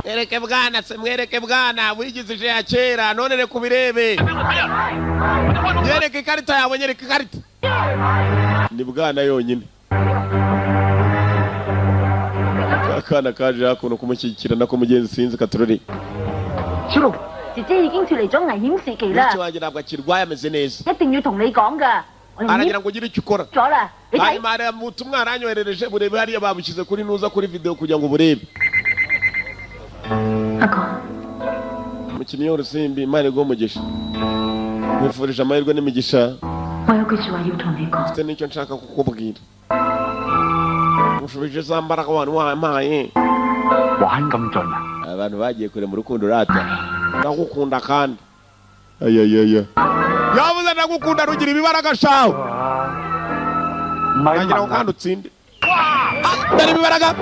Mwereke bwana se mwereke bwana wigize ije ya kera none reka ubirebe. Nyereka ikarita yawe nyereka ikarita. Ni bwana yonyine. Akana kaje hakuno kumushyigikira nako mugenzi sinzi katurori. 小龍， 姐姐已經脫離咗危險時期啦 Mushiki，wanjye ntabwo akirwaye ameze neza. 一定要同你講噶。我用 Aragira ngo ugire icyo ukora. 咗啦，你睇。 Hanyuma hari ubutumwa aranyoherereje burebe hariya babushyize kuri nuza kuri video kugira ngo burebe. 阿哥， Umukinnyi w'urusimbi Imana iguhe umugisha. Nkwifurije amahirwe n'imigisha. 我有句説話要同你講。 Mfite n'icyo nshaka kukubwira. Ushubije za mbaraga wari wampaye. 玩咁盡啊！ Abantu bagiye kure mu rukundo rata. Ndagukunda kandi. Ayayaya. Yavuze ndagukunda rugira ibibaraga shawe. 唔係 Nagira ngo kandi utsinde. Dore ibibaraga.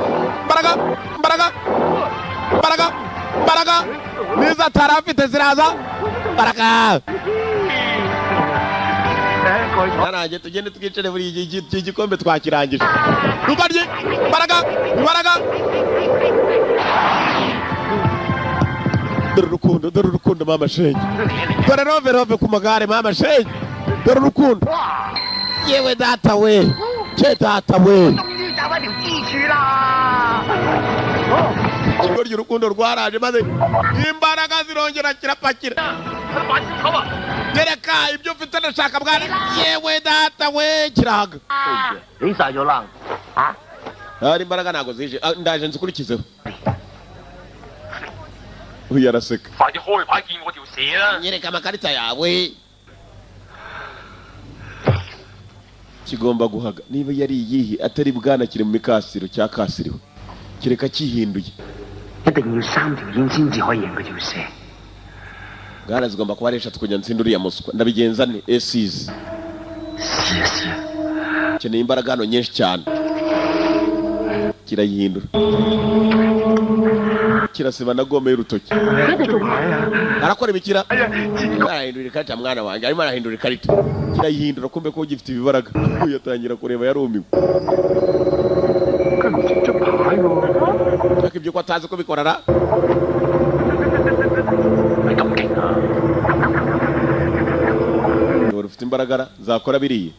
Mbaraga. Mbaraga. Mbaraga. Mbaraga. Nizo atari afite ziraza. Mbaraga. Narangiye tugende twicare buri iki gikombe twakirangije. Rugarye. Mbaraga. Mbaraga. Dore urukundo, dore urukundo mama shenge. Dore rove rove ku magare mama shenge. Dore urukundo. Yewe data we. Che data we. 終於找翻條支柱啦！ Ikigo ry'urukundo rwaraje maze imbaraga zirongera kirapakira. 玩小丑啊！ Nyereka ibyo ufite ndashaka bwana. Yewe data we kirahaga. 你晒咗冷嚇？ Hari imbaraga ntago zije. Ndaje nzikurikizeho. Uyu araseka. 快啲開牌見我條蛇啦！ Nyereka amakarita yawe. Kigomba guhaga niba yari iyihe atari bwana kiri mu mikasiro cyakasiriwe kireka kihinduye. 一定要三條煙先至可以贏嗰條蛇。 Bwana zigomba kuba ari eshatu kugira ngo nsinde uriya muswa ndabigenza nte esizi 試一試。 nkeneye imbaraga hano nyinshi cyane. Kirayihindura kirasiba na gome y'urutoki. 佢哋做 Arakora ibikira arahindura ikarita mwana wanjye arimo arahindura ikarita kirayihindura kumbe ko gifite ibibaraga. Uyu atangira kureba yarumiwe. 佢唔識出牌喎。 Ariko ibyo ko atazi kubikora ra. 你咁勁啊！ Dore ufite imbaraga ra zakora biriya.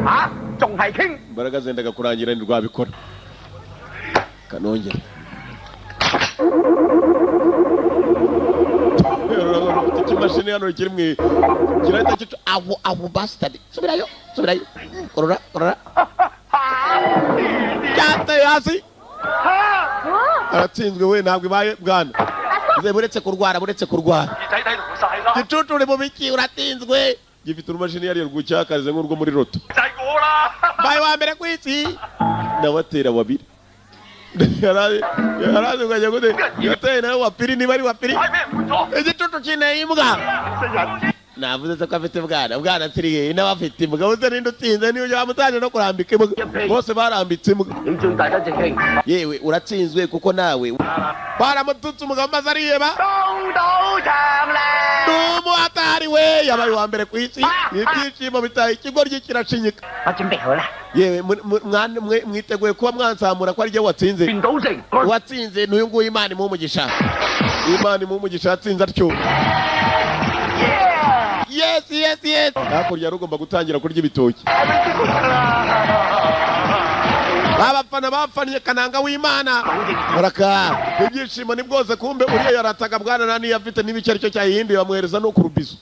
嚇，仲係傾？ Imbaraga zendaga kurangira ntirwabikora. Kanongera. Ufite ikimashini hano kiri mu kirahita kica aho aho bastard. Subirayo subirayo. Korora korora. Cyateye Hasi aratsinzwe we, ntabwo ibaye bwana. Buretse kurwara, buretse kurwara. 仔睇同晒啦， Gicucu, uri mu biki? Uratsinzwe. Gifite urumashini yariye rwucyakarize nk'urwo muri roto. 就係我啦。 Mbaye wa mbere ku isi, nawe atera babiri. Yarazi ukajya gute, yateye nawe wa piri, niba ari wa piri. 係俾人換咗。 Igicucu kineye imbwa. Navuze se ko afite bwana, bwana siriye nawe afite imbwa. Uze ninde utsinze? Niyo wamutanje no kurambika imbwa, bose barambitse imbwa. 你最大得直興。 Yewe, uratsinzwe kuko nawe baramututse. Umugabo maze ariheba. 東賭場咧。 N'umuhatari we yabaye uwa mbere ku isi, ibyishimo bitaye, ikigoryi kirashinyika. 我準備好啦。 Yewe, mwiteguye kuba mwanzamura ko arijye watsinze? 全賭城。 Uwatsinze n'uyu nguyu. Imana imuhe umugisha, Imana imuhe umugisha, yatsinze atyo. Yes. Hakurya yari ugomba gutangira kurya ibitoki. Abafana bafaniye Kananga w'Imana baraka, ibyishimo ni bwose. Kumbe uriya yarataga bwana nta niyo afite, niba icyo ari cyo cyayihinduye, bamuhereza no ku rubizo.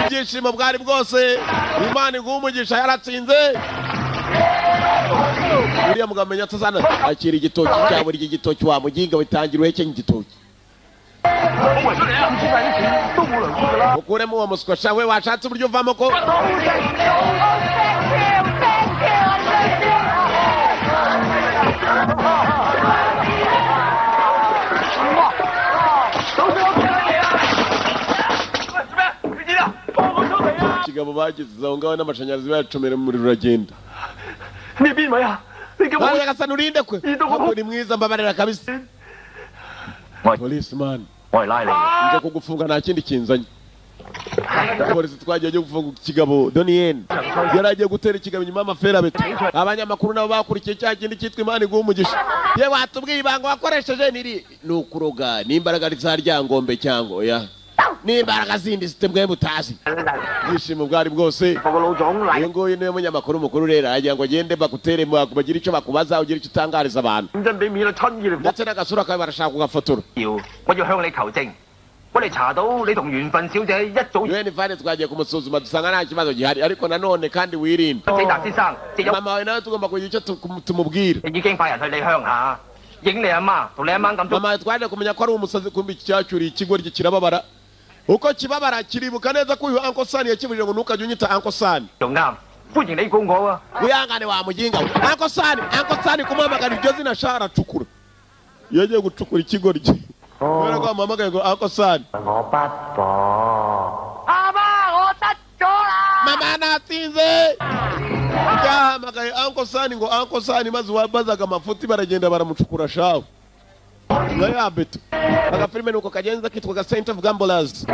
Ibyishimo bwari bwose. Imana iguha umugisha, yaratsinze. Uriya mugabo amenya atazana. Akira igitoki cya buri igitoki, wa muginga, witangira uhekenya igitoki. 今次使啲錢都冇糧出㗎啦。 Ukuremo uwo muswa sha we, washatse uburyo uvamo ko. 喂，做咩？你知啦，放我出嚟啊！ Ikigabo bageze aho ngaho n'amashanyarazi bayacomera, umuriro uragenda. 你係邊位啊？你叫我 Nyagasani, urinde kwe. Ntabwo ni mwiza, mbabarira kabisa. Policeman. 我係拉你。 Nje kugufunga, nta kindi kinzanye. Polisi twagiye agiye gufunga ikigabo. Donien yari agiye gutera ikigabo inyuma y'amaferabeto. Abanyamakuru nabo bakurikiye cya kindi cyitwa Imana iguha umugisha. Ye, watubwiye ibanga wakoresheje niri? Ni ukuroga n'imbaraga za Ryangombe cyangwa oya n'imbaraga zindi zitemwe mutazi. Ibyishimo bwari bwose. 我個老總嚟 Uyu nguyu niwe munyamakuru mukuru rero, aragira ngo agende bagutere, bagire icyo bakubaza, ugire icyo utangariza abantu. 咁真俾面啦，親熱嚟。 Ndetse n'agasura kawe barashaka kugafotora. 要我要向你求證，我哋查到你同緣分小姐一早 Yuweni Fane twagiye kumusuzuma dusanga nta kibazo gihari, ariko nanone kandi wirinde. 死達先生，只有 Mama wawe nawe tugomba kugira icyo tumubwira. 已經派人去你鄉下影你阿媽同你阿媽咁 Mama wawe twaje kumenya ko ari umusazi. Kumbi iki cyacyuriye ikigoryi kirababara, uko kibabara kiribuka neza ko uyu Uncle Sani yakibujije ngo ntukajye unyita Uncle Sani. 仲啱，歡迎你告我啊！ Wihangane wa muginga we. Uncle Sani, Uncle Sani, kumuhamagara iryo zina sha, aracukura. Iyo agiye gucukura ikigoryi kubera ko bamuhamagaye ngo Uncle Sani. 我不搏。阿媽，我得咗啦！ Mama, natsinze. Yahamagaye Uncle Sani ngo Uncle Sani, maze uwabazaga amafuti baragenda baramucukura shawe nka ya beto. Agafilime nuko kagenza, kitwa ga Saint of Gamblers.